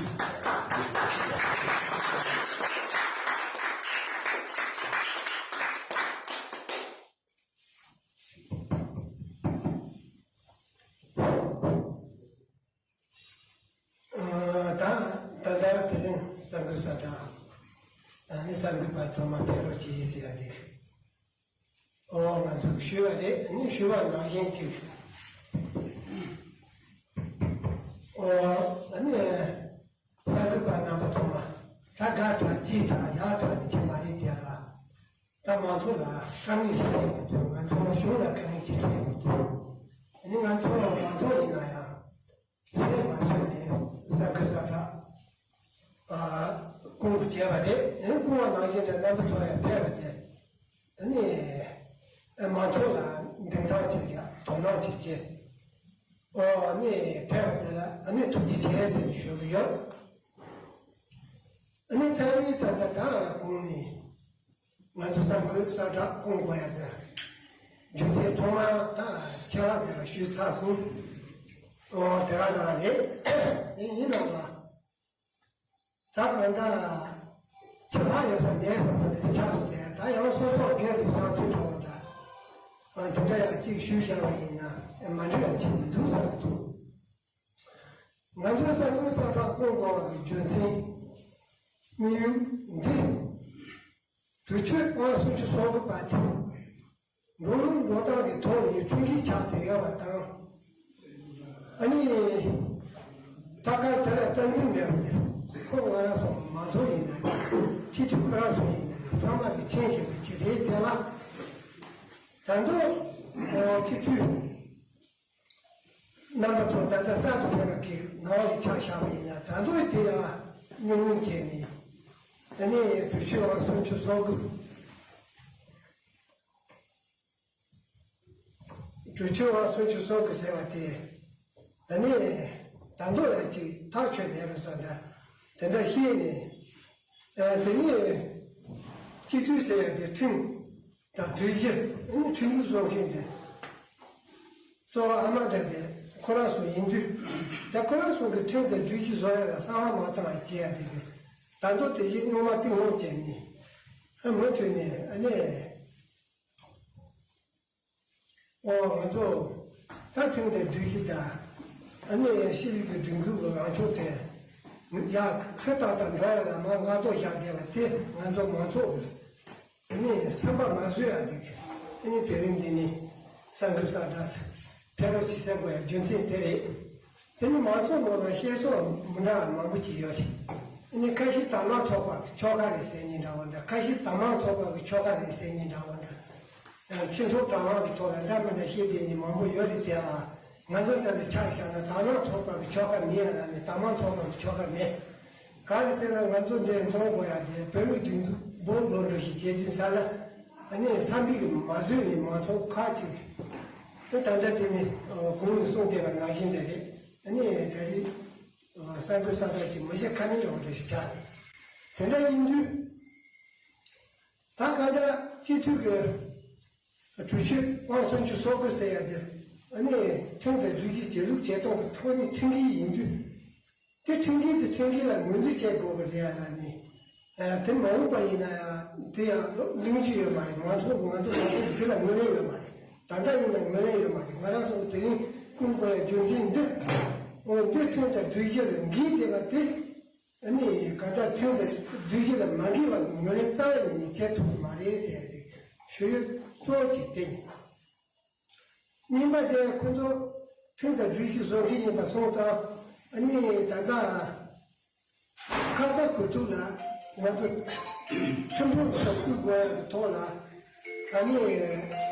ད་ད་ལྟ་དེ་རིང་གསར་འགོད་གསལ་བསྒྲགས། ཨ་ནི་གསར་འགོད་པ་ཚང་མ་ཕེབས་རོགས་གྱིས་ཟེར་ཡ་དེ། ཨོ་ང་ཚོས་ཞུས་པ་རེད། ཨ་ནི་ཞུས་པ་ནང་བཞིན་གྱི། ཨོ་ཨ་ནི་གསར་འགོད་པ་རྣམ་པ་ཚང་མ་ད་དགའ་དྲགས་སྐྱིད་དྲགས་ཡག་དྲགས་ནས་ཁྱེད་མ་རེད་དེ་ལ། ད་མང་ཚོགས་ལ་དཀའ་ངལ་ཞིག་སླེབས་མི་འདུག་ང་ཚོ་གཞུང་ལ་དཀའ་ངལ་ཞིག་སླེབས་མི་འདུག་ཨ་ནི་ང་ཚོ་མང་ཚོགས་ཡིན་ན་ཡང་། ཚེ་མ་ཤོར་ནས་གསར་འགོད་གསལ་བསྒྲགས་སྐོང་བར་བྱས་པ་རེད། ཨེ་སྐོང་བ་ནང་བཞིན་དུ་རྣམ་པ་ཚོ་ཡང་ཕེབས་པ་དེ། ཨ་ནི་མང་ཚོགས་ལ་འདེམས་ཐག་བཅད་ཀྱི་དོ་སྣང་བྱེད་ཀྱི། ཨོ་ཨ་ནི་ཕེབས་པ་དེ་ལ་ཨ་ནི་ཐུགས་རྗེ་ཆེ་ཟེར་ནས་ཞུ་གི་ཡོད། ཨ་ནི་ད་རེས་ད་ལྟ་ད་གོང་ནས། ང་ཚོ་གསར་འགོད་གསལ་བསྒྲགས་སྐོང་དགོས་ཡ་གི་རྒྱུ་མཚན་ཐོག་མ་ད་ཆེ་བ་མེད་པ་ཞུས་ཚར་སོང་། ཨོ་དེ་ག་ད་རེད། དེ་ཡིན་ནའང་ད་གང་ལྟར་ཆེ་བ་ཡོད་ས་མེད་ས་ས་རེད་ཆགས་སོང་། དེ་ད་ཡང་སོ་སོ་སྒེར་གྱི་བསམ་ཚུལ་འདྲ་བོ་འདྲ་དེ་འདྲ་ཡང་གཅིག་ཞུས་བཞག་པ་ཡིན་ན་མ་འགྲིག་པ་ཅིག་མི་འདུག་བསམ་གྱི་འདུག་ང་ཚོའི་གསར་འགོད་གསལ་བསྒྲགས་སྐོང་དགོས་པ་གི་རྒྱུ་མཚན། དམིགས་ཡུལ་འདི། གྲོས་ཆོད་དབང་སུམ་ཅུ་སོ་དགུ་པ་དེ། འགྲོ་ལུགས་འགྲོ་སྟངས་ཀྱི་ཐོག་ནས་ཁྲིམས་འགལ་ཆགས་བསྡད་ཡོད་པ་དང་། ཨ་ནི། ད་ག་དེ་ལ་རྩ་འཛིན་མེད་པ་དེ། ཁོ་ང་རང་ཚོ་མང་ཚོགས་ཡིན་ན། སྤྱི་འཐུས་ཁོ་རང་ཚོ་ཡིན་ན་ཚང་མ་གིས་མཁྱེན་བཞིན་པ་ཅིག་རེད་དེ་ལ། ད་དུང་། སྤྱི་འཐུས། རྣམ་པ་ཚོ་ད་ལྟ་གསར་དུ་ཕེབས་པ་གི་ངག་གི་ཆ་བཞག་པ་ཡིན་ན་ད་དུང་དེ་ཡང་སྙོན་སྙོན་བྱས་ནས། ཨ་ནི་གྲོས་ཆོད་དབང་སུམ་ཅུ་སོ་དགུ། གྲོས་ཆོད་དབང་སུམ་ཅུ་སོ་དགུ་ཟེར་བ་དེ། ཨ་ནི་ད་དུང་ཡང་ཅིག་ཐག་ཆོད་མེད་པ་བཟོ་འདྲ་དེ་འདྲ་བཤད་ནས། ཨ་དེ་ནས་སྤྱི་འཐུས་ཟེར་ཡ་དེ་ཁྲིམས། དང་སྒྲིག་གཞི། ཨ་ནི་ཁྲིམས་ལུགས་བཟོ་མཁན་དེ། གཙོ་བོ་ཨ་མ་འདྲ་དེ་ཁོ་རང་ཚོ་ཡིན་དུས། ད་ཁོ་རང་ཚོ་གི་ཁྲིམས་དང་སྒྲིག་གཞི་བཟོ་ཡ་ལ་གསང་བ་མ་བཏང་བ་བྱེད་ཡ་དེ་གི། ད་མདོ་དེ་བཞིན་སྔོན་མ་ཏིང་ཧོང་བྱས་ནས། ཨ་མུ་མཐུད་ནས་ཨ་ནི། ཨོ་ང་ཚོ་ད་ཁྲིམས་དང་སྒྲིག་གཞི་དང་། ཨ་ནི་ཤེས་རིག་གི་སྒྲིག་འཛུགས་ཀྱི་ལངས་ཕྱོགས་དེ། ཡ་ཁྲི་ཏག་ཏག་འགྲོ་ཡ་ལ་མ་ང་ཚོ་བཞག་བསྡད་པ་དེ་ང་ཚོ་མང་ཚོགས་ཀྱི། དེ་ནས་སེམས་པ་མ་བཟོད་ཡ་དེ། དེ་ནས་དེ་རིང་འདི་ནས་གསར་འགོད་གསལ་བསྒྲགས་ཕེབས་རོགས་ཞེས་ཟེར་དགོས་ཡ་རྒྱུ་མཚན་དེ་རེད། དེ་ནས་མང་ཚོགས་ནང་ལ་བཤད་སྲོལ་མི་འདྲ་བ་མང་པོ་ཅིག་ཡོད་རེད། དེ་ནས་ཁ་ཤས་དྭངས་མ་ཚོགས་པ་གི་ཆོལ་ཁ་རེད་ཟེར་མཁན་འདྲ་བོ་འདྲ། ཁ་ཤས་དྭངས་མ་ཚོགས་པ་གི་ཆོལ་ཁ་རེད་ཟེར་མཁན་འདྲ་བོ་འདྲ། སྤྱི་ཚོགས་དྲ་ལམ་གི་ཐོག་ལ་འདྲ་མི་འདྲ་བཤད་བསྡད་མཁན་མང་པོ་ཡོད་རེད་དེ་ལ། ང་ཚོ་ད་ལྟ་ཆ་བཞག་ན་དྭངས་མ་ཚོགས་པ་གི་ཆོལ་ཁ་མེད་ཡ་ལ་ནི་དྭངས་མ་ཚོགས་པ་གི་ཆོལ་ཁ་མེད། ག་རེ་ཟེར་ན་ང་ཚོ་འདིར་འཛོམས་དགོས་ཡ་དེ་བོད་མི་སྒྲིག་འཛུགས་སྦོམ་ལོ་འགྲོ་ཞིག་བྱེད་དུས་ས་ལ། ཨ་ནི་བསམ་པའི་གི་མ་བཟོད་ནས་མང་ཚོགས་ཁག་ཅིག་དེ་ད་ལྟ་དེ་ནི་གོང་ནས་གསུངས་བསྡད་པ་ནང་བཞིན་རེད་རེད། ཨ་ནི་ད་རེས་གསར་འགོད་གསར་བསྒྲགས་ཀྱི་མི་བྱེད་ཁ་མི་ཡོང་རེ་ཞིག་ཆགས་རེད། དེ་འདྲ་ཡིན་དུས། ད་ག་འདྲ་སྤྱི་འཐུས་ཀྱི་གྲོས་ཆོད་དབང་སུམ་ཅུ་སོ་དགུ་ཟེར་ཡ་དེ། ཨ་ནི་ཁྲིམས་དང་སྒྲིག་གཞི་བྱེད་ལུགས་བྱེད་སྟངས་ཀྱི་ཐོག་ནས་ཁྲིམས་འགལ་ཡིན་དུས། དེ་ཁྲིམས་འགལ་དེ་ཁྲིམས་འགལ་ལ་ངོས་འཛིན་བྱེད་དགོས་པ་རེད་ཡ་ལ་ནི། ཨ་དེ་མ་འོངས་པ་ཡིན་ན་ཡང་དེ་ཡང་གླེང་རྒྱུ་ཡོད་མ་རེད། མང་ཚོགས་ང་ཚོ་ང་ཚོ་དེ་ལ་ངོས་ལེན་ཡོད་མ་རེད། ད་ལྟ་ཡིན་ན་ངོས་ལེན་ཡོད་མ་རེད། ང་རང་ཚོ་དེ་རིང་སྐུང་དགོས་ཡ་རྒྱུ་མཚན་འདི། འོ་འདི་ཁྲིམས་དང་སྒྲིག་གཞི་ལ་འགལ་བྱེད་པ་དེ། ཨ་ནི་ག་ད་ཁྲིམས་དང་སྒྲིག་གཞི་ལ་མ་འགལ་བ་ངོས་ལེན་རྩ་བ་ཉིད་ནས་བྱེད་ཐུབ་ཀྱི་མ་རེད་ཟེར་ཏེ་ཞུ་ཡུལ་གཙོ་བོ་གཅིག་དེ་ཡིན། གཉིས་པ་དེ་ཁོ་ཚོ་ཁྲིམས་དང་སྒྲིག་གཞི་བཟོ་མཁན་ཡིན་པ་སོང་ཙང་ཨ་ནི་ད་ལྟ་ཁ་ས་གོ་ཐུག་ལ་ང་ཚོ་ཁྲིམས་དཔོན་ཞབས་སྐུལ་དགོས་ཡ་གི་ཐོག་ལ་ཨ་ནི།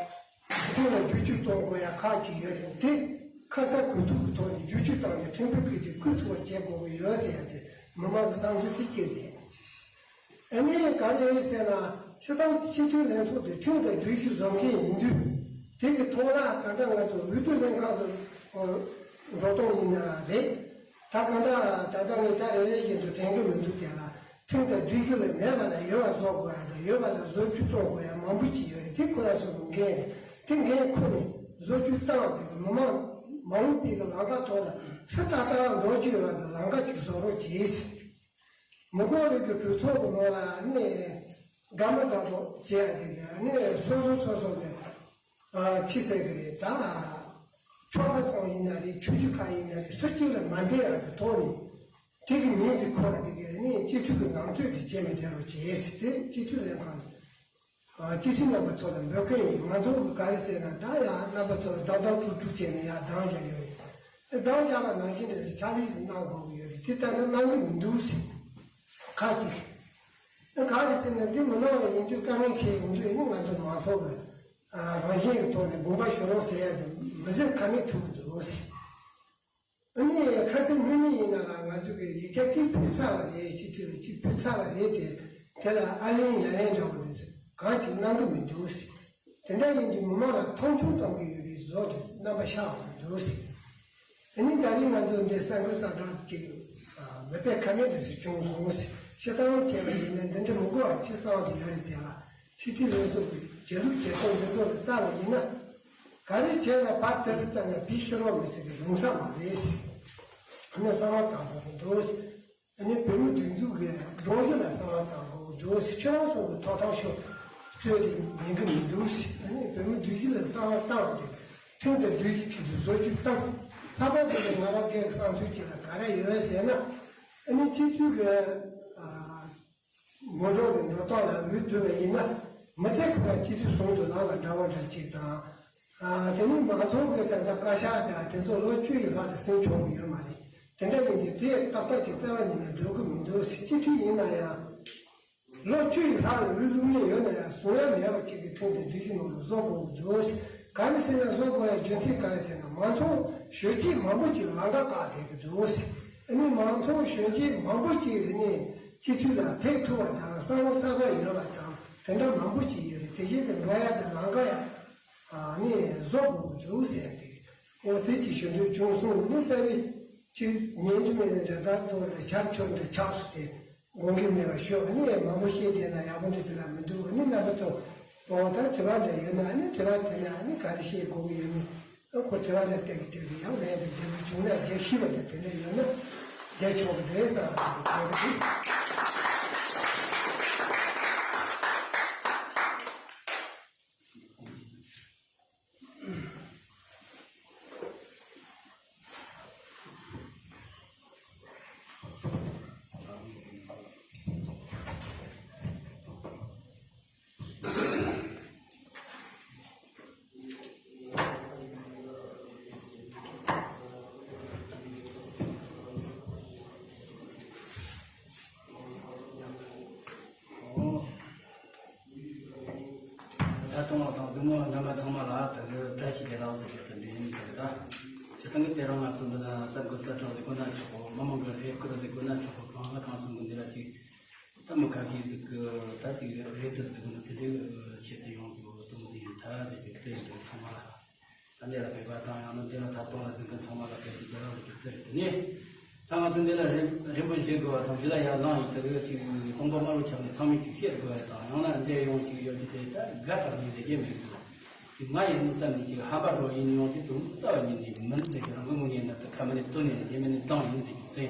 ཁྲིམས་ལ་བསྒྱུར་བཅོས་གཏོང་དགོས་ཡ་ཁག་ཅིག་ཡོད་རེད་དེ། ཁ་ས་གོ་ཐུག་གི་ཐོག་ནས་བསྒྱུར་བཅོས་བཏང་ནས་ཁྲིམས་དཔོན་སྤུས་དེ་བསྐུལ་ཐུབ་པ་བྱེད་དགོས་ཀྱི་ཡོད་ཟེར་ཡ་དེ་མི་མང་གི་བསམ་ཚུལ་དེ་གཅིག་རེད། ཨ་ནི་ག་རེ་ཡིན་ཟེར་ན་སྤྱི་བཏང་སྤྱི་འཐུས་ལྷན་ཚོགས་དེ་ཁྲིམས་དང་སྒྲིག་གཞི་བཟོ་མཁན་ཡིན་དུས་དེ་གི་ཐོག་ལ་ད་ལྟ་ང་ཚོ་འོས་བསྡུ་ལྷན་ཁང་དུ་འགྲོ་སྟངས་ཡིན་ན་རེད། ད་གང་ལྟར་ད་ལྟ་ངས་ད་རེ་རེ་བཞིན་དུ་དྲན་གྱི་མི་འདུག་དེ་ལ། ཁྲིམས་དང་སྒྲིག་གཞི་ལ་མེད་པ་ལ་ཡོད་པ་བཟོ་དགོས་ཡ་དང་། ཡོད་པ་ལ་བཟོ་བཅོས་གཏོང་དགོས་ཡ་མང་པོ་ཅིག་ཡོད་རེད། དེ་ཁོ་རང་ཚོ་གི་འགན་རེད། དེ་འགན་ཁུར་ནས་བཟོ་བཅོས་བཏང་བ་དེ་གི་མི་མང་མ་འོངས་པའི་གི་ལམ་ཁ་ཐོག་ལ་ཧྲི་ཏག་ཏག་འགྲོ་རྒྱུ་ཡོད་པ་གི་ལམ་ཁ་ཅིག་བཟོ་རོགས་གྱིས། མི་དགོས་པའི་གི་གྲོས་ཚོགས་གི་ནང་ལ་ནི་དགའ་མ་དགའ་པོ་བྱེད་ཡ་དེ་གི་ནི་སོ་སོ་སོ་སོ་གི་ཨ་ཅི་ཟེར་གི་རེད་ད། ཆོལ་ཁ་གསུམ་ཡིན་ན་རེད། ཆོས་བརྒྱུད་ཁག་ཡིན་ན་རེད། སུ་གཅིག་ལ་མ་འབྲེལ་ཡག་གི་ཐོག་ནས་དེ་གི་མིང་དེ་ཁོ་ར་དེ་གི་ནི་སྤྱི་འཐུས་ཀྱི་ནང་ཚོད་དེ་བྱེད་མི་བདེ་རོགས་བྱེད་ཟེར་ཏེ་སྤྱི་འཐུས་ལྷན་ཁང་ནས་ཨ་སྤྱི་འཐུས་རྣམ་པ་ཚོ་ལ་འབོད་སྐུལ་ཡིན། ང་ཚོ་གི་ག་རེ་ཟེར་ན། ད་ཡང་རྣམ་པ་ཚོ་ལ་བདག་བདག་ཁྲུག་ཁྲུག་བྱས་ནས་ཡར་འདང་བཞག་ཡོད་རེད། འདང་བཞག་པ་ནང་བཞིན་དེ་ཕྱག་ལས་ཤིག་གནང་དགོས་ཀྱི་ཡོད་རེད། དེ་ལྟར་ན་གནང་གི་མི་འདུག་ཟེར། ཁ་ཅིག་ག་རེ་ཟེར་ན། འདི་མི་གནང་བ་ཡིན་དུས་དཀའ་ངལ་འཕྲད་ཡོང་དུས་ནི་ང་ཚོ་མང་ཚོགས་ཀྱི་ཨ་རང་བཞིན་གྱི་ཐོག་ནས་དགོངས་པ་ཞུ་རོགས་ཟེར་ཡ་དེ་མི་ཟེར་ཁ་མེད་ཐུག་གི་འདུག་ཟེར། ཨ་ནི་ཁ་སང་ཉིན་ནས་ཡིན་ན་ལ་ང་ཚོ་གི་ཡིག་ཆ་གཅིག་ཕུལ་ཚར་བ་རེད། སྤྱི་འཐུས་ལ་གཅིག་ཕུལ་ཚར་བ་རེད་དེ། དེ་ལ་ཨ་ལན་ཡ་ལན་འདྲ་བོ་རེད་ཟེར། གང་ཅིག་གནང་གི་མི་འདུག་ཟེར། དེ་འདྲ་ཡིན་དུས་མི་མང་ལ་མཐོང་ཆུང་གཏོང་གི་ཡོད་པའི་བཟོ་རེད། རྣམ་པ་ཤར་བ་མི་འདུག་ཟེར། དེ་ནས་ད་རིང་ང་ཚོ་འདི་གསར་འགོད་གསལ་བསྒྲགས་ཅིག་མི་སྤེལ་ཁ་མེད་དུ་ཞིག་བྱུང་སོང་ཟེར། ཕྱི་ལྟ་བ་བྱས་པ་ཡིན་ན་འདི་འདྲ་མི་དགོས་པ་ཅིག་གསང་དུ་ཡོད་རེད། དེ་ལ་སྤྱི་འཐུས་ལྷན་ཚོགས་ཀྱི་བྱེད་ལུགས་བྱེད་སྟངས་འདི་ཚོ་ལ་བལྟ་བ་ཡིན་ན། ག་རེ་བྱས་ན་བར་དེ་རུ་བལྟ་ན་བི་ཤི་རོགས་མི་སྲིད་པའི་ལུང་ས་མ་རེད་ཟེར། ཨ་ནི་གསང་བ་དང་པོ་དུ་འདུག་ཟེར། ཨ་ནི་བོད་མི་སྒྲིག་འཛུགས་ཀྱི་སྒྲོམ་གཞི་ལ་གསང་བ་དང་པོ་འདུག་ཟེར། ཁྱོད་རང་ཚོ་གི་ཐོབ་ཐང་ཤོར་རྩོད་དེ་མིན་གི་མི་འདུག་ཟེར། ཨ་ནི་བོད་མི་སྒྲིག་གཞི་ལ་གསང་བ་བཏང་སྟེ་ཁྲིམས་དང་སྒྲིག་གཞི་ཁྲིམས་སུ་བཟོ་བཅོས་བཏང་། ལྷག་པར་དུ་ང་རང་སྒེར་གྱི་བསམ་ཚུལ་ཅིག་ལ་ག་རེ་ཡོད་ཟེར་ན། ཨ་ནི་སྤྱི་འཐུས་ཀྱི་ཨ། ངོ་སྤྲོད་ཀྱི་འགྲོ་སྟངས་ལ་འོས་བསྡུ་བ་ཡིན་ན། མི་ཚེ་ཁོ་རང་སྤྱི་འཐུས་ཟུང་དུ་ལངས་པ་འདྲ་བོ་འདྲ་ཅིག་དང་། ཨ་དེ་ནི་མང་ཚོགས་ཀྱི་ད་ལྟ་བཀའ་ཤག་དང་དེ་ཚོ་ལོ་བཅུ་ཡི་ལྷག་ཏུ་ཟིན་ཆོག་གི་ཡོད་མ་རེད། དེ་འདྲ་ཡིན་དུས་དེ་ཏག་ཏག་ཅིག་རྩ་བ་ཉིད་ནས་འགྲོ་གི་མི་འདུག་ཟེར། སྤྱི་འཐུས་ཡིན་ན་ཡང་། ལོ་བཅུ་ཡི་ལྷག་ལ་འོས་བླུགས་མཁན་ཡོད་ན་ཡང་བཟོ་ཡ་མེད་པ་ཅིག་གི་ཁྲིམས་དང་སྒྲིག་གཞི་ནང་ལ་བཟོ་དགོས་ཀྱི་འདུག་ཟེར། ག་རེ་ཟེར་ན། བཟོ་དགོས་ཡ་རྒྱུ་མཚན་ག་རེ་ཟེར་ན། མང་ཚོགས་གཞོན་སྐྱེས་མང་པོ་ཅིག་ལམ་ཁ་བཀག་བསྡད་ཀྱི་འདུག་ཟེར། ཨ་ནི་མང་ཚོགས་གཞོན་སྐྱེས་མང་པོ་ཅིག་ནི་སྤྱི་འཐུས་ལ་ཕེབས་ཐུབ་པ་དང་བསམ་བློ་གསར་པ་ཡོད་པ་དང་དེ་འདྲ་མང་པོ་ཅིག་ཡོད་རེད། དེ་བཞིན་དུ་འགྲོ་ཡ་དང་ལམ་ཁ་ཡང་ཨ་ནི་བཟོ་དགོས་ཀྱི་འདུག་ཟེར་ཏེ། འོ་དེ་ཅིག་ཞུ་འདོད་བྱུང་སོང་། ཨ་ནི་རྩ་བའི་ཅིག་ཉན་རྒྱུ་མེད་ནས་འདྲ་ལྟར་དུ་ཆར་ཆུ་འདྲ་ཆགས་སུ་དེ། དགོངས་འགལ་མེད་པར་ཞུ། ཨ་ནི་མང་པོ་བཤད་བསྡད་ན་ཡག་པོ་འདྲ་ཟེར་ལ་མི་འདུག་ཨ་ནི་རྣམ་པ་ཚོ་འོ་ད་དྲི་བ་འདྲ་ཡོད་ན། ཨ་ནི་དྲི་བ་དེ་ནི་ཨ་ནི་ག་རེ་བཤད་དགོས་ཀྱི་ཡོད་མེད། ཨ་ཁོ་དྲི་བ་འདྲ་བལྟས་ཀྱི་བལྟས་ཀྱི་ཡང་ལན་འདྲ་འདེབས་རྒྱུ་བྱུང་ན་རྒྱལ་ཤེས་པ་འདྲ་དེ་འདྲ་ཡོད་ན་རྒྱལ་ཆོག་གི་རེད་བསམ་པ་དེ་འདྲ་རེད། ད་གཏོང་བ་དང་བདེ་མོ་འདྲ་མ་ཚང་མ་ལ་དེ་འདྲའི་བཀྲ་ཤིས་བདེ་ལེགས་ཟེར་རྒྱུ་དེ་འདྲ་ཡིན་གྱི་རེད། ད་སྤྱིར་བཏང་གི་དེ་རིང་ང་ཚོ་འདི་ན་གསར་འགོད་གསལ་བསྒྲགས་ཟེར་དགོས་ན་ཆོག་གོ། མི་མང་གི་རེ་སྐུལ་ཟེར་དགོས་ན་ཆོག་གོ། གང་ལ་གང་འཚམ་གི་འདི་ལ་ཅིག་ད་མི་ཁ་ཤས་ཟིག་གི་ད་ཅིག་རེ་ལྟོས་ཟེར་དགོས་ན་དེ་འདྲའི་ཆེད་དུ་ཡོང་རྒྱུ་གཏོང་ཟིན་ཡིན་ད་ཟེར་རྒྱུ་དེ་ཡིན་འདུག་ཚང་མ་ལ། ད་འདི་ལ་ཕེབས་པ་དང་ཡང་ན་འདི་ལ་ད་གཏོང་ལ་གཟིགས་མཁན་ཚང་མ་ལ་བཀྲ་ཤིས་བདེ་ལེགས་ཞུ་རྒྱུ་དེ་རེད། དེ་ནས་ད་ང་ཚོ་འདི་ལ་རིམ་རིམ་པ་བཞེས་དགོས་པ་དང་། འདི་ལ་ཡར་ལངས་ཡིན་དེ་རེད། ཅིག་སྟོང་པ་དམར་པོ་ཆགས་ནས་ཚང་མས་ཅིག་བཤད་དགོས་པ་དང་། ཡང་ན་འདིར་ཡོང་ཅིག་ཡོད་རྒྱུ་དེ་ད་དགའ་དྲགས་ནས་ཟེར་རྒྱུ་མེད་ཟེར། ཅིག་ང་ཡིན་བསམ་ནས་ཅིག་ཧམ་པ་འགྲོ་ཡིན་ཡོང་དུས་དུ་རྩ་བ་ཉིད་ནས་མིན་ཟེར་རྒྱུ། རང་གི་ངོས་ནས་ན་ད་ཁ་མ་ནས་བཏོན་ནས་གཞན་མ་ནས་བཏང་ཡིན་ཟེར་རྒྱུ་དེ།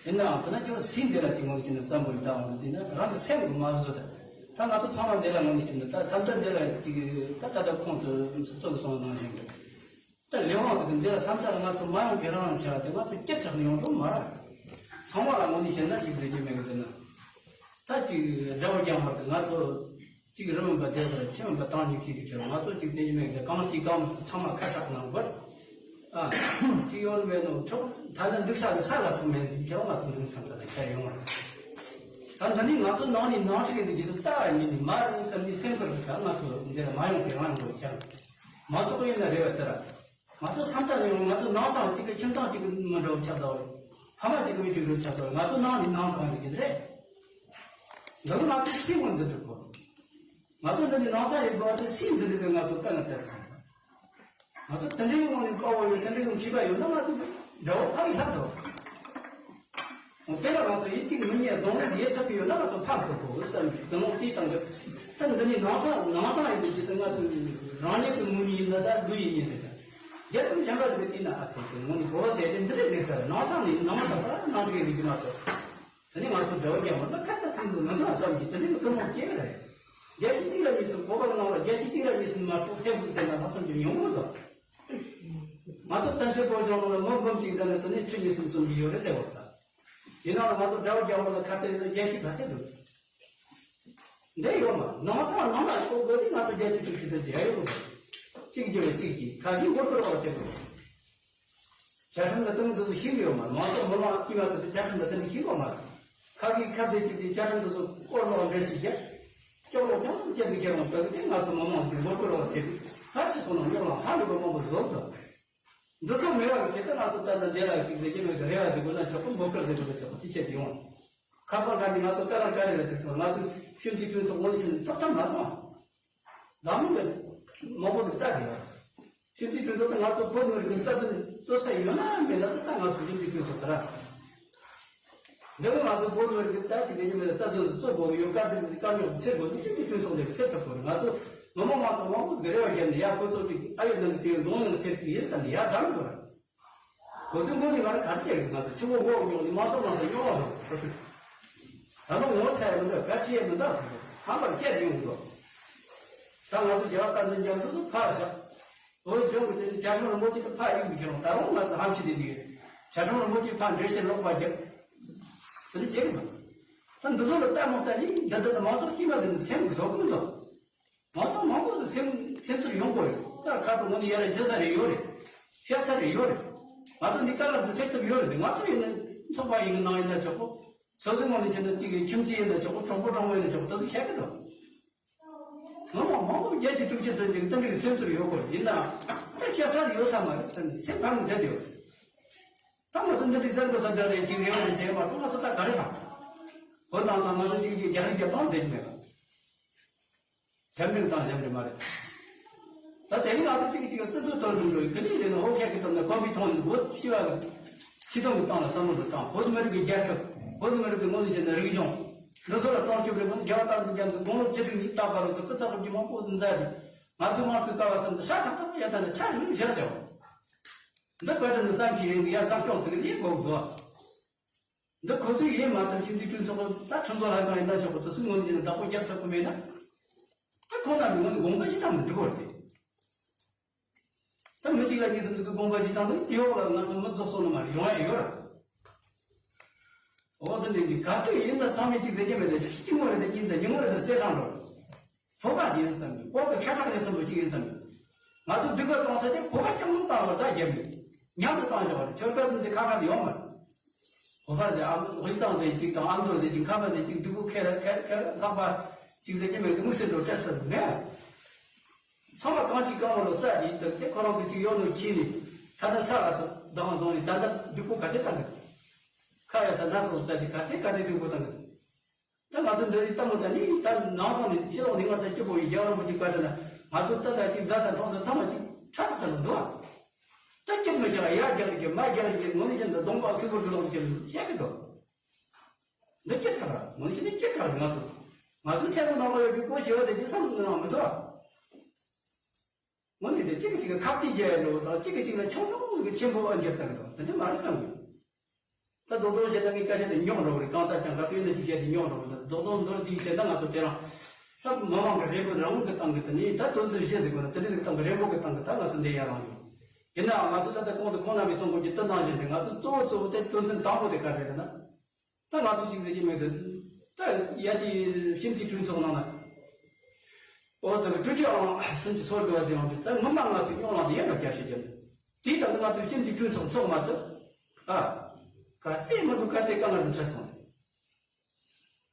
ཡིན་ནའང་ད་ན་ཁྱོད་སྲིད་འདི་ལ་ཅིག་ངོ་ནས་བྱས་ན་བཙན་པོ་ཡིན་ད་འོང་དུ་བརྩིས་ན་རང་གི་སེམས་ཀྱི་མ་བཟོ། ད་ད་ང་ཚོ་ཚང་མ་འདི་ལ་ངོ་ནས་བྱས་ན་ད་བསམ་ཚུལ་འདི་ལ་ཅིག་ད་ད་ལྟ་ཁོང་ཚོ་ཚོགས་གཙོ་གི་གསུང་ནང་བཞིན་གྱི། ད་ལས་དབང་ཟེར་གི་འདི་ལ་བསམ་ཚུལ་ང་ཚོ་མ་ཡོང་གི་རང་བྱ་བ་དེ་ང་ཚོ་སྐྱིད་དྲགས་ནས་ཡོང་འགྲོ་མ་ར། ཚང་མ་ལ་ངོ་ནས་བཤད་ན་ཅིག་ཟེར་རྒྱུ་མེད་གི། དེ་ན་ད་ཅིག་དགྲ་བོ་རྒྱང་མར་གི་ང་ཚོ་ཅིག་རི་མིན་པ་དེ་ལྟར་ཆུ་མིན་པ་བཏང་ཉུལ་གྱི་འདུག་ཁྱེད། ང་ཚོ་ཅིག་ཟེར་རྒྱུ་མེད་གི། གང་ཞིག་གང་ཚང་མ་ཁ་གྲག་ནང་བར་ཨ་ཅིག་ཡོང་མེད་ནོ་ཆོག། ད་ནི་འདུག་ས་གི་ས་ལ་སོང་མེད་ཀྱང་ང་ཚོ་འདུག་བསམ་ཚུལ་ལ་ཁྱེར་ཡོང་བ། ད་འདི་ནི་ང་ཚོ་ནང་ནས་ནང་ཁྲིག་གི་འདུག་རྒྱུ་རྩ་བ་ཉིད་ནས་མ་རུང་བསམ་ནས་སེམས་ཁུར་གི་ཁ་ང་ཚོ་འདིར་མ་ཡོང་གི་རང་ཡོང་དགོས་ཀྱང་མ་ཚོགས་ཡིན་ན་རེ་བ་དེ་ར། ང་ཚོ་བསམ་ཚུལ་ཡོང་། ང་ཚོ་ནང་ཚང་གཅིག་གི་ཁྱིམ་ཚང་གཅིག་གི་མི་འདྲ་བོ་ཆགས་འདུག་ཕ་མ་གཅིག་གི་མི་གཅིག་འདྲ་བོ་ཆགས་འདུག་ང་ཚོ་ནང་ནས་ནང་ཚང་ཡིན་གྱི་རེད། འདི་ང་ཚོ་སྲིད་ངོ་འདི་འདུག་གོ། ང་ཚོ་འདི་ནས་ནང་ཚང་ཡིན་པ་དེ་སྲིད་འདི་འདྲ་ཟེར་ང་ཚོ་དཔེ་ན་དཔེ་སོང་། ང་ཚོ་དེ་འདྲའི་ངང་ནས་དཔའ་བོ་ཡོད། དེ་འདྲའི་ངང་མཁས་པ་ཡོད་ན་ང་ཚོ་འདྲ་བོ་ཕ་གི་ལྷག་འདུག་དེ་ལ་ང་ཚོ་ཡིད་ཆེས་མི་ཉན་གདོང་ལེན་ཡེད་ཐུབ་ཀྱི་ཡོད་ན་ང་ཚོ་ཕར་འགྲོ་དགོས་བསམ་གྱི་གདོང་ལེན་དེའི་སྟེང་གི་ས་འདི་ནི་ནང་ཚང་ནང་ཚང་ཡིན་དུས་ཀྱི་ས་ང་ཚོ་རང་ཉིད་ཀྱི་ངོས་ནས་ཡིན་ན་ད་ལུས་ཡིན་ཉན་དེ་ད་རྒྱལ་ཁབ་གཞན་པ་ཟིག་གི་དེ་ན་ཨ་ཚང་གི་ངོས་ནས་གོ་བ་ཟེར་དེ་འདི་རེད་ཟེར་ས་ནང་ཚང་ནས་ནང་མ་དང་ད་ནང་ཚང་གི་རིགས་མ་གཏོགས། དེ་ནས་ང་ཚོ་འབྲེལ་བ་རྒྱག་མ་ལ་ཁ་ཚ་ཚིག་འདུག་མི་འདུག་བསམ་གྱི་དེ་འདྲའི་ཀུན་སློང་སྐྱེ་གི་རེད། རྒྱལ་སྤྱི་གཅིག་ལ་གཉིས་གསུམ་བོད་པ་གི་ནང་ལ་རྒྱལ་སྤྱི་གཅིག་ལ་གཉིས་གསུམ་མ་གཏོགས་སེམས་ཀྱི་དེ་འདྲ་ལྷག་བསམ་གྱི་ཉུང་ངུ་དང་། ང་ཚོ་བཙན་བྱོལ་བོད་ལྗོངས་ནང་ལ་མི་འབུམ་གཅིག་དང་ནི་དེ་ནས་ཁྲི་གཉིས་གསུམ་ཙམ་ཞིག་ཡོད་རེད་ཟེར་བ་དང་། དེ་ནང་ལ་ང་ཚོ་འབྲེལ་བ་རྒྱག་མ་ལ་ཁ་གཏད་རྒྱལ་སྤྱི་ག་ཚད་འདུག་འདི་ཡོད་མ་ནང་ཚང་ནང་ལ་ཁོ་དགོས་དུས་ང་ཚོ་རྒྱལ་སྤྱི་དྲུག་ཅུ་དེ་ཡ་ཡོད་གི་འདུག་གཅིག་བརྒྱབ་པའི་གཅིག་གིས་ཁ་གིས་མགོ་སྐོར་བ་བྱེད་དགོས། བཅའ་ཁྲིམས་ལ་གཏུག་འདུག་ཤེས་ཡོད་མ་མང་ཚོགས་མི་མང་དཀྱུས་མ་དེ་ཚོ་བཅའ་ཁྲིམས་ལ་གཏུག་ཤེས་ཡོད་མ་རེད། ཁ་གིས་ཁ་བརྡ་བྱས་ཏེ་བཅའ་ཁྲིམས་དེ་ཚོ་སྐོར་ལོག་འགྲེལ་བཤད་བརྒྱབ། སྐྱོ་ལོག་ཀྱང་སུ་བཅད་དེ་ཁྱེར་འོང་ད་གི་དེ་ང་ཚོ་མི་མང་གི་མགོ་སྐོར་བ་བྱེད་དུས་ཧ་ཅི་སོང་ན་རྙོག་གླེང་ཧ་ལས་པ་མང་པོ་བཟོ་འདུག་འདི་ཚོ་མེད་པ་གི་ཆེད་དུ་ང་ཚོ་ད་ལྟ་འདི་ལ་ཅིག་ཟེར་གྱི་མེད་གི་རེ་བ་ཟེར་དགོས་ན་ཆོག་གི་འབོད་སྐུལ་ཟེར་དགོས་ན་ཆོག་གི་དེ་ཆེད་དུ་ཡོང་། ཁ་སང་ཁ་ནས་ང་ཚོ་སྐད་རང་སྐད་རེ་ལ་ཅིག་སོང་ང་ཚོ་ཤུལ་འདི་ཁྱོད་ཚོ་དངོས་གནས་ཆེ་ནས་ཚོགས་ཐབས་མ་སོང་། འཛམ་གླིང་གི་མང་པོ་ཟིག་ལྟ་དེ་ཡོད། ཁྱོད་ཚོའི་གྲོས་ཚོགས་དེ་ང་ཚོ་བོད་མི་རིགས་ཀྱི་རྩ་དོན་རྩོད་ས་ཡོད་ན་མེད་ན་ད་ང་ཚོ་ཁྱོད་ཚོའི་གྲོས་ཚོགས་དེ་ར། འདི་ནི་ང་ཚོ་བོད་མི་རིགས་ཀྱི་ད་ཅིག་ཡིན་མེད་རྩ་དོན་རྩོད་དགོས་ཡོད་བཀའ་དེ་ཚོ་དཀའ་རྙོག་སེལ་དགོས་དེ་ཁྱོད་ཚོའི་གྲོས་ཚོགས་འདི་སེལ་ཐུབ་དགོས་རེད། ང་ཚོ་མི་མང་མང་ཚོགས་མང་པོ་ཟིག་རེ་བ་བརྒྱབ་ནས་ཡ་ཁོ་ཚོ་དེ་ཨ་ཡོད་ནང་གི་དེ་འགྲོ་ནང་སེལ་གི་ཡིན་བསམ་ནས་ཡ་བདམས་དགོས་རེད། ཁོ་ཚོའི་ངོས་ནས་ང་ལ་ག་རེ་བྱས་ཡོད་ང་ཚོ་ཕྱི་པོ་མགོ་རྙོག་ནས་མང་ཚོགས་ནང་དུ་རྙོག་དྲ་ཁོ་ཚོས། ད་ལོ་ངོ་ཚ་ཡོད་མི་འདུག་ག་ཅི་ཡོད་མི་འདུག་ཧམ་པར་བསྐྱལ་ཡོང་གི་འདུག་ད་ང་ཚོ་རྒྱལ་བ་བསྟན་འཛིན་རྒྱ་མཚོ་ཚོ་ཕར་བཞག་བོད་ལྗོངས་ཀྱི་དེ་ནི་རྒྱ་གྲམ་རིན་པོ་ཆེ་དེ་ཕར་གཡུག་གི་ཁྱེར་འོང་ད་རུང་ང་ཚོ་ཧམ་ཤེད་དེ་འདུག་རྒྱ་གྲམ་རིན་པོ་ཆེ་ཕར་འགྲེལ་བཤད་ལོག་པ་རྒྱབ། དེ་ནི་བྱེད་གི་མ་འདུག་ད་འདི་ཚོ་ལ་ལྟད་མོ་ལྟ་ནི་འདི་འདི་ལ་མང་ཚོགས་དཀྱུས་མ་ཟིན་ནས་སེམས་བཟོ་གི་མི་འདུག་མང་ཚོགས་མང་པོ་ཟིག་སེམས་སེམས་ཚོར་ཡོང་དགོས་རེད། ད་ཁ་དྲོ་ངོ་ནས་ཡར་རྒྱུ་ས་རེ་ཡོད་རེད། བཤད་ས་རེ་ཡོད་རེད། ང་ཚོ་འདི་དཀའ་ལས་འདི་སེལ་ཐུབ་ཡོད་རེད། ང་ཚོ་ཡིན་ན་ཚོགས་པ་ཡིན་གི་ནང་ཡིན་ན་ཆོག་གོ་སོ་སོའི་ངོས་ནས་བྱས་ན་གཅིག་གི་ཁྱིམ་མཚེས་ཡིན་ན་ཆོག་གོ་གྲོགས་པོ་གྲོགས་མོ་ཡིན་ན་ཆོག་གོ་ད་ཚོ་བཤད་གི་འདུག་ངོ་མ་མང་པོ་བརྒྱ་ཞིག་དྲུག་ཅུ་དོན་གཅིག་གཏམ་རིག་སེམས་ཚོར་ཡོད་དགོས་ཡིན་ན་ད་བཤད་ས་ཡོད་ས་མ་རེད་བསམ་ནས་སེམས་ཕམ་བསྡད་ཡོད། ད་ང་ཚོ་འདི་འདྲའི་གསར་འགོད་གསར་བསྒྲགས་རེད་ཅིག་རེ་བ་རེ་བྱས་མ་གཏོགས་ང་ཚོ་ད་ག་རེ་དང་། བོད་ནང་ཚང་ང་ཚོ་གཅིག་གཅིག་རྒྱག་རེས་རྒྱག་སྟངས་ཟེར་གྱི་མེད་པ། ཞབས་འདྲེན་དང་ཞབས་འདྲེན་མ་རེད། ད་དེ་རིང་ང་ཚོ་གཅིག་གཅིག་ལ་བརྩི་འཇོག་སྟོན་བཞིན་འགྲོ་ཡི་ག་ནས་ལས་ན་ཧོ་ཁྱད་ཀྱི་སྟེང་ནས་གོམ་པའི་ཐོག་ནས་བོད་སྤྱི་བ་གི་སྤྱི་དོན་གྱི་སྟེང་ལ་བསམ་བློ་འདྲ་བཏང་བོད་མི་རིགས་ཀྱི་རྒྱལ་ཁབ་བོད་མི་རིགས་ཀྱི་ངོས་ནས་བཤད་ན་རིག་གཞུང་འདི་ཚོ་ལ་སྲུང་སྐྱོབ་རེ་དགོས་ན་རྒྱལ་བ་བསྟན་འཛིན་རྒྱ་མཚོ་དགུང་ལོ་བཅུ་དྲུག་ནས་རྟག་པར་དུ་སྐུ་ཚེ་ཧྲིལ་པོ་མང་པོ་ཟིན་མཛད་དེ་ང་ཚོས་དམངས་གཙོའི་ཀ་བ་གསུམ་དུ་ཧྲ་ཐག་ཐག་ཡ་ཐ་ན་ཆ་ལུགས་བཞག་བྱ་བ་འདི་བཀའ་དྲིན་ནི་བསམ་ཤེས་ཡོན་གྱི་ཡར་བཏང་སྐྱོང་ཚུལ་ལས་དགོས་འདུག་འདི་ཁོ་ཚོས་ཡེ་མ་ཐུབ་ཕྱིན་དུས་ཁྱོད་ཚོ་ད་ཁྲིམས་བཟོ་ལྷན་ཁང་ཡིན་ན་ཆོག་གི་དུ་སུ་ངོས་ནས་བདག་པོ་རྒྱབ་ཐུབ་ཀྱི་མེད་ན། ད་ཁོང་རྣམ་པའི་ངོས་ནས་དགོངས་པ་ཞིག་བཏང་མི་འགྲིག་པ་རེད། ད་མི་གཅིག་ལ་གཉིས་གསུམ་དུ་དགོངས་པ་ཞིག་བཏང་ནས་དེའི་འོག་ལ་ང་ཚོ་མི་རྫོགས་སོང་ནི་མ་རེད། ཡོང་ཡ་ཡོད་ར། འོ་ཙི་འདྲ་འདི་ག་དུས་ཡིན་ད་ཚང་མས་གཅིག་ཟེར་གྱི་མེད་ད་གཅིག་གཅིག་མོ་རེད་ད་གཉིས་ད་ཉིན་མོ་རེད་ད་གསལ་ཐང་འགྲོ། བོད་པ་ཡིན་བསམ་གྱི་བོད་ཀྱི་ཁ་གྲག་ཡིན་བསམ་པ་གཅིག་ཡིན་བསམ་གྱི་ང་ཚོ་སྡུག་ག་གཏོང་ས་དེ་བོད་པ་སྐྱོང་མོ་བཏང་བ་ད་རྒྱབ་ནས་མཉམ་དུ་བཏང་བཞག་པ་རེད། ཆོལ་ཁ་གསུམ་དེ་ཁ་ཁ་ལ་ཡོང་མ་རེད། བོད་པ་ཟེར་ཨ་དབུས་གཙང་ཟེར་གཅིག་དང་ཨ་མདོ་ཟེར་གཅིག་ཁམས་པ་ཟེར་གཅིག་སྡུག་པོ་ཁེར་ཁེར་ཁེར་ལྷག་པ་གཅིག་ཟེར་གྱི་མེད་གི་དམིགས་བསལ་འགྲོ་སྤྲད་ས་མེད། ཚང་མ་གང་གཅིག་གང་མོ་ལ་ས་དེ་དང་དེ་ཁོ་རང་ཚོ་གཅིག་ཡོད་ནོ་གྱིས་ནས་ད་ལྟ་ས་ལ་སོ་བདག་བཟུང་ནས་ད་ལྟ་སྡུག་པོ་ག་ཚད་བཏང་གི་ཁ་ཡ་ས་ན་སོ་ད་དེ་ག་ཚད་ག་ཚད་སྡུག་པོ་བཏང་གི་ད་ང་ཚོ་འདི་རིགས་ལྟ་མོ་ད་ནི་ད་ནང་སང་ནས་ཕྱི་ལོགས་ནས་ང་ཚོ་སྐྱིད་པོ་ཡི་རྒྱལ་བ་རིན་པོ་ཆེ་བཀའ་དྲིན་ལ་ང་ཚོ་ད་ལྟ་གཅིག་བཟའ་ས་འཐུང་ས་ཚང་མ་གཅིག་ཁྲ་ཐག་ཏུ་འདུག་ཨ། ད་སྐྱིད་མི་ཆགས་ཡར་རྒྱག་རྒྱུ་མར་རྒྱག་རྒྱུ་ངོ་ནས་བཤད་ན་གདོང་པ་ཁེ་པོ་འགྲོ་ལོག་བྱེད་བཤད་གི་འདུག་འདི་སྐྱིད་ཐག་ར་ངོ་ནས་བཤད་ན་སྐྱིད་ཐག་ར་ང་ཚོ་ང་ཚོའི་སེམས་ནང་ལ་ཡོད་པའི་སྐོར་ཞེས་པ་དེ་གི་བསམ་བློ་ནང་མི་འདུག་ཨ། དངོས་གནས་དེ་གཅིག་གིས་གཅིག་ལ་ཁ་གཏད་རྒྱག་ཡ་འགྲོ་དང་གཅིག་གིས་གཅིག་ལ་ཆུང་ཆུང་ཟིག་གི་ཆེན་པོ་ཨ་འགྱུར་བཏང་གི་འདུག་དེ་འདྲ་མ་རེད་བསམ་གི་ད་རྡོག་རྡོག་བཤད་ན་ངའི་སྐད་ཆ་དེ་ཉོག་འགྲོ་གི་རེད། གང་ལྟར་ཀྱང་ག་དུས་ནས་ཅིག་བཤད་དེ་ཉོག་འགྲོ་གི་འདུག་རྡོག་རྡོག་མདོར་བསྡུས་བཤད་ན་ང་ཚོ་དེ་རང་ད་མི་མང་གི་རེ་སྒུག་རང་གི་སྟེང་གི་དེ་ནས་ད་དོན་ཚན་བཞི་ཟིག་དགོས་ན་དེ་འདྲ་ཟིག་སྟེང་གི་རེ་སྒུག་གི་སྟེང་གི་ད་ང་ཚོ་འདི་ཡར་ལངས་ཡོད། ཡིན་ནའང་ང་ཚོ་ད་ལྟ་གོང་དུ་ཁོང་རྣམ་པས་གསུང་དགོས་ཀྱི་དོན་དང་བཞིན་དེ་ང་ཚོ་གཙོ་བོ་གཙོ་བོ་དེ་དོན་ཚན་དང་པོ་དེ་ག་རེ་རེད་ན། ད་ང་ཚོ་གཅིག་ཟེར་གྱི་མེད་དུ། ད་ཡ་དེ་ཕྱིན་ཅི་གྲོས་ཚོགས་ནང་ན། ཨོ་ད་ཀྲུའུ་ཅི་ཨང་སུན་གྱི་སོར་དགོས་པ་ཟེར་ཡོང་དུས་ད་ངོ་མ་ང་ཚོ་རྙོག་གླེང་དེ་ཡོད་པ་རྒྱབ་བཤད་ཀྱི་འདུག་དེའི་སྟབས་ང་ཚོ་ཕྱིན་ཅི་གྲོས་ཚོགས་ཚོགས་མ་ཐུབ། ཨ། ག་ཚད་མི་འདུག་ག་ཚད་དཀའ་ངལ་དུ་འཕྲད་སོང་།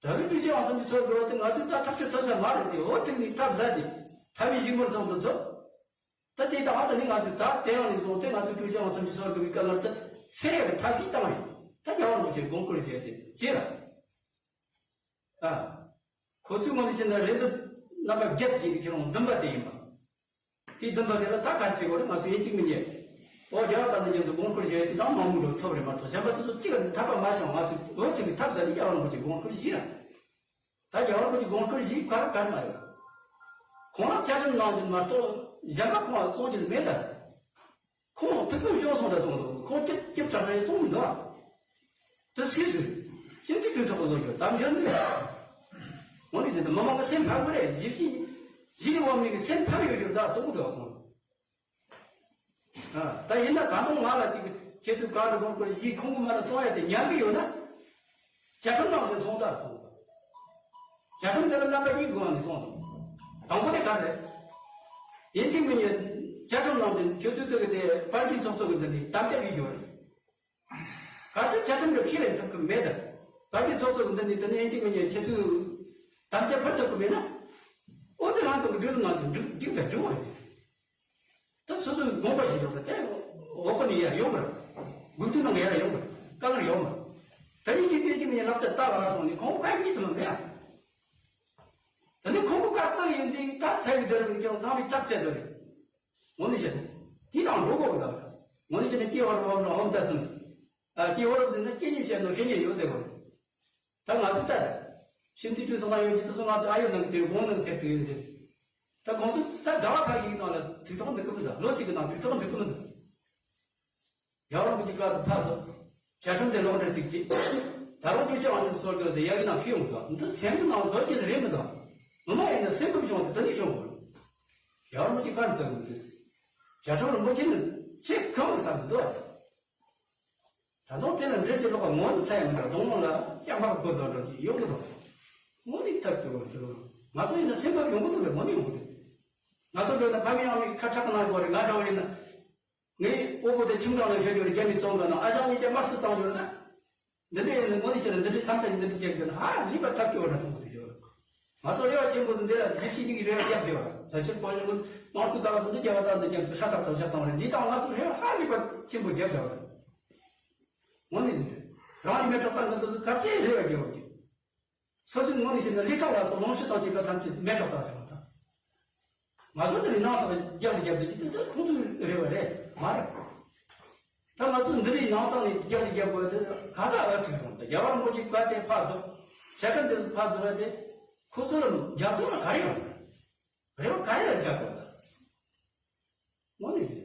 ད་གི་ཀྲུའུ་ཅི་ཨང་སུན་གྱི་སོར་དགོས་པ་དེ་ང་ཚོས་ད་ཐག་གཅོད་ཐུབ་ས་མ་རེད་ཟེར་འོ་དེ་ནི་ཐབས་ཟད་དེ་ཐབས་མི་གཞིག་མོར་ཚོགས་འདུ་ཚོགས། ད་དེ་དང་ཨ་ད་ནི་ང་ཚོས་ད་དེ་རིང་ནས་བཟུང་སྟེ་ང་ཚོས་ཀྲུའུ་ཅི་ཨང་སུན་གྱི་སོར་དུ་བའི་བཀའ་ལ་ད་སེལ་ཡག་གི་ཐབས་ཤེས་བཏང་ཡོད། ད་རྒྱལ་བ་རིན་པོ་ཆེ་དགོངས་སྐོར་བྱས་ཏེ་བྱས་ལ། ཨ། ཁོ་ཚོའི་ངོས་ནས་བྱས་ན་རེ་འདོད་རྣམ་པ་བརྒྱད་ཀྱི་རིགས་ཁྱེད་རང་བདུན་པ་དེ་ཡིན་པ། དེ་བདུན་པ་དེ་ལ་ད་ག་རེ་བྱེད་དགོས་རེད་ང་ཚོ་ཡིན་གཅིག་མིན་གཉིས། ཨོ་རྒྱལ་བ་དང་ལྡན་རྒྱུན་དུ་དགོངས་སྐོར་བཞེས་ཏེ་དང་མང་མོས་འགྲོ་ཐོབ་རེད་མ་གཏོགས་གཞན་པ་དེ་ཚོ་གཅིག་ལ་འཐད་པ་མ་བྱུང་། ང་ཚོས་འོས་གཅིག་གི་ཐབས་ཟད་ནས་རྒྱལ་བ་རིན་པོ་ཆེ་དགོངས་སྐོར་བཞེས་ར། ད་རྒྱལ་བ་རིན་པོ་ཆེ་དགོངས་སྐོར་བཞེས་གར་གར་མ་ཡོད། ཁོང་ལ་བཅའ་ཁྲིམས་གནང་རྒྱུ་མ་གཏོགས་གཞན་པ་ཁོང་ལ་གསུང་རྒྱུ་མེད་ད། ཁོང་ཐུགས་ཕམ་བྱུང་སོང་ད་གསུངས་འདུག་ཁོང་སྐྱིད་སྐྱིད་ཚར་ཚར་གསུངས་མི་འདུག་དེ་སུས་ཟེར། ཁྱིམ་མཚེས་གྲོས་ཚོགས་ཀྱི་ལོ་རྒྱུས་དམ་འཇོན་འདུག་འོ་ནི་ཟེར་ཏེ་མི་མང་གི་སེམས་ཕམ་གི་རེད། ཞིབ་ཞིབ་ཞི་ལི་བ་མི་གི་སེམས་ཕམ་ཡོད་རྒྱུ་ད་གསུང་གི་འདུག་ཁོང་། ཨ་ད་ཡིན་ན་ད་དུང་ང་ལ་ཅིག་ཁྱེད་ཚོས་གང་ལ་དགོངས་སྐོར་བཞེས། ཁོང་གི་མ་ལ་གསུང་ཡ་དེ་ཉན་གི་ཡོད་ན། བཅའ་ཁྲིམས་ནང་དུ་སོང་ད་སོང་། བཅའ་ཁྲིམས་དེ་ལ་རྣམ་པ་གཉིས་སྒོ་ནས་སོང་། དང་པོ་དེ་ག་རེད། ཡིན་གཅིག་མིན་གཉིས་བཅའ་ཁྲིམས་ནང་དུ་ཁྱོད་ཚོའི་ཐོག་གི་དེ་དཔལ་འབྱོར་ཚོགས་གཙོ་གི་འདི་ནས་དམ་བཅའ་བྱེད་རྒྱུ་རེད། ག་ཚོད་བཅའ་ཁྲིམས་ལ་ཁས་ལེན་ཐུབ་ཀྱི་མེད་ད། དཔལ་འབྱོར་ཚོགས་གཙོ་གི་འདི་ནས་དེ་ནས་ཡིན་གཅིག་མིན་གཉིས་ཁྱེད་ཚོས་དམ་བཅའ་ཕུལ་ཐུབ་ཀྱི་མེད་ན། ཨོ་དེ་རང་གི་འགྲུལ་ནང་དུ་འགྲིག་འགྲིག་ད་འགྲིག་བ་རེད། ད་སོ་སོའི་དགོངས་པ་བཞེས་ཆོག་གི་དེ་འོག་ཁོ་ནས་ཡར་ཡོང་བར། དགོས་དུས་ནང་ཡར་ཡོང་བར་དཀའ་ངལ་ཡོང་བར། ད་ནི་ཅིག་དེ་ཅིག་ནས་ལག་ཆ་བཏགས་ལ་སོང་ནས་ཁོང་ཁ་གཉིས་དུ་མ་མེད་ཨ། ད་ནི་ཁོང་གི་བཀའ་བཙན་ཡིན་དུས་ད་ས་ཡི་འདིར་མི་ཀྱང་ཚང་མས་ཐག་བཅད་དོ་རེད། ངོ་ནས་བཤད་ན་དེ་དང་འགྲོ་དགོས་གི་ད། ངོ་ནས་བཤད་ན་སྐྱེ་བར་འོང་ན་འོང་ད་ཟིན། ཨ་སྐྱེ་བར་ཟིན་ན་སྐྱེ་ཉིན་བཤད་ན་ཤེས་ཉིན་ཡོད་ཟེར་བ་རེད། ད་ང་ཚོ་ལྟར། ཤིན་ཏུ་དུས་སུ་ང་ཡོད་ཀྱི་དུས་སུ་ང་ཚོ་ཨ་ཡོད་ནང་དེ་དགོངས་ནང་ཟེར་དུས་ཡོད་ཟེར། ད་ཁོང་ཚོ་ད་ཟླ་བ་ཁ་ཡིག་ནང་ལ་ཚིག་ཐོག་འདི་ཀུན་མི་འདུག་ལོ་གཅིག་གི་ནང་ཚིག་ཐོག་འདི་ཀུན་མི་འདུག་རྒྱལ་བ་རིན་པོ་ཆེ་བཀའ་དང་ཕ་ཚོ། བཅའ་ཁྲིམས་དེ་ལོག་འགྲེལ་ཞིག་གྱིས། ད་རུང་ཀྲུའུ་ཅི་ཝང་ཆེན་སོར་གྱི་ཟེར་ཡག་གི་ནང་ཁུལ་ཡོང་གི་འདུག་འདི་སེམས་ཀྱི་ནང་བཟོ་རྒྱུ་རེད་མི་འདུག་མི་མ་ཡིན་ན་སེམས་ཁུར་བྱུང་དེ་ད་ནི་བྱུང་དགོས། རྒྱལ་བ་རིན་པོ་ཆེ་བཀའ་འདི་ལྟ་བུ་མི་འདུག་བཅའ་ཁྲིམས་རིན་པོ་ཆེ་ནི་ཆེས་གང་གི་ས་མི་འདུག་དྲ་ཐོག་དེ་ལ་འགྲེལ་བཤད་ལོག་པ་ངོ་ནི་ཚ་ཡང་མི་འདྲ་གདོང་ལོག་ལ་ལྕགས་ཕག་སྒོ་འདོན་འགྲོ་ཅིག་ཡོང་གི་འདུག་ངོ་ནི་ཐབས་སྐྱོ་བོ་འདུག་ང་ཚོ་ཡིན་ན་སེམས་པ་ཡོང་གི་འདུག་ངོ་ནི་ཡོང་གི་འདུག་ང་ཚོ་འདྲ་ན་ཕ་མེས་ཨ་མའི་ཁ་ཁྲག་ན་དགོས་རེད། ང་འདྲ་བ་ཡིན་ན་ངའི་སྤོ་བོ་དེ་ཁྱིམ་ཚང་ལ་བཞག་རྒྱུ་རེད། རྒྱ་མི་བཙོང་ག་ན་ཨ་ཞང་གཉིས་ཀྱང་དམར་སུ་བཏང་རྒྱུ་རེད་ན། འདི་འདྲ་ཡིན་ན་ངོ་ནི་བྱས་ན་འདི་འདྲའི་བསམ་འཆར་འདི་འདྲ་བྱེད་དགོས་ན་ཧ་ལས་པ་ཐབས་སྐྱོ་བོ་འདྲ་མཐོང་གི་འདུག་ང་ཚོ་རེ་བ་ཆེན་པོ་འདི་འདི་ལ་ཞིབ་ཞིབ་ཀྱི་རེ་བ་རྒྱབ་བསྡད་པ་རེད། ས་ཆེན་པོ་ཡོང་དམངས་གཙོ་ལྟ་བ་ཚོ་འདི་རྒྱ་བ་དང་འདི་རྒྱ་མི་ཚོ་ཤ་སྟག་དང་ཤ་སྟག་རེད། འདི་དང་ང་ཚོ་རེ་བ་ཧ་ལས་པ་ཆེན་པོ་རྒྱབ་བསྡད་པ་རེད། ངོ་ནི་རང་ཡི་མེ་ཏོག་བཏང་གི་འདུག་ག་ཚད་རེ་བ་རྒྱབ་པ་རེད། སོ་སོའི་ངོ་ནས་བཤད་ན་ལི་ཁྲག་ལ་སོགས་ལོངས་སྤྱོད་དང་བཅས་པ་ཐམས་ཅད་མེ་ཏོག་ལྟར་བྱུང་བ་དང་། ང་ཚོ་འདི་ནས་སྣང་ཚགས་རྒྱབ་ནས་རྒྱབ་ཏུ་ཅི་ཏུ་ཏུ་ཁོང་ཚོའི་རེ་བ་རེད་མ་རེད། ད་ང་ཚོ་འདི་ནས་སྣང་ཚགས་ནས་རྒྱབ་ནས་རྒྱབ་དགོས་དེ་ག་ས་བ་ཐུག་སོང་། ད་རྒྱལ་བ་རིན་པོ་ཆེ་བཀའ་དེ་ཕར་རྫོགས། བྱ་ཁྲིམས་དེ་ཕར་རྫོགས་ར་དེ་ཁོ་ཚོ་ལ་རྒྱབ་སྐྱོར་ལ་ག་རེ་ཡོང་རེད། རེ་བ་ག་རེ་ལ་རྒྱབ་དགོས་ད། དངོས་གནས་ཟེར།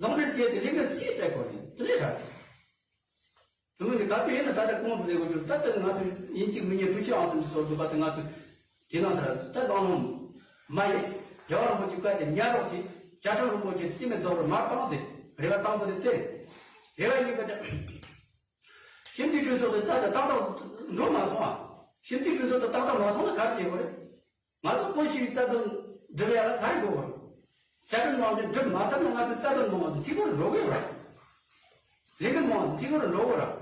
ལོང་འདྲེན་བྱས་ཏེ་ལས་འགན་སུས་སྤྲད་དགོས་རེད། དེ་ལས་ར་རེད། དེ་མིན་ནི་ག་དུས་ཡིན་ན་ད་ལྟ་གོང་དུ་ཟེར་དགོས་རྒྱུར་ད་ལྟ་ང་ཚོ་ཡིན་གཅིག་མིན་གཉིས་ཀྲུའུ་ཆི་ཨང་སུན་ཆུང་སོགས་འདུག་པ་དེ་ང་ཚོས་དེ་ནང་ལྟར་ད་གླེང་སློང་མ་ཡིན། རྒྱལ་བ་རིན་པོ་ཆེའི་བཀའ་དེ་ཉར་རོགས་གྱིས། བཅའ་ཁྲིམས་རིན་པོ་ཆེ་རྩིས་མེད་རྫོགས་པར་མ་བཏང་ཟེར་རེ་བ་བཏང་དགོས་དེ་དེ་རེད། རེ་བ་ཡིན་པ་དེ་ཁྱིམ་མཚེས་གྲོས་ཚོགས་དེ་ད་ལྟ་ཏག་ཏག་འགྲོ་མ་སོང་ཨ། ཁྱིམ་མཚེས་གྲོས་ཚོགས་དེ་ཏག་ཏག་མ་སོང་ན་ག་རེ་བྱེད་དགོས་རེད། ང་ཚོ་བོད་ཞི་བའི་རྩ་དོན་སྒྲུབ་ཡ་ལ་ག་རེ་དགོས་པ་རེད། བཅའ་ཁྲིམས་ནང་དོན་སྒྲུབ་མ་ཐུབ་ན་ང་ཚོའི་རྩ་དོན་མང་བ་ཚོ་འཐུས་སྒོར་འགྲོ་གི་ཡོད་ར། ལས་འགུལ་མང་བ་ཚོ་འཐུས་སྒོར་འགྲོ་དགོས་ར།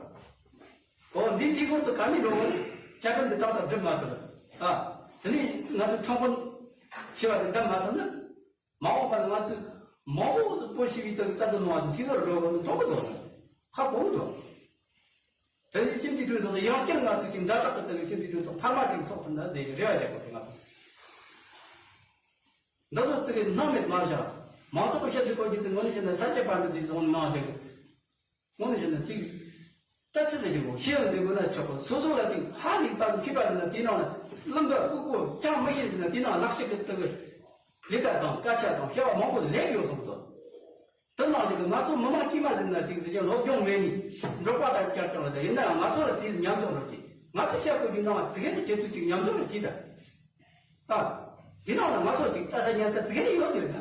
འོ་འདི་འཐུས་སྒོར་དུ་ག་ནས་འགྲོ་དགོས་རེད། བཅའ་ཁྲིམས་འདི་ཏག་ཏག་སྒྲུབ་མ་ཐུབ་ན། ཨ། དེ་ནས་ང་ཚོ་ཁྲིམས་དཔོན་ཆེ་བ་དེ་བདམས་མ་ཐུབ་ན། མ་འོངས་པ་ལ་ང་ཚོས་མང་པོ་ཚོ་བོད་ཞི་བའི་ཐོག་གི་རྩ་དོན་མང་བ་ཚོ་འཐུས་སྒོར་འགྲོ་དགོས་ནི་མཐོང་གི་འདུག་ཁ་གོ་གི་འདུག་དེ་ནི་ཁྱིམ་མཚེས་གྲོས་ཚོགས་དང་ཡང་བསྐྱར་ང་ཚོས་ཅིག་ཛ་དྲག་ཏུ་བཏང་བའི་ཁྱིམ་མཚེས་གྲོས་ཚོགས་འཕར་མ་ཅིག་ཚོགས་ཐུབ་ན་ཟེར་ནས་རེ་བ་རྒྱག་དགོས་ཏེ་ང་ཚོ། འདི་ཚོ་ཙི་གེ་སྣང་མེད་མ་བཞག་མང་ཚོགས་ཀྱི་ཤ་ཚུགས་སྐོར་གྱི་ཚེ་ངོ་ནས་བཤད་ན་ས་སྐྱ་པ་འདི་དེ་ཚོ་ནང་བཞིན། ངོ་ནས་བཤད་ན་ཅིག་ད་ཅི་ཟེར་གྱི་མོ་ཤེས་ཡོན་འཛིན་དགོས་ན་ཆོག་གོ་སོ་སོ་ལ་ཅིག་ཧ་ལས་པ་མཁས་པ་ཟེར་ན་དེའི་ནང་ལ་བླུན་པ་ལྐུགས་པོ་ཅང་མི་ཤེས་ཟེར་ན་དེའི་ནང་ལག་ཤེས་ཀྱི་དེ་གི་ལས་ཀ་དང་སྐད་ཆ་དང་བྱ་བ་མང་པོ་ལས་ཡོད་སོང་དོ། དེ་ནང་བཞིན་གྱི་ང་ཚོ་མི་མང་དཀྱུས་མ་ཟེར་ན་ཅིག་ཟེར་གྱི་སློབ་སྦྱོང་མེད་ནི་འབྲོག་པ་དང་བསྐྱར་བསྐྱར་ལ་ད་ཡིན་ན་ཡང་ང་ཚོ་ལ་དེའི་ཉམས་མྱོང་རེད་ཀྱི་ང་ཚོ་བཤད་དགོས་རྒྱུ་ནང་ཙི་གེ་ནི་ཁྱེད་ཚོས་ཅིག་ཉམས་མྱོང་རེད་ཀྱི་ད། ཨ། དེ་ནང་ལ་ང་ཚོ་ཅིག་ལྟ་ས་ཉན་ས་ཙི་གེ་ནི་ཡོད་དེ་ཡོད་ན།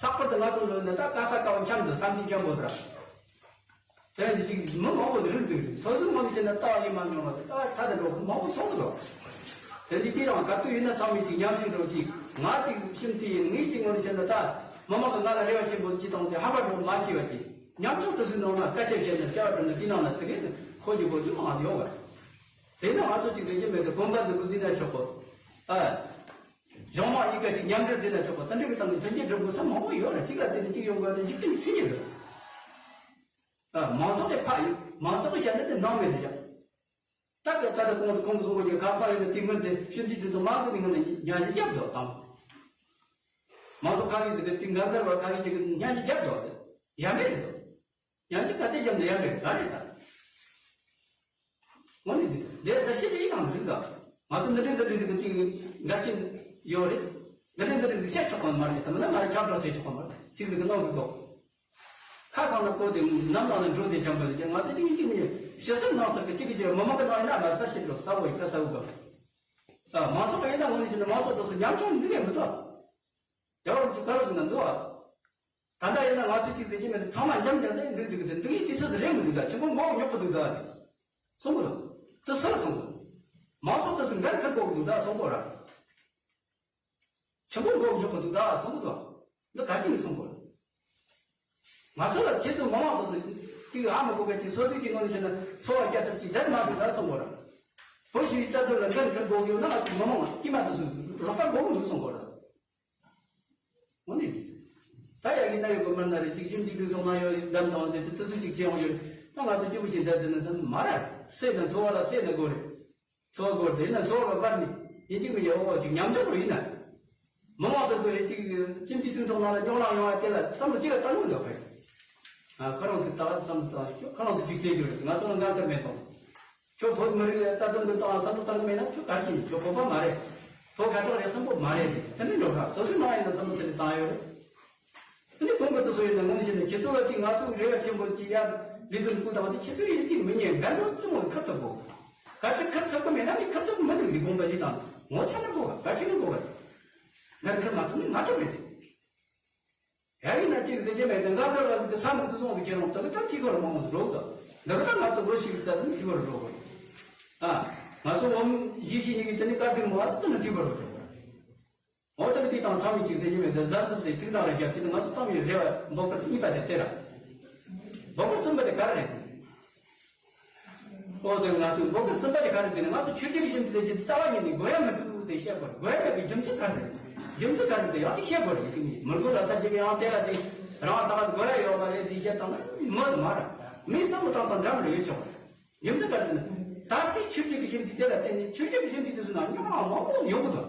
ལྷག་པར་དུ་ང་ཚོ་ལོས་ན་ད་ག་ས་ག་བ་འཁྱམ་དུ་བསམ་གྱི་འཁྱམ་པོ་དེ་ར། དེ་ནི་ཅིག་མི་མང་པོ་རིག་འདུག་སོ་སོའི་ངོས་ནས་བྱས་ན་ལྟ་བ་ཡིན་མ་མྱོང་བ་དེ་ལྟ་བ་ཐ་དད་འགྲོ་མང་པོ་སོང་གི་འདུག་དེ་འདི་དེ་རང་ག་དུས་ཡིན་ན་ཚང་མས་ཅིག་ཉམས་ཞིབ་འགྲོ་ཅིག་ང་ཅིག་ཤིན་ཏུ་ཡིན་ངས་ཅིག་ངོས་ནས་བྱས་ན་ད་མི་མང་གི་ང་ལ་རེ་བ་ཆེན་པོ་ཅིག་བཏང་སྟེ་ཧམ་པ་འགྲོ་མ་བྱས་པ་ཅིག་ཉམས་ཆུང་དུ་སུའི་ནང་ན་སྐད་ཆ་བཤད་ན་སྐྱ་བ་བྲོ་ན་དེ་ནང་ན་ཙི་གེ་ཟིག་ཁོ་ཀྱི་གོ་རྒྱུ་མང་ཡོད་པ། དེ་ནི་ང་ཚོ་ཅིག་ཟེར་གྱི་མེད་དུ་དགོན་པ་འདི་གུ་འཛིན་ན་ཆོག་གོ། ཨ། གཞུང་མང་གཉིས་ཀ་ཅིག་མཉམ་འབྲེལ་འཛིན་ན་ཆོག་གོ། དེ་འདྲ་གི་སྟེང་ནས་མཐུན་རྐྱེན་སྒྲུབ་དགོས་ས་མང་པོ་ཡོད་རེད། གཅིག་ལ་བརྟེན་ནས་གཅིག་ཡོང་དགོས་ན་འཇིག་རྟེན་མཐུན་རྐྱེན་རེད། ཨ། མང་ཚོགས་དེ་ཕ་ཡིན། མང་ཚོགས་ཀྱི་ཞབས་འདེགས་དེ་སྣང་མེད་དུ་བཞག་ད་ག་ད་ལྟ་གོང་དུ་གོང་དུ་གསུངས་པ་བརྒྱུད་ཁ་སང་ཡོད་ན་དེ་སྔོན་དེ་ཤུལ་འདི་དེ་ཚོ་མང་གི་མི་ངོ་ན་ཉན་ཞིག་རྒྱབ་འདུག་དང་། མང་ཚོགས་ཁ་ལས་ཟེར་ཏེ་དེ་འགན་འཁར་བ་ཁ་ལས་ཅིག་ཉན་ཞིག་རྒྱབ་འདུག་དེ་ཡ་མེད་རེད་འདུག་ཡང་ཅིག་ག་དེ་རྒྱབ་ནས་ཡར་རེད་ར་རེད་ད། འོ་ནི་ཟིག་དེ་ས་ཤེས་པའི་དང་མི་འདུག་ད། ང་ཚོ་འདི་འདྲའི་འདི་འདྲའི་ཟིག་གི་ཅིག་འགལ་རྐྱེན་ཡོད་རེད། འདི་འདྲའི་འདི་འདྲའི་ཟིག་བཤད་ཆོག་པ་མ་རེད། དེ་མིན་ན་ང་རང་ཁྱབ་བསྒྲགས་བྱེད་ཆོག་པ་མ་རེད། ཅིག་ཟིག་གི་གནང་གི་གོ། ཁ་སང་ན་གོ་དེ་ནམ་ནང་ནས་འགྲོ་དེ་འཇམ་པ་ལ་ང་ཚོ་ཅིག་ཅིག་མི་ཉན། ཞེ་ས་ནང་སར་གི་ཅིག་གི་ཅིག་མི་མང་གི་ནང་ཡིན་ན་ང་ས་ཤེས་ལོ་ས་བོ་ཡི་ཁ་ས་བོ་ག་ཨ། མང་ཚོགས་ཡིན་ན་ངོ་ནས་བྱས་ན་མང་ཚོགས་དེ་ཚོ་ཉམ་ཆུང་འདི་གས་མི་ཐོག་རྒྱ་བོ་ཅིག་ག་རུ་ཟིན་ན་འདུག་ཨ། ད་ལྟ་ཡིན་ན་ང་ཚོས་ཅིག་ཟེར་གྱི་མེད་དེ་ཚང་མ་འཇམ་འཇམ་ལས་འདུག་འདུག་དེ་འདུག་ཡིན་དུས་ཚོད་དེ་རེད་མི་འདུག་ད་ཆེན་པོ་མགོ་ཉོག་གི་འདུག་ད་ཟེར། གསུང་གི་འདུག་དེ་སུ་ལ་གསུང་གི་འདུག་མང་ཚོགས་དེ་ཚོ་འགན་འཁུར་དགོས་ཀྱི་འདུག་ད་གསུང་གི་ར། ཆེན་པོ་མགོ་ཉོག་གི་འདུག་ད་གསུང་གི་འདུག་འདི་ག་ཅི་ནས་གསུང་གི་ར། ང་ཚོ་ལ་ཁྱེད་ཚོ་མང་མང་དེ་ཚོ་ཅིག་ཨ་མ་གོ་ག་ཅིག་སོ་སོའི་ཅིག་ངོ་ནས་བྱས་ན་འཚོ་བ་སྐྱེལ་ཐབས་ཅིག་བསྡད་མ་འདུག་ད་གསུང་གི་ར། བོད་ཞི་བའི་རྩ་དོན་ལ་འགན་འཁུར་དགོས་ཀྱི་ཡོད་ན་ང་ཚོ་མི་མང་དཀྱུས་མ་དེ་ཚོ་རོགས་པ་དགོས་ཀྱི་འདུག་གསུང་གི་ར། འོ་ནི། ད་ཡ་གི་ན་ཡོད་གི་མི་སྣ་རེ་གཅིག་ཁྱིམ་གཅིག་ཏུ་སོང་ན་ཡོད་བདམས་དང་ཟེར་དུས་དུས་ཚོད་ཅིག་བྱེད་ཡོང་རྒྱུ་རེད། ད་ང་ཚོ་སྐྱིད་པོ་ཞིག་བསྡད་དེ་ནི་སེམས་མ་རེད། སེ་ན་འཚོ་བ་ལ་སེ་ན་དགོས་རེད། འཚོ་བ་དགོས་རེད་དེ་ན་འཚོ་བ་ལ་པར་ནི་ཡིན་གཅིག་མི་ཡོད་འོ་ཅིག་ཉམས་འགྱུར་རུ་ཡིན་ན། མི་མང་དུ་བཟོ་རེད་ཅིག་ཁྱིམ་གཅིག་ཏུ་སོང་ན་ལ་རྙོག་གླེང་ཡོང་བ་དེ་ལ་བསམ་བློ་ཅིག་ལ་བཏང་མི་འདུག་ཕ་གི། ཁ་རང་ཚོ་ད་བསམ་བློ་བཏང་ཁྱོད་ཁ་རང་ཚོ་ཅིག་བྱེད་རྒྱུ་རེད་ང་ཚོ་ལ་འགན་ཚར་མེད་དང་། ཁྱོད་བོད་མི་རིགས་ལ་རྩ་དོན་འདི་བཏང་བསམ་བློ་བཏང་གི་མེད་ན་ཁྱོད་ག་རེ་བྱེད་ནི་ཁྱོད་བོད་པ་མ་རེད། བོད་ཁ་བྲལ་རེད་བསམ་པོ་མ་རེད་དེ་དེ་འདྲ་འགྲོ་ཁ་སོ་སོའི་ནང་ཡིན་ན་བསམ་བློ་དེ་འདྲ་བཏང་ཡོད་རེད། དེ་ནི་གོང་གི་དུ་སོ་ཡིན་ན་ངོ་ནས་བཤད་ན་ཁྱེད་ཚོ་ལ་ཅིག་ང་ཚོ་རེ་བ་ཆེན་པོ་ཅིག་ཡར་ལས་དོན་བསྐུལ་བཏང་དེ་ཁྱེད་ཚོ་ཡིན་གཅིག་མི་ཉན་འགན་འགྲོ་བཙུན་མོ་ཁུར་ཐུབ་དགོས། ག་ཚོད་ཁུར་ཐུབ་ཀྱི་མེད་ན་ནི་ཁུར་ཐུབ་མི་འདུག་ལས་དགོངས་པ་ཞིག་དང་ངོ་ཆ་ན་དགོས་ག་ག་ཁྲི་ནི་དགོས་ག་འགན་ཁུར་མ་ཐུབ་ནི་མ་ཐུབ་རེད་དེ། ཡ་ཡིན་ན་གཅིག་ཟེར་གྱི་མེད་དེ་ང་ཚོ་བ་ཟིག་གི་ས་མིག་ཏུ་སོང་ཟིག་ཁྱེད་རང་ད་གི་ད་ཐིག་གོ་ར་མང་མང་ཟིག་རོགས་དང་འདི་གི་ད་ང་ཚོ་ལོ་ཞིག་གི་རྩ་དུ་ཐིག་གོ་ར་རོགས་གོ། ཨ། ང་ཚོ་འོམ་བཞི་བཞི་གཉིས་ཀྱི་དེ་ནི་བཀའ་དུས་མོ་ཨ་ཏི་ན་ཐིག་གོ་ར་རོགས་གོ། འོ་ད་གི་ཐིག་དང་ཚང་མི་གཅིག་ཟེར་གྱི་མེད་དེ་གཟབ་གཟབ་ཟེར་ཐིག་དང་ར་རྒྱབ་ཀྱི་དེ་ང་ཚོ་ཚང་མི་རེ་བ་འབོག་ཀར་གཉིས་པ་དེ་དེ་ར། འབོག་ཀར་གསུམ་པ་དེ་ག་རེ་རེད། ཨོ་དེ་ང་ཚོས་འབོད་སྐུལ་གསུམ་པ་དེ་ག་རེ་ཟེར་ན་ང་ཚོ་ཆོས་བརྒྱུད་ཀྱི་ཞིབ་འཇུག་ཟེར་གྱི་རྩ་བ་ཉིད་ནས་དགོས་ཡ་མི་འདུག་ཟེར་བཤད་དགོས་རེད། དགོས་ཡ་མེད་པའི་རྒྱུ་མཚན་ག་རེ་རེད། རྒྱུ་མཚན་ག་རེ་རེད་ཡང་ཅིག་བཤད་དགོས་རེད། ཅིག་ནི་མི་དགོས་ལ་ས་རྒྱུ་ཡང་དེ་ལ་དེ་རང་ལྟ་བ་དགོས་ཡ་ཡོད་མ་རེད་ཟེར་བཤད་བཏང་ན་མི་མ་རེད། མི་བསམ་བློ་བཏང་སྟངས་འདྲ་མི་འདྲ་ཡོད་ཆོག་རེད། རྒྱུ་མཚན་ག་རེ་ཟེར་ན་ད་ལྟའི་ཆོས་བརྒྱུད་ཀྱི་ཞིབ་འཇུག་དེ་ལ་བརྟེན་ནས་ཆོས་བརྒྱུད་ཀྱི་ཞིབ་འཇུག་དེ་ཚོ་ནང་རྙོག་གླེང་མང་པོ་ཡོང་གི་འདུག་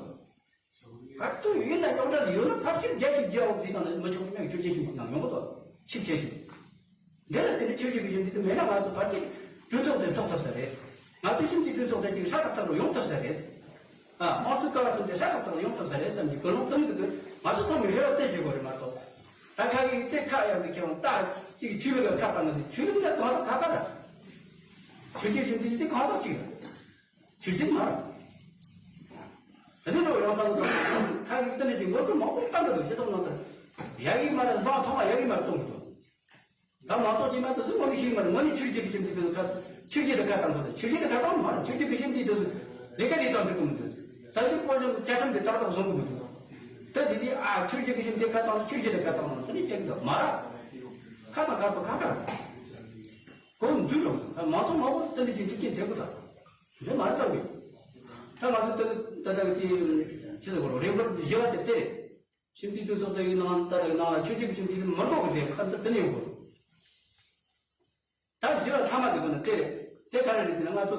ག་དུས་ཡིན་ན་རྙོག་དྲ་ཡོད་ན་ཕལ་ཆེར་བརྒྱ་ཞིག་བརྒྱ་འོག་དེ་དང་ནི་མི་ཆོག་ན་ཆོས་བརྒྱུད་ཞིབ་འཇུག་ནང་ཡོང་གི་འདུག་ཞིབ་ཆེ་ཞིང་། འདི་ལ་དེ་འདྲའི་ཆོས་བརྒྱུད་ཀྱི་ཞིབ་འཇུག་དེ་མེད་ན་ང་ཚོ་ཕལ་ཆེར་གྲོས་ཚོགས་དེ་འཚོགས་ཐུབ་ས་རེད། ང་ཚོའི་ཞིབ་འཇུག་གྲོས་ཚོགས་དེ་ཅིག་ཧྲ་ཐག་ཐག་རུ་ཡོང་ཐུབ་ས་རེད། ཨ་དམངས་གཙོའི་ཀ་བ་གསུམ་དེ་ཧྲ་ཐག་ཐག་རུ་ཡོང་ཐུབ་ས་རེད་བསམ་གྱི་ཀུན་སློང་གཏོང་ཟིག་གི་ང་ཚོ་ཚང་མས་རེ་བ་དེ་བྱེད་དགོས་རེད་མ་གཏོགས། ད་ཁ་གི་དེ་ཁ་ཡང་དེ་ཁྱེད་རང་ལྟ་ཅིག་ཆོས་ལུགས་ལ་ཁ་བཏང་གི་ཆོས་ལུགས་ལ་གང་ཟག་ཁ་ཁ་ར། ཆོས་བརྒྱུད་ཞིབ་འཇུག་དེ་གང་ཟག་ཅིག་རེད། ཆོས་བརྒྱུད་མ་རེད། དེ་ནས་འགྲོ་ཡང་བསམ་བློ་བཏང་ཁ་ཡིག་ཏན་ཏན་གྱི་ངོ་སྤྲོད་མང་པོ་བཏང་གི་འདུག་སྤྱི་ཚོགས་ནང་དུ་ཡ་གི་མ་རེད་བཟང་ཚང་མ་ཡ་གི་མ་རེད་གཏོང་གི་འདུག་ད་མང་ཚོགས་ཀྱི་མ་དུ་སུ་ངོ་ནས་ཤེས་མ་རེད། ངོ་ནས་ཆོས་བརྒྱུད་ཀྱི་ཞིབ་འཇུག་དེ་ཚོ་ཁ་ཆོས་བརྒྱུད་དུ་ཁ་བཏང་དགོས་ཆོས་བརྒྱུད་དུ་ཁ་བཏང་མ་རེད། ཆོས་བརྒྱུད་ཀྱི་ཞིབ་འཇུག་དེ་ཚོ་ལས་ཀ་ལས་སྟངས་འགྲིག་གི་མི་འདུག་ད་ཅི་སྤོ་ལྗོངས་བཅའ་ཁྲིམས་དེ་ཏག་ཏག་བཟོ་གི་མི་འདུག་ད་དེ་དུས་ཨ་ཆོས་བརྒྱུད་ཀྱི་ཞིབ་འཇུག་ཁ་བཏང་ཆོས་བརྒྱུད་དུ་ཁ་བཏང་དེ་ནས་བཤད་གི་འདུག་མ་རེད། ཁ་དང་ཁ་ཚོ་ཁ་ཁ་རེད། གོང་འདུས་རུང་མང་ཚོགས་མང་པོ་དེ་འདྲ་ཅིག་འགྲིག་རྐྱེན་དེ་གོ་ད། འདི་མ་བསམ་གི་ད་ང་ཚོ་ད་ད་ད་དེ་ཅི་ཟེར་དགོས་རེད། རེ་འབོར་བཞི་བ་དེ་དེ་རེད། ཁྱིམ་དུས་དུས་ཚོགས་དེ་ཡི་ནང་ད་ད་ནང་ལ་ཆོས་བརྒྱུད་ཀྱི་ཁྱིམ་དུས་མི་འགྲོ་གི་དེ་བསམ་ཚུལ་དེ་ནས་ཡོང་གི་རེད། ད་བཞི་བ་ཐ་མ་དེ་གོ་ན་དེ་རེད། དེ་ག་རེ་རེད་ཟེར་ན་ང་ཚོ་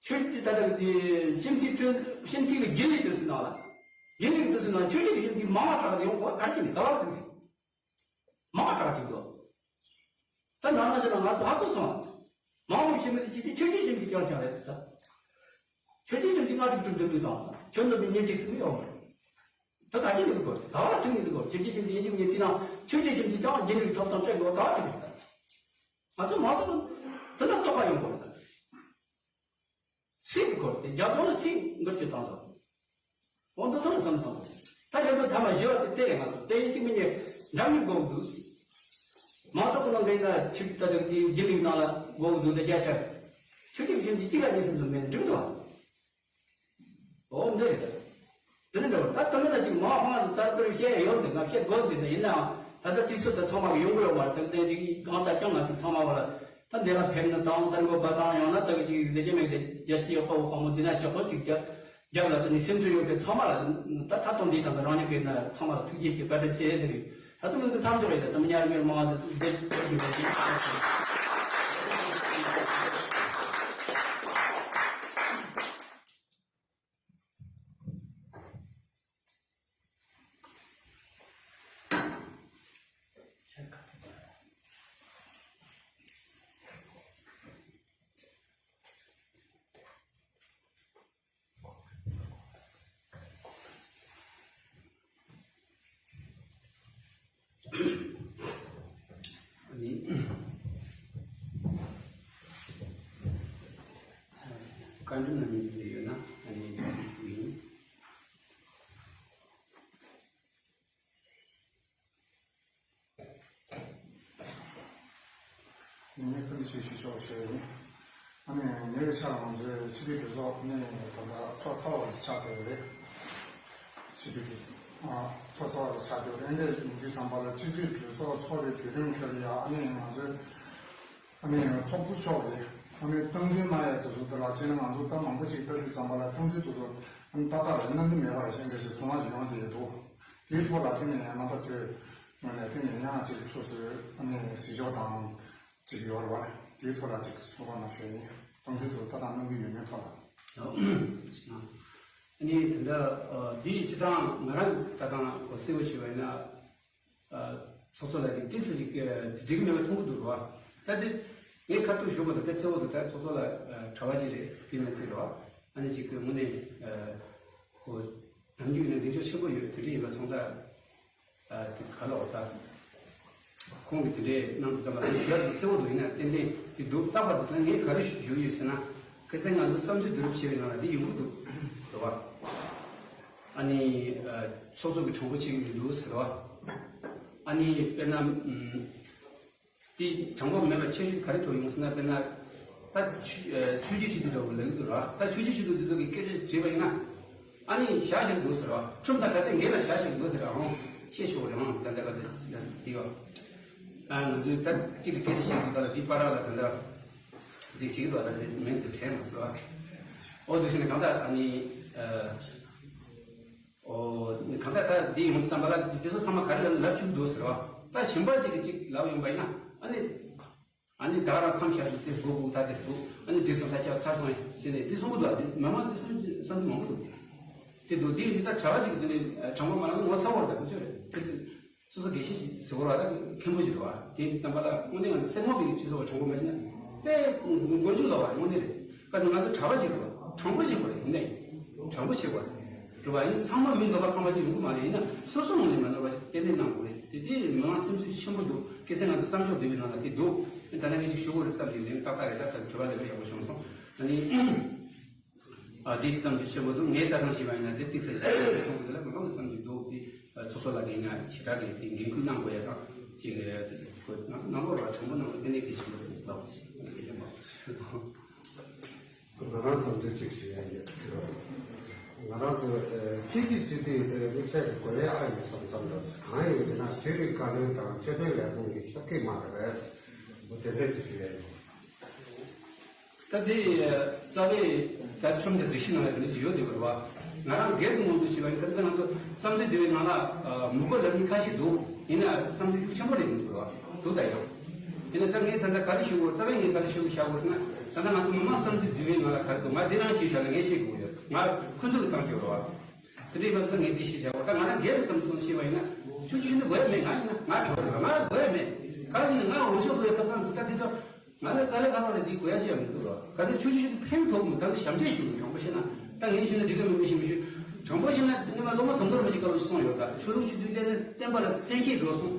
ཆོས་བརྒྱུད་ད་ད་དེ་ཁྱིམ་དུས་དུས་ཁྱིམ་དུས་ཀྱི་དགེ་ལུགས་དེ་ཚོའི་ནང་ལ་དགེ་ལུགས་དེ་ཚོའི་ནང་ཆོས་བརྒྱུད་ཀྱི་ཁྱིམ་དུས་མང་བ་དྲག་ཡོང་གོ་ག་རེ་བྱས་ནས་ག་བ་ཟེར་གི་མང་དྲགས་ཀྱི་འདུག་ད་ནང་ན་ཞིག་ལ་ང་ཚོ་ཧ་གོ་སོང་། མང་མོས་ཤེས་མི་དེ་ཅི་སྟེ་ཆོས་བརྒྱུད་ཤེས་མི་དེ་ཀྱང་ཀྱང་རེད་ཟེར་ད། ཆོས་བརྒྱུད་ཤེས་མི་དེ་ལྔ་དྲུག་དྲུག་འདུག་མི་དང་ཆོས་འདུལ་བའི་ཉིན་གཅིག་ཙམ་ཡོད་མ་རེད། ད་ག་ཅི་ནས་འདུག་གོ་ག་བ་ཐུག་ནས་འདུག་གོ་ཆོས་བརྒྱུད་ཤེས་མི་དེ་ཡིན་གཅིག་མིན་གཉིས་དེ་ནང་ཆོས་བརྒྱུད་ཤེས་མི་དེ་ཅང་རྒྱུན་རིང་ཐོབ་ཐང་སྤྲད་དགོས་ག་བ་ཐུག་རེད་ད། ང་ཚོ་མང་ཚོགས་དེ་འདྲ་རྟོགས་པ་ཡོང་དགོས་རེད་ད། སྲིད་སྐོར་དེ་རྒྱབ་ལྗོངས་ལ་སྲིད་འགུལ་སྐྱོད་བཏང་དང་། འོ་འདི་ཚོ་ལ་བསམ་བཏང་དང་། ད་རྒྱབ་ལྗོངས་ཐ་མ་བཞི་བ་དེ་ལྟེ་ང་ཚོ་ལྟེ་ཡིན་གཅིག་མིན་གཉིས་འདྲ་མིན་དགོས་འདུག་མང་ཚོགས་ཀྱི་ནང་གི་ན་ཆིབས་ད་དུ་དེའི་རྒྱུན་ལུགས་ནང་ལ་དགོས་འདུག་ད་རྒྱ་ཆར། ཆོས་ཀྱི་ཁྱིམ་གྱི་གཅིག་ལ་གཉིས་སུ་འཛོམས་མེད་འགྲིག་འདུག་འོ་འདི་རེད། དེ་ནི་འདྲ་བ་ད་དུ་མི་ད་ཅིག་མང་མང་དུ་ད་ལྟ་བཤད་ཡོད་འདུག་ང་བཤད་དགོས་འདུག་ད་ཡིན་ནའང་ད་ལྟ་དུས་ཚོད་ད་ཚང་མ་གི་ཡོང་གི་ཡོད་མ་རེད། ད་ལྟ་འདི་གང་ལྟར་ཀྱང་ང་ཚོ་ཚང་མ་བ་ལ་ད་འདི་ལ་ཕེབས་ན་དང་གསར་འགོད་པ་དང་ཡང་ན་ད་གི་ཅིག་ཟེར་གྱི་མེད་དེ་རྒྱ་ཆེ་ཡོད་པ་བོ་གང་མོ་འདི་ན་ཆོག་གོ་ཅིག་རྒྱ་རྒྱབ་ལ་ད་ནི་སེམས་ཚོར་ཡོད་པའི་ཚང་མ་ལ་ད་ད་དུང་འདི་དང་རང་ཉིད་ཀྱི་ན་ཚང་མ་ལ་ཐུགས་རྗེ་ཆེ་བཀའ་དྲིན་ཆེ་ཟེར་ཡོད། ད་དུང་འདི་མཚམས་འཇོག་ཡོད་ད་ད་མི་ཉར་མེད་མང་ཟེར་དུ་བསྡད་ཡོད་པ་ཅིག་བཀའ་འདྲི་གནང་མཁན་དེ་འདྲ་ཡོད་ན་ཨ་ནི་ཡིན། ངས་ཕུལ་ཞིག་ཞུ་ཆོག་ཞུ་ཡིན། ཨ་ནི་ཉེ་བའི་ཆར་ང་ཚོའི་སྤྱི་འཐུས་གྲོས་ཚོགས་ནས་ད་ལྟ་ཚོགས་ཚར་བ་ཆགས་བསྡད་ཡོད་རེད། སྤྱི་འཐུས་གྲོས་ཚོགས་ཨ་ཚོགས་ཚར་བ་ཆགས་བསྡད་ཡོད་རེད། འདི་ཡིན་དུས་ཙམ་པ་ལ་སྤྱི་འཐུས་གྲོས་ཚོགས་ཚོགས་པའི་བརྒྱུད་རིམ་ཁྲོད་ལ་ཡ་ཨ་ནི་ང་ཚོའི་ཨ་ནི་ཚོགས་གཙོ་མཆོག་གིས་ཨ་ནི་སྟངས་འཛིན་གནང་ཡ་དེ་ཚོ་དེ་ལ་བྱས་ནས་ང་ཚོ་ད་མང་པོ་ཅིག་ལྟ་དུས་ཙམ་པ་ལ་སྟངས་འཛིན་དེ་ཚོ་ཨ་ནི་ཏག་ཏག་རེད་གནང་གི་མེད་པ་རེད་ཟེར་འདྲ་ཞིག་ཚོར་སྣང་ཞིག་ཡོང་བསྡད་ཡོད་འདུག་དེའི་ཐོག་ལ་དེ་ནས་ཡང་རྣམ་པ་ཚོས་ངོས་ནས་དེ་ནས་ཡང་ཅིག་སོ་སོའི་ཨ་ནི་གཟིགས་ཕྱོགས་དང་ཅིག་ཡོད་རེད་བ། དེའི་ཐོག་ལ་ཅིག་གསུང་རོགས་གནང་ཞུ་ཡིན། སྟངས་འཛིན་དེ་ཚོ་ཏག་ཏག་གནང་གི་ཡོད་མེད་ཐོག་ལ། ཨ་ནི་དེ་འདྲ་འདི་སྤྱི་བཏང་ང་རང་ད་ལྟ་གོ་གསལ་པོ་ཞུས་པ་ཡིན་ན། ཚོགས་གཙོ་ལགས་ཀྱིས་ཏོག་ཙམ་ཅིག་འགྲིག་གི་མེད་པ་མཐོང་གི་འདུག་རོ། ད་དེ་ངས་ཁ་ཐུག་ཞུ་དགོས་འདུག་དཔེ་གཙོ་བོ་དེ་ད་ཚོགས་གཙོ་ལགས་གྲྭ་པ་ཅིག་རེད་དེ་མི་ཚད་རོ། ཨ་ནི་ཅིག་དངོས་གནས་ཁོ་ནམ་རྒྱུན་ཡིན་ན་གདེང་ཚོད་ཆེན་པོ་ཡོད་དེ་འདྲ་ཡིན་པ་སོང་ཙང་དེ་ག་ལ་འོ་ད་ཁོང་གིས་དེ་འདྲའི་གནང་དུས་ཙམ་པ་ད་ཞུ་ཡག་གི་གསལ་པོ་འདུག་ཡིན་ན་ཏན་ཏན་དེ་འདུག་ལྟ་བར་དུ་ད་ངས་ག་རེ་ཞུ་ཡོད་ཟེར་ན་ཁ་སང་ང་ཚོ་བསམ་ཚུལ་བསྡུ་རུབ་བྱས་པའི་ནང་ལ་དེ་ཡོང་གི་འདུག་རེད་བ། ཨ་ནི་ཚོགས་གཙོ་གི་དྲང་པོ་བྱེད་ཀྱི་མི་འདུག་ཟེར་བ། ཨ་ནི་དཔེར་ན་དེ་དྲང་པོ་མེད་པ་ཆེ་ཤོས་ག་རེ་ཐོག་ཡོང་ཟེར་ན་དཔེར་ན་ད་ཆོས་ཆོས་བརྒྱུད་སྤྱི་འཐུས་འདྲ་བོ་ལབ་ཀྱི་འདུག་ར། ད་ཆོས་བརྒྱུད་སྤྱི་འཐུས་འདི་ཚོ་གི་སྐད་ཆ་དྲིས་པ་ཡིན་ན་ཨ་ནི་བཞག་བཞག་འདུག་ཟེར་བ། ཁྲིམས་དང་ག་ཚད་འགལ་ལ་བཞག་བཞག་འདུག་ཟེར་བ། ཨང་བཤད་ཆོག་རེད། ཨང་ད་ལྟ་ག་ཚད་དེ་ཡོད། ཨ་ང་ཚོས་ད་གཅིག་ཏུ་སྐད་ཆ་བཤད་ཀྱི་ད་ལ་དེ་པར་ར་ལ་ད་ལྟ་ཅིག་བྱེད་ཀྱི་འདུག་ད་ཚེ་མིང་ཚོ་དྲན་མ་སོང་བ། ཨོ་དུ་ཞིག་ནས་གང་ལྟར་ཨ་ནི་ཨོ་གང་ལྟར་ད་འདི་ཡོང་བསམ་པ་ལ་འདི་ཚོ་ཚང་མ་ག་རེ་ལབ་ལབ་བཅུག་འདུག་ཟེར་བ། ད་གཞན་པ་ཅིག་གིས་ཅིག་ལབ་ཡོང་པ་ཡིན་ན་ཨ་ནི་ཨ་ནི་ད་རང་མཚམས་བཞག་ཅིག་དེ་སྒུག་སྒུག་ད་དེ་སྒུག་ཨ་ནི་འགྲིག་སོང་ད་ཁྱབ་ཚར་སོང་ཡིན་ཟེར་ནས་འདི་གསུང་གི་འདུག་དེ་མི་མང་འདི་གསུང་གི་བསམ་ཚུལ་མང་པོ་འདུག་དེ་འདུག་དེ་འདི་ད་གྲྭ་པ་ཅིག་དེ་ནས་དྲང་པོ་མ་ལབ་ངོ་ཚ་བོར་ད་དེ་ཚོ་རེད་དེ་ཚོ། སོ་སོ་དགེ་བཤེས་ཤིག་ཟེར་བ་ལ་མཁན་པོ་ཞིག་རེད་བ། དེ་ཙམ་པ་ལ་དངོས་གནས་ང་ཚོ་སེར་མོ་བའི་སྤྱི་ཚོགས་དྲང་པོ་མ་བྱས་ན་དཔེ་མགོ་མཇུག་ལོག་པ་དངོས་གནས་རེད། ག་ཚོད་ང་ཚོ་གྲྭ་པ་ཞིག་རེད་བ། དྲང་པོ་བྱེད་དགོས་རེད། དངོས་གནས་དྲང་པོ་བྱེད་དགོས་རེད། རེད་བ། ཡིན་ན་ཚང་མ་མི་འདོད་པ་ཁང་པ་ཅིག་ཡོང་གི་མ་རེད། ཡིན་ན་སོ་སོ་ངོས་ནས་མ་ནོར་བ་ཞིག་ཏན་ཏན་གནང་དགོས་རེད། དེ་དེ་མི་མང་སེམས་ཤུགས་ཆེན་པོ་འདུག་དགེ་རྒན་ང་ཚོ་བསམ་ཤོག་འདི་བའི་ནང་ལ་དེ་འདུག་ད་ལྟ་ངས་ཅིག་ཞུ་དགོས་རེད་བསམ་གྱི་ཡོད། ཏག་ཏག་རེད། ད་ལྟ་དྲི་བ་ལས་པ་ཡག་པོ་བྱུང་སོང་། ཨ་ནི། ཨ་དེ་བསམ་ཚུལ་ཆེན་པོ་འདུག་ངས་ལྟ་སྟངས་བྱས་པ་ཡིན་ན་དེ་ཏིག་ཙམ་ཡག་པོ་མཐོང་གི་འདུག་ལ་མི་མང་གི་བསམ་ཚུལ་འདུག་དེ་ཚོགས་གཙོ་ལགས་ཀྱིས་ང་ཞེ་དྲག་གི་དེ་འགན་ཁུར་གནང་དགོས་ཡ་དང་ཅིག་ཁོ་གནང་རོགས་ར་དྲང་པོ་གནང་རོགས། དེ་ནས་གལ་ཆེན་པོ་ཚོ་ལགས་ཞེས་ང་ཚོ་ཚང་མ་ང་རང་བསམ་ཚུལ་གཅིག་ཞུ་ཡ་ཡོད། ང་རང་ཚོ་ཨ་སྤྱི་འཐུས་སྤྱི་འཐུས་ཨ་དམིགས་བསལ་གྱི་དགོས་ཡ་ཨ་ཡོད་བསམ་བསམ་འདུག་གང་ཡིན་ཟེར་ན་ཆོས་རིག་བཀའ་བློན་དང་ཆོས་དོན་ལས་ཁུངས་ཀྱི་ཁྱབ་ཁོངས་མ་རེད་པས། འོ་དེ་འདྲས་ཅིག་ཞུ་ཡ་ཡོད། ད་དེ་རྩ་བའི་ད་ཁྲིམས་དང་སྒྲིག་གཞི་ནང་ལ་དེ་འདྲ་ཅིག་ཡོད་དེ་བར་བ། ང་རང་སྒེར་དུ་ངོས་འཛིན་བྱས་པ་ཡིན་ད་ལྟ་ང་ཚོ་བསམ་ཚུལ་འདི་བའི་ནང་ལ་མི་དགོས་ལབ་མཁན་ཁ་ཤས་འདུག་ཡིན་ན་བསམ་ཚུལ་ཤུགས་ཆེན་པོ་རེད་འདུག་བར་བ་འདུག་ད་ཡོད། ཡིན་ན་ད་ངས་ད་ལྟ་ག་རེ་ཞུ་དགོས། རྩ་བའི་ངས་ག་རེ་ཞུ་དགོས་བཞག་དགོས་ཟེར་ན་ད་ལྟ་ང་ཚོ་མི་མང་བསམ་ཚུལ་འདི་བའི་ནང་ལ་ག་རེ་འདུག་ང་འདི་རང་ཞིག་བཞག་ན་ངས་ཤེས་དགོས་ཡོད། ང་ཁོ་ཚོ་གི་བཏང་ཞིག་རེད་བ། དེ་འདྲའི་སྐབས་སུ་ངས་འདི་ཞིག་བྱ་བ་ད་ང་རང་སྒེར་བསམ་བློ་གཏོང་ཤེས་པ་ཡིན་ན་ཆུ་ཆུ་འདི་དགོས་ཡ་མེད། ང་ཡིན་ན་ང་གྲོགས་རེད་ང་དགོས་ཡ་མེད། ག་རེ་ཟེར་ན་ང་འོས་ཤོག་དགོས་ཡ་ཐོབ་ཐང་འདུག་ད་འདི་ཚོ་ང་ལ་དཀའ་ལས་ཁག་པོ་རེད། འདི་དགོས་ཡ་ཅི་ཡང་མི་འདུག་རོ། ག་ཚོད་ཆུ་ཆུ་ཕན་ཐོགས་མི་ད་ལྟ་ཞབས་ཕྱི་ཞུ་དྲང་པོ་བཤད་ན་ད་ངས་ཞུས་ན་འགྲིག་གི་མི་མི་ཤེས་མི་ཤེས། དྲང་པོ་བཤད་ན་སྔོན་མ་སློབ་མ་ཟམ་གདོང་རིན་པོ་ཆེ་སྐབས་ལ་གསུངས་ཡོད་ད། ཆོས་ལུགས་ཆོས་དུས་གཏན་ནས་བསྟན་པ་ལ་སེམས་ཤེས་འགྲོ་སོང་།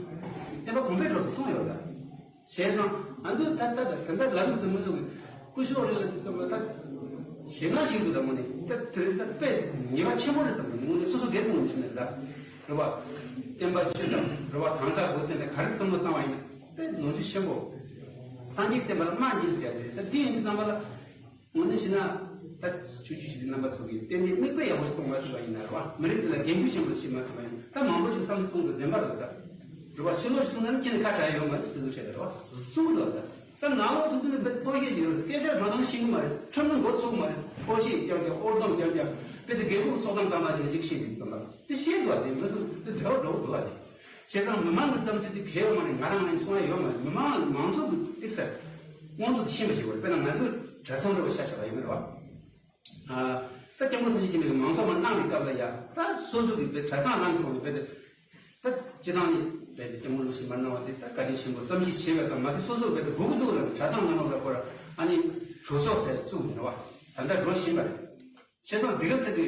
བསྟན་པ་གོང་འཕེལ་འགྲོ་སོང་གསུངས་ཡོད་ད། བྱས་ཙང་ང་ཚོས་ད་ལྟ་ད་ལྟ་ལམ་དུ་མི་བཟོ་གི་སྐུ་ཞབས་རེ་ལ་དུ་བསམ་ལ་ད་ཞེད་སྣང་ཞིག་འདུག་ད་དངོས་གནས་ད་དེ་རིང་ད་དཔེ་ཉེས་པ་ཆེན་པོ་རེད་བསམ་གི་དངོས་གནས་སོ་སོ་སྒེར་དུ་ངོས་ནས་ད་རེ་བ་བསྟན་པ་ཆོས་དང་རེ་བ་གང་ཟག་སྒོ་ཚད་ད་ག་རེ་བསམ་བློ་བཏང་བ་ཡིན་ན་དཔེ་ལོ་རྒྱུས་ཆེན་པོ་སངས་རྒྱས་བསྟན་པ་ལ་རྨང་གཅིག་ཟེར་ཡ་དེ་ད་འདི་ཡིན་དུས་ཙམ་པ་ལ། དངོས་གནས་བྱས་ན་ད་ཆོས་བརྒྱུད་ཞི་བདེ་རྣམ་པ་ཚོ་གིས་ཏན་ཏན་མིག་དཔེ་ཡག་པོ་ཞིག་གཏོང་མ་ཐུབ་པ་ཡིན་ན་རེད་བ། མི་རིགས་འདི་ལ་འགན་ཁུར་ཆེན་པོ་ཞིག་མ་ཐུབ་པ་ཡིན་ན་ད་མང་པོ་ཞིག་བསམ་ཚུལ་གཏོང་དགོས་བདེན་པ་རེད་ད། རེད་བ། ཕྱི་ལོགས་ཞིག་གཏོང་ན་ནི་ཁྱེད་ནས་ཁ་གྲག་ཡོད་མ་རེད་ཟེར་དུས་བྲལ་རེད་བ། གསུང་གི་འདུག་ད། ད་ནང་ལོགས་ཐུག་དུས་ནས་དཔེ་སྤོ་ཤེས་ཡོད་རེད། སྐད་ཆ་འགྲོ་སྟངས་ཤེས་ཀྱི་མ་རེད། ཁྲིམས་ནི་མགོ་ཚུགས་མ་རེད། སྤོ་ཤེས་ཀྱང་ཀྱང་ཨོར་སྡོམ་ཀྱང་ཀྱང་དཔེ་དེ་རྒད་པོ་གི་སྲོག་ཐམ་བཏང་མ་ཤེས་ན་ཅིག་ཤེས་དུས་ཙམ་པ་དེ་ཤེས་འདུག་བ། དེ་མི་སུ་དེ་འབྲེལ་བ་འགྲོ་གི་འདུག་བ་དེ། བྱས་ཙང་མི་མང་གི་བསམ་ཚུལ་དེ་གལ་ཡོད་མ་རེད། ང་རང་ང་ཡིན་གསུང་ཡ་ཡོད་མ་རེད། མི་མང་མང་ཚོགས་ཀྱི་ཏིག་ཙམ་དབང་དུ་ཕྱིན་པ་ཞིག་བར་དཔེར་ན་ང་ཚོས་གྲྭ་ཚང་འདྲ་བ་ཤ་ཤ་བ་ཡིན་མིན་རེད་བ། ད་སྐྱབས་མགོན་ཐུགས་རྗེ་ཆེན་པོས་མང་ཚོགས་མར་གནང་བའི་སྐབས་ལ་ཡ་ད་སོ་སོ་གི་དཔེ་གྲྭ་ཚང་གནང་གི་ཐོག་ནས་དཔེ་དེ་ད་སྤྱི་བཏང་ནས་དཔེ་དེ་སྐྱབས་མགོན་ཐུགས་རྗེ་མར་གནང་བ་དེ་ད་བཀའ་དྲིན་ཆེན་པོ་བསམ་གཞིག་བྱས་པའི་སྐབས་མ་ཚད་སོ་སོ་དཔེ་དེ་སྒུག་གི་འདུག་ལ་གྲྭ་ཚང་གནང་བ་ལ་ཁོ་ར་ཨ་ནི་གྲོས་ཚོགས་ཟེར་བཙུགས་ནས་རེད་བ། ད་ལྟ་འགྲོ་བཞིན་པ་རེད། བྱས་ཙང་འདི་ག་ཟེར་གི་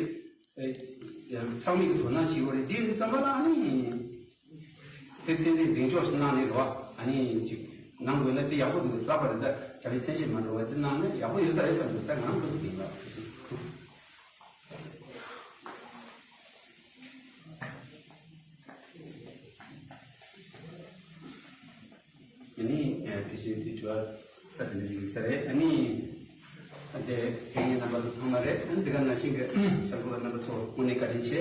ཚང་མས་ཀྱི་དོ་སྣང་བྱེད་དགོས་རེད། འདི་ཡིན་ཙམ་པ་ལ་ཨ་ནི་དེ་ཏན་ཏན་གདེང་འཇོག་ཞིག་གནང་ནས་རོ། ཨ་ནི་ཅིག་གནང་དགོས་ན་དེ་ཡག་པོ་འདུག་ལབ་པ་རེད་ད། གྲྭ་པའི་མཚན་ཤས་མ་འགྲོ་བ་དེ་གནང་ན་ཡག་པོ་ཡོད་ས་རེད་བསམ་འདུག་ད་ང་ཚོ་གི་ཡིན་ལ། ཨ་ནི་ཕལ་ཆེར་དེ་དྲི་བ་ད་དེ་འདྲ་ཞིག་ཡིན་ས་རེད། ཨ་ནི་དེ་དེ་ངའི་རྣམ་པ་ཚོ་ཚང་མ་རེད། ཨ་ནི་དེ་ག་ནང་བཞིན་གྱི་གསར་འགོད་པ་རྣམ་པ་ཚོ་དངོས་གནས་བཀའ་དྲིན་ཆེ།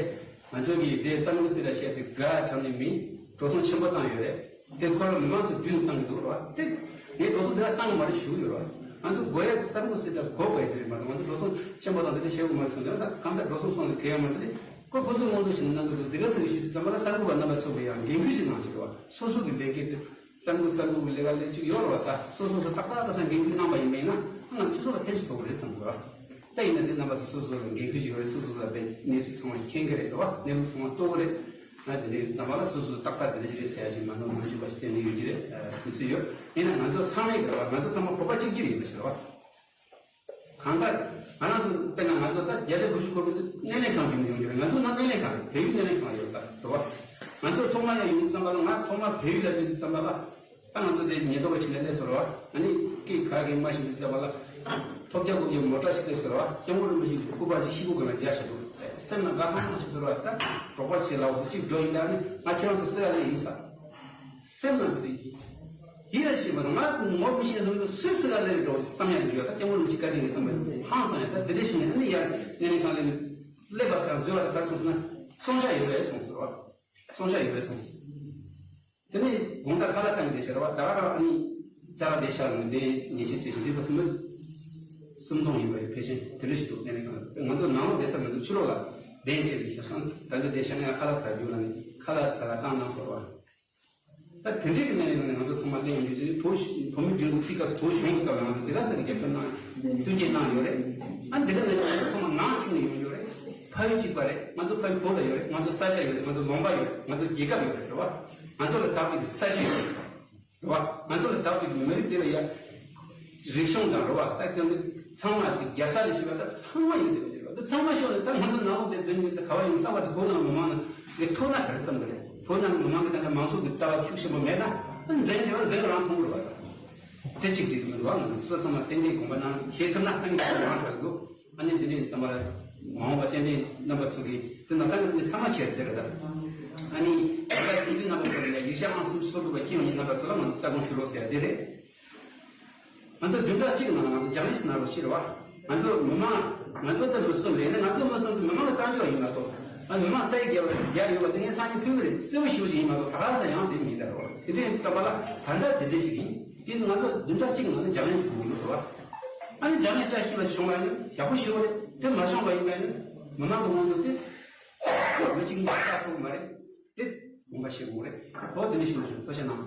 ང་ཚོ་གིས་དེ་གསར་འགོད་ཟེར་ཡ་བཤད་དེ་དགའ་དྲགས་ནས་མི་འགྲོ་སོང་ཆེན་པོ་བཏང་ཡོད་རེད། དེ་ཁོ་རང་མི་མང་ཚོ་མདུན་བཏང་གི་འདུག་ར་བ། དེ་ངས་འགྲོ་སོང་དེ་ག་བཏང་གི་མ་རེད་ཞུ་གི་ཡོད་ར་བ། ང་ཚོ་དགོས་ཡ་དེ་གསར་འགོད་ཟེར་ཡ་དགོས་དགོས་ཡ་དེ་རེད་མ་གཏོགས་ང་ཚོ་འགྲོ་སོང་ཆེན་པོ་བཏང་དེ་འདྲ་བྱེད་དགོས་མ་རེད་གསུངས་ནས། ད་གང་ལྟར་འགྲོ་སོང་སོང་ནས་གལ་ཡོད་མ་རེད། དེ་ཁོ་ཁོ་ཚོས་མངོན་མཐོ་ཞིག་གནང་གི་འདུག་དེ་ག་ཟེར་ཞུས་ཙམ་པ་ལ་གསར་འགོད་པ་རྣམ་པ་ཚོ་གི་ཡང་འགན་ཁུར་ཞིག་གནང་ཞིག་ར་བ། སོ་སོ་གི་ལས་འགན་དེ། གསར་འགོད་གསར་འགོད་ཀྱི་ལས་ཀ་ལས་ཅིག་ཡོད་རེད་བ། ད་སོ་སོ་སོ་ཏག་ཏག་ཏག་ཏག་འགན་ཁུར་གནང་པ་ཡིན་པ་ཡིན་ན་ང་ཚོ་སོ་སོ་ལ་ཕན་ཞིག་ཐོགས་ཀྱི་རེད་བསམ་གི་རེད་བ། ད་ཡིན་ན་འདི་རྣམ་པ་ཚོ་སོ་སོ་ལ་འགན་ཁུར་ཞིག་ཡོད་རེད། སོ་སོ་ལ་དཔེ་གནས་ཚུལ་ཚང་མ་མཁྱེན་གི་རེད་བ། གནས་ལུགས་ཚང་མ་རྟོགས་གི་རེད། ང་དེ་འདྲའི་ཙམ་པ་ལ་སོ་སོ་ཏག་ཏག་དེ་འདྲ་ཞིག་རེད་ཟེར་ཡ་ཞིག་མ་གཏོགས་མང་ཆེ་བ་ཞིག་གཏན་ནས་ཡོད་ཀྱི་རེད། དུས་ཚོད་ཡོད། ཡིན་ན་ང་ཚོ་ཚང་མས་གི་རེད་བ། ང་ཚོ་ཚང་མ་བོད་པ་གཅིག་གྱུར་ཡིན་པ་ཞིག་རེད་བ། གང་ལྟར་ང་རང་ཚོ་དཔེར་ན་ང་ཚོ་ད་བརྒྱ་ཆ་དགུ་བཅུ་གོ་དགུ་ཚོ་སྣེ་ལེན་ཁང་བརྒྱུད་ནས་ཡོང་གི་རེད། ང་ཚོ་ནང་སྣེ་ལེན་ཁང་རེད། བལ་ཡུལ་སྣེ་ལེན་ཁང་ཡོད་ད་རེད་བ། ང་ཚོ་ཐོག་མ་ཡར་ཡོང་དུས་ཙམ་པ་ལ། ང་ཐོག་མ་བལ་ཡུལ་ལ་སླེབས་དུས་ཙམ་པ་ལ། ད་ང་ཚོ་དེ་ཉེན་རྟོག་པ་ཕྱི་ནས་སླེབས་སོང་རེད་བ། ཨ་ནི་སྐད་ག་གེ་མ་ཤེས་དུས་ཙམ་པ་ལ། ཐོབ་རྒྱག་དགོས་ཀྱི་མོ་ཊ་ཞིག་སླེབས་སོང་རེད་བ། སྐྱབས་མགོན་རིན་པོ་ཆེ་གི་སྐུ་པར་ཅིག་ཤེལ་སྒོ་སྒང་ལ་སྦྱར་བཞག་འདུག་སེམས་ལ་དགའ་ཧང་ཧང་ཞིག་སོང་རེད་བ། ད་རོགས་པ་ཞིག་ལ་འོ་ཅིག་འགྲོ་ཡིན་ད། ཨ་ནི་ང་ཁྱེད་རང་ཚོ་སེ་ག་ལ་ཡིན་ས། སེམས་ནང་གི་ཡིད་ལ་བྱེད་པ་དང་། ང་ངོ་མི་ཤེས་ནོ་ནི་སུས་སུ་ག་ལས་རེད་འགྲོ་བསམ་ཡ་འདི་ཡོད། ད་སྐྱབས་མགོན་རིན་པོ་ཆེ་བཀའ་དྲིན་ཡིན་བསམ་པ་ཧང་སང་ཡ། ད་དེ་འདྲ་ཞིག་ནས་ཨ་ནི་ཡར་སྣེ་ལེན་ཁང་ལ་སླེབས་པ་དང་འཛུལ་བ་དང་ག་རེ་སོང་ཟེར་ན། སོང་ཤ་ཡོད་རེད་སོང་ཟེར་བ། སོང་ཤ་ཡོད་རེད་སོང་ཟེར། དེ་ནས་དགོང་དག་ཁ་ལག་བཏང་གི་བསྡད་ཤག་རེད་བ། ད་ག་རང་ཨ་ནི་ཅ་ལག་དེ་ཤག་ནས་དེ་ཉེས་ཆད་གཅོད་བཞིན་འདུག་པ། སུམ་སྟོང་ཡིན་པ་ཡི་ཕལ་ཆེར་དེ་འདྲ་ཞིག་འདུག་སྣེ་ལེན་ཁང་ལ། ང་ཚོ་ནང་ལོགས་བསྡད་ས་མི་འདུག་ཕྱི་ལོགས་ལ་གདན་བཅས་ཏེ་ཤག་སོང་། ད་འདི་བསྡད་ཤག་ཡང་ཁ་ལག་ཟ་རྒྱུ་ལ་ནི་ཁ་ལག་ཟ་ག་བཏང་གནང་སོང་བ། ད་དེ་འདྲའི་གི་གནས་ལུགས་ནས་ང་ཚོ་ཚང་མ་གླེང་ཡོང་དུས། བོད་བོད་མི་སྒྲིག་འཛུགས་དེ་སྐབས་སུ་བོད་གཞུང་གི་སྐབས་ལ་ང་ཚོ་ཟི་ཁ་ས་གི་རྒྱབ་སྐྱོར་གནང་། མཐུན་རྐྱེན་གནང་ཡོད་རེད། ཨ་འདི་ག་ནས་ང་ཚོ་ཚང་མ་ནང་གཅིག་ནས་ཡོང་ཡོད་རེད། ཕ་ཡུལ་གཅིག་པ་རེད། ང་ཚོ་ཕ་ཡུལ་བོད་ལ་ཡོད་རེད། ང་ཚོ་ས་ཆ་ཡོད་རེད། ང་ཚོ་ལུང་པ་ཡོད་རེད། ང་ཚོ་རྒྱལ་ཁབ་ཡོད་རེད། རེད་བ། ང་ཚོ་ལ་བདག་པའི་ས་ཆ་ཡོད་རེད། རེད་བ། ང་ཚོ་ལ་བདག་པའི་མི་རིགས་དེ་ལ་ཡ་རིག་གཞུང་དང་། རེད་བ། ད་དེ་འདི་ཚང་མ་དེ་རྒྱལ་ས་ལ་བྱེད་པ་ད་ཚང་མ་ཡོད་རེད། རེད་བ། ད་ཚང་མ་ཤོར་ནས་ད་ང་ཚོ་ནང་ལོགས་དེ་འཛིན་གྱི་ད་ག་བ་ཡོང་ལྟ་བ་དེ་བོད་ནང་མི་མང་ནང་གི་ཐོག་ན་ག་རེ་བསམ་གི་རེད། བོད་ནང་མི་མང་གི་ད་ལྟ་མང་ཚོགས་ཀྱི་ལྟ་བ་ཤུགས་ཆེན་པོ་མེད་ན། ཨ་འཛིན་དེ་བ་འཛིན་རང་མཐོང་གི་རེད་བ། དེ་གཅིག་དེ་མི་འདུག་བ། ང་ཚོ་སོ་སོ་ཚང་མ་ཏན་ཏན་དགོངས་པ་གནང་བྱེད་ཐུབ་ན་ཨ་ནི་ཁྱེད་རང་གྲགས་འདུག་ཨ་ནི་འདི་ནས་ཚང་མ་མ་འོངས་པ་ཏན་ཏན་རྣམ་པ་ཚོ་གིས་དེ་ནང་ད་ནི་ཐ་མ་ཆེར་དེ་རེད་ད། ཨ་ནི་ད་དེ་དུས་རྣམ་པ་ཚོ་ལ་ཡིག་ཆ་ཨང་གསུམ་སོ་དྲུག་པ་ཁྱེད་ཡོང་ནས་རྣམ་པ་ཚོ་ལ་ང་ཚོ་རྩ་དགོངས་ཞུ་རོགས་ཟེར་ཡ་དེ་རེད། ང་ཚོ་བདུན་ཕྲག་གཅིག་ནང་ལ་ང་ཚོ་སྦྱང་ཡིག་གནང་རོགས་ཞེས་རེད་བ། ང་ཚོ་མི་མང་། ང་ཚོ་ད་མི་གསུམ་རེད། ནི་ང་ཚོ་མི་གསུམ་དེ་མི་མང་གི་རྟགས་འཇོག་ཡིན་མ་གཏོགས། ང་མི་མང་ས་ཡིག་རྒྱབ་རྒྱབ་ཡོད་པ་དེ་ངས་སང་ཉིན་ཕུལ་གི་རེད། གསལ་པོ་ཞེ་པོ་ཞིག་ཡིན་མ་གཏོགས་ད་ག་ས་ཡང་དེ་མིན་ད་རེད་བ། དེ་འདྲའི་ཙམ་པ་ལ་ད་ལྟ་དེ་འདྲ་ཞིག་ཡིན། དེ་ནི་ང་ཚོ་བདུན་ཕྲག་གཅིག་ནང་ནས་སྦྱང་ཡིག་ཞིག་དགོས་ཀྱི་འདུག་བ། ཨ་ནི་སྦྱང་ཡིག་བཀྲ་ཤིས་པ་བྱུང་བ་ཡིན་ན་ཡག་པོ་ཞེ་པོ་རེད། དེ་མ་བྱུང་བ་ཡིན་པ་ཡིན་ན་མི་མང་གི་མངོན་འདོད་དེ་མི་གཅིག་གཉིས་ཀྱིས་བསགས་ཐུབ་ཀྱི་མ་རེད། དེ་དགོངས་པ་བཞེས་དགོས་རེད། འོ་དེ་འདྲ་ཞིག་མ་བྱུང་། ཐུགས་རྗེ་གནང་།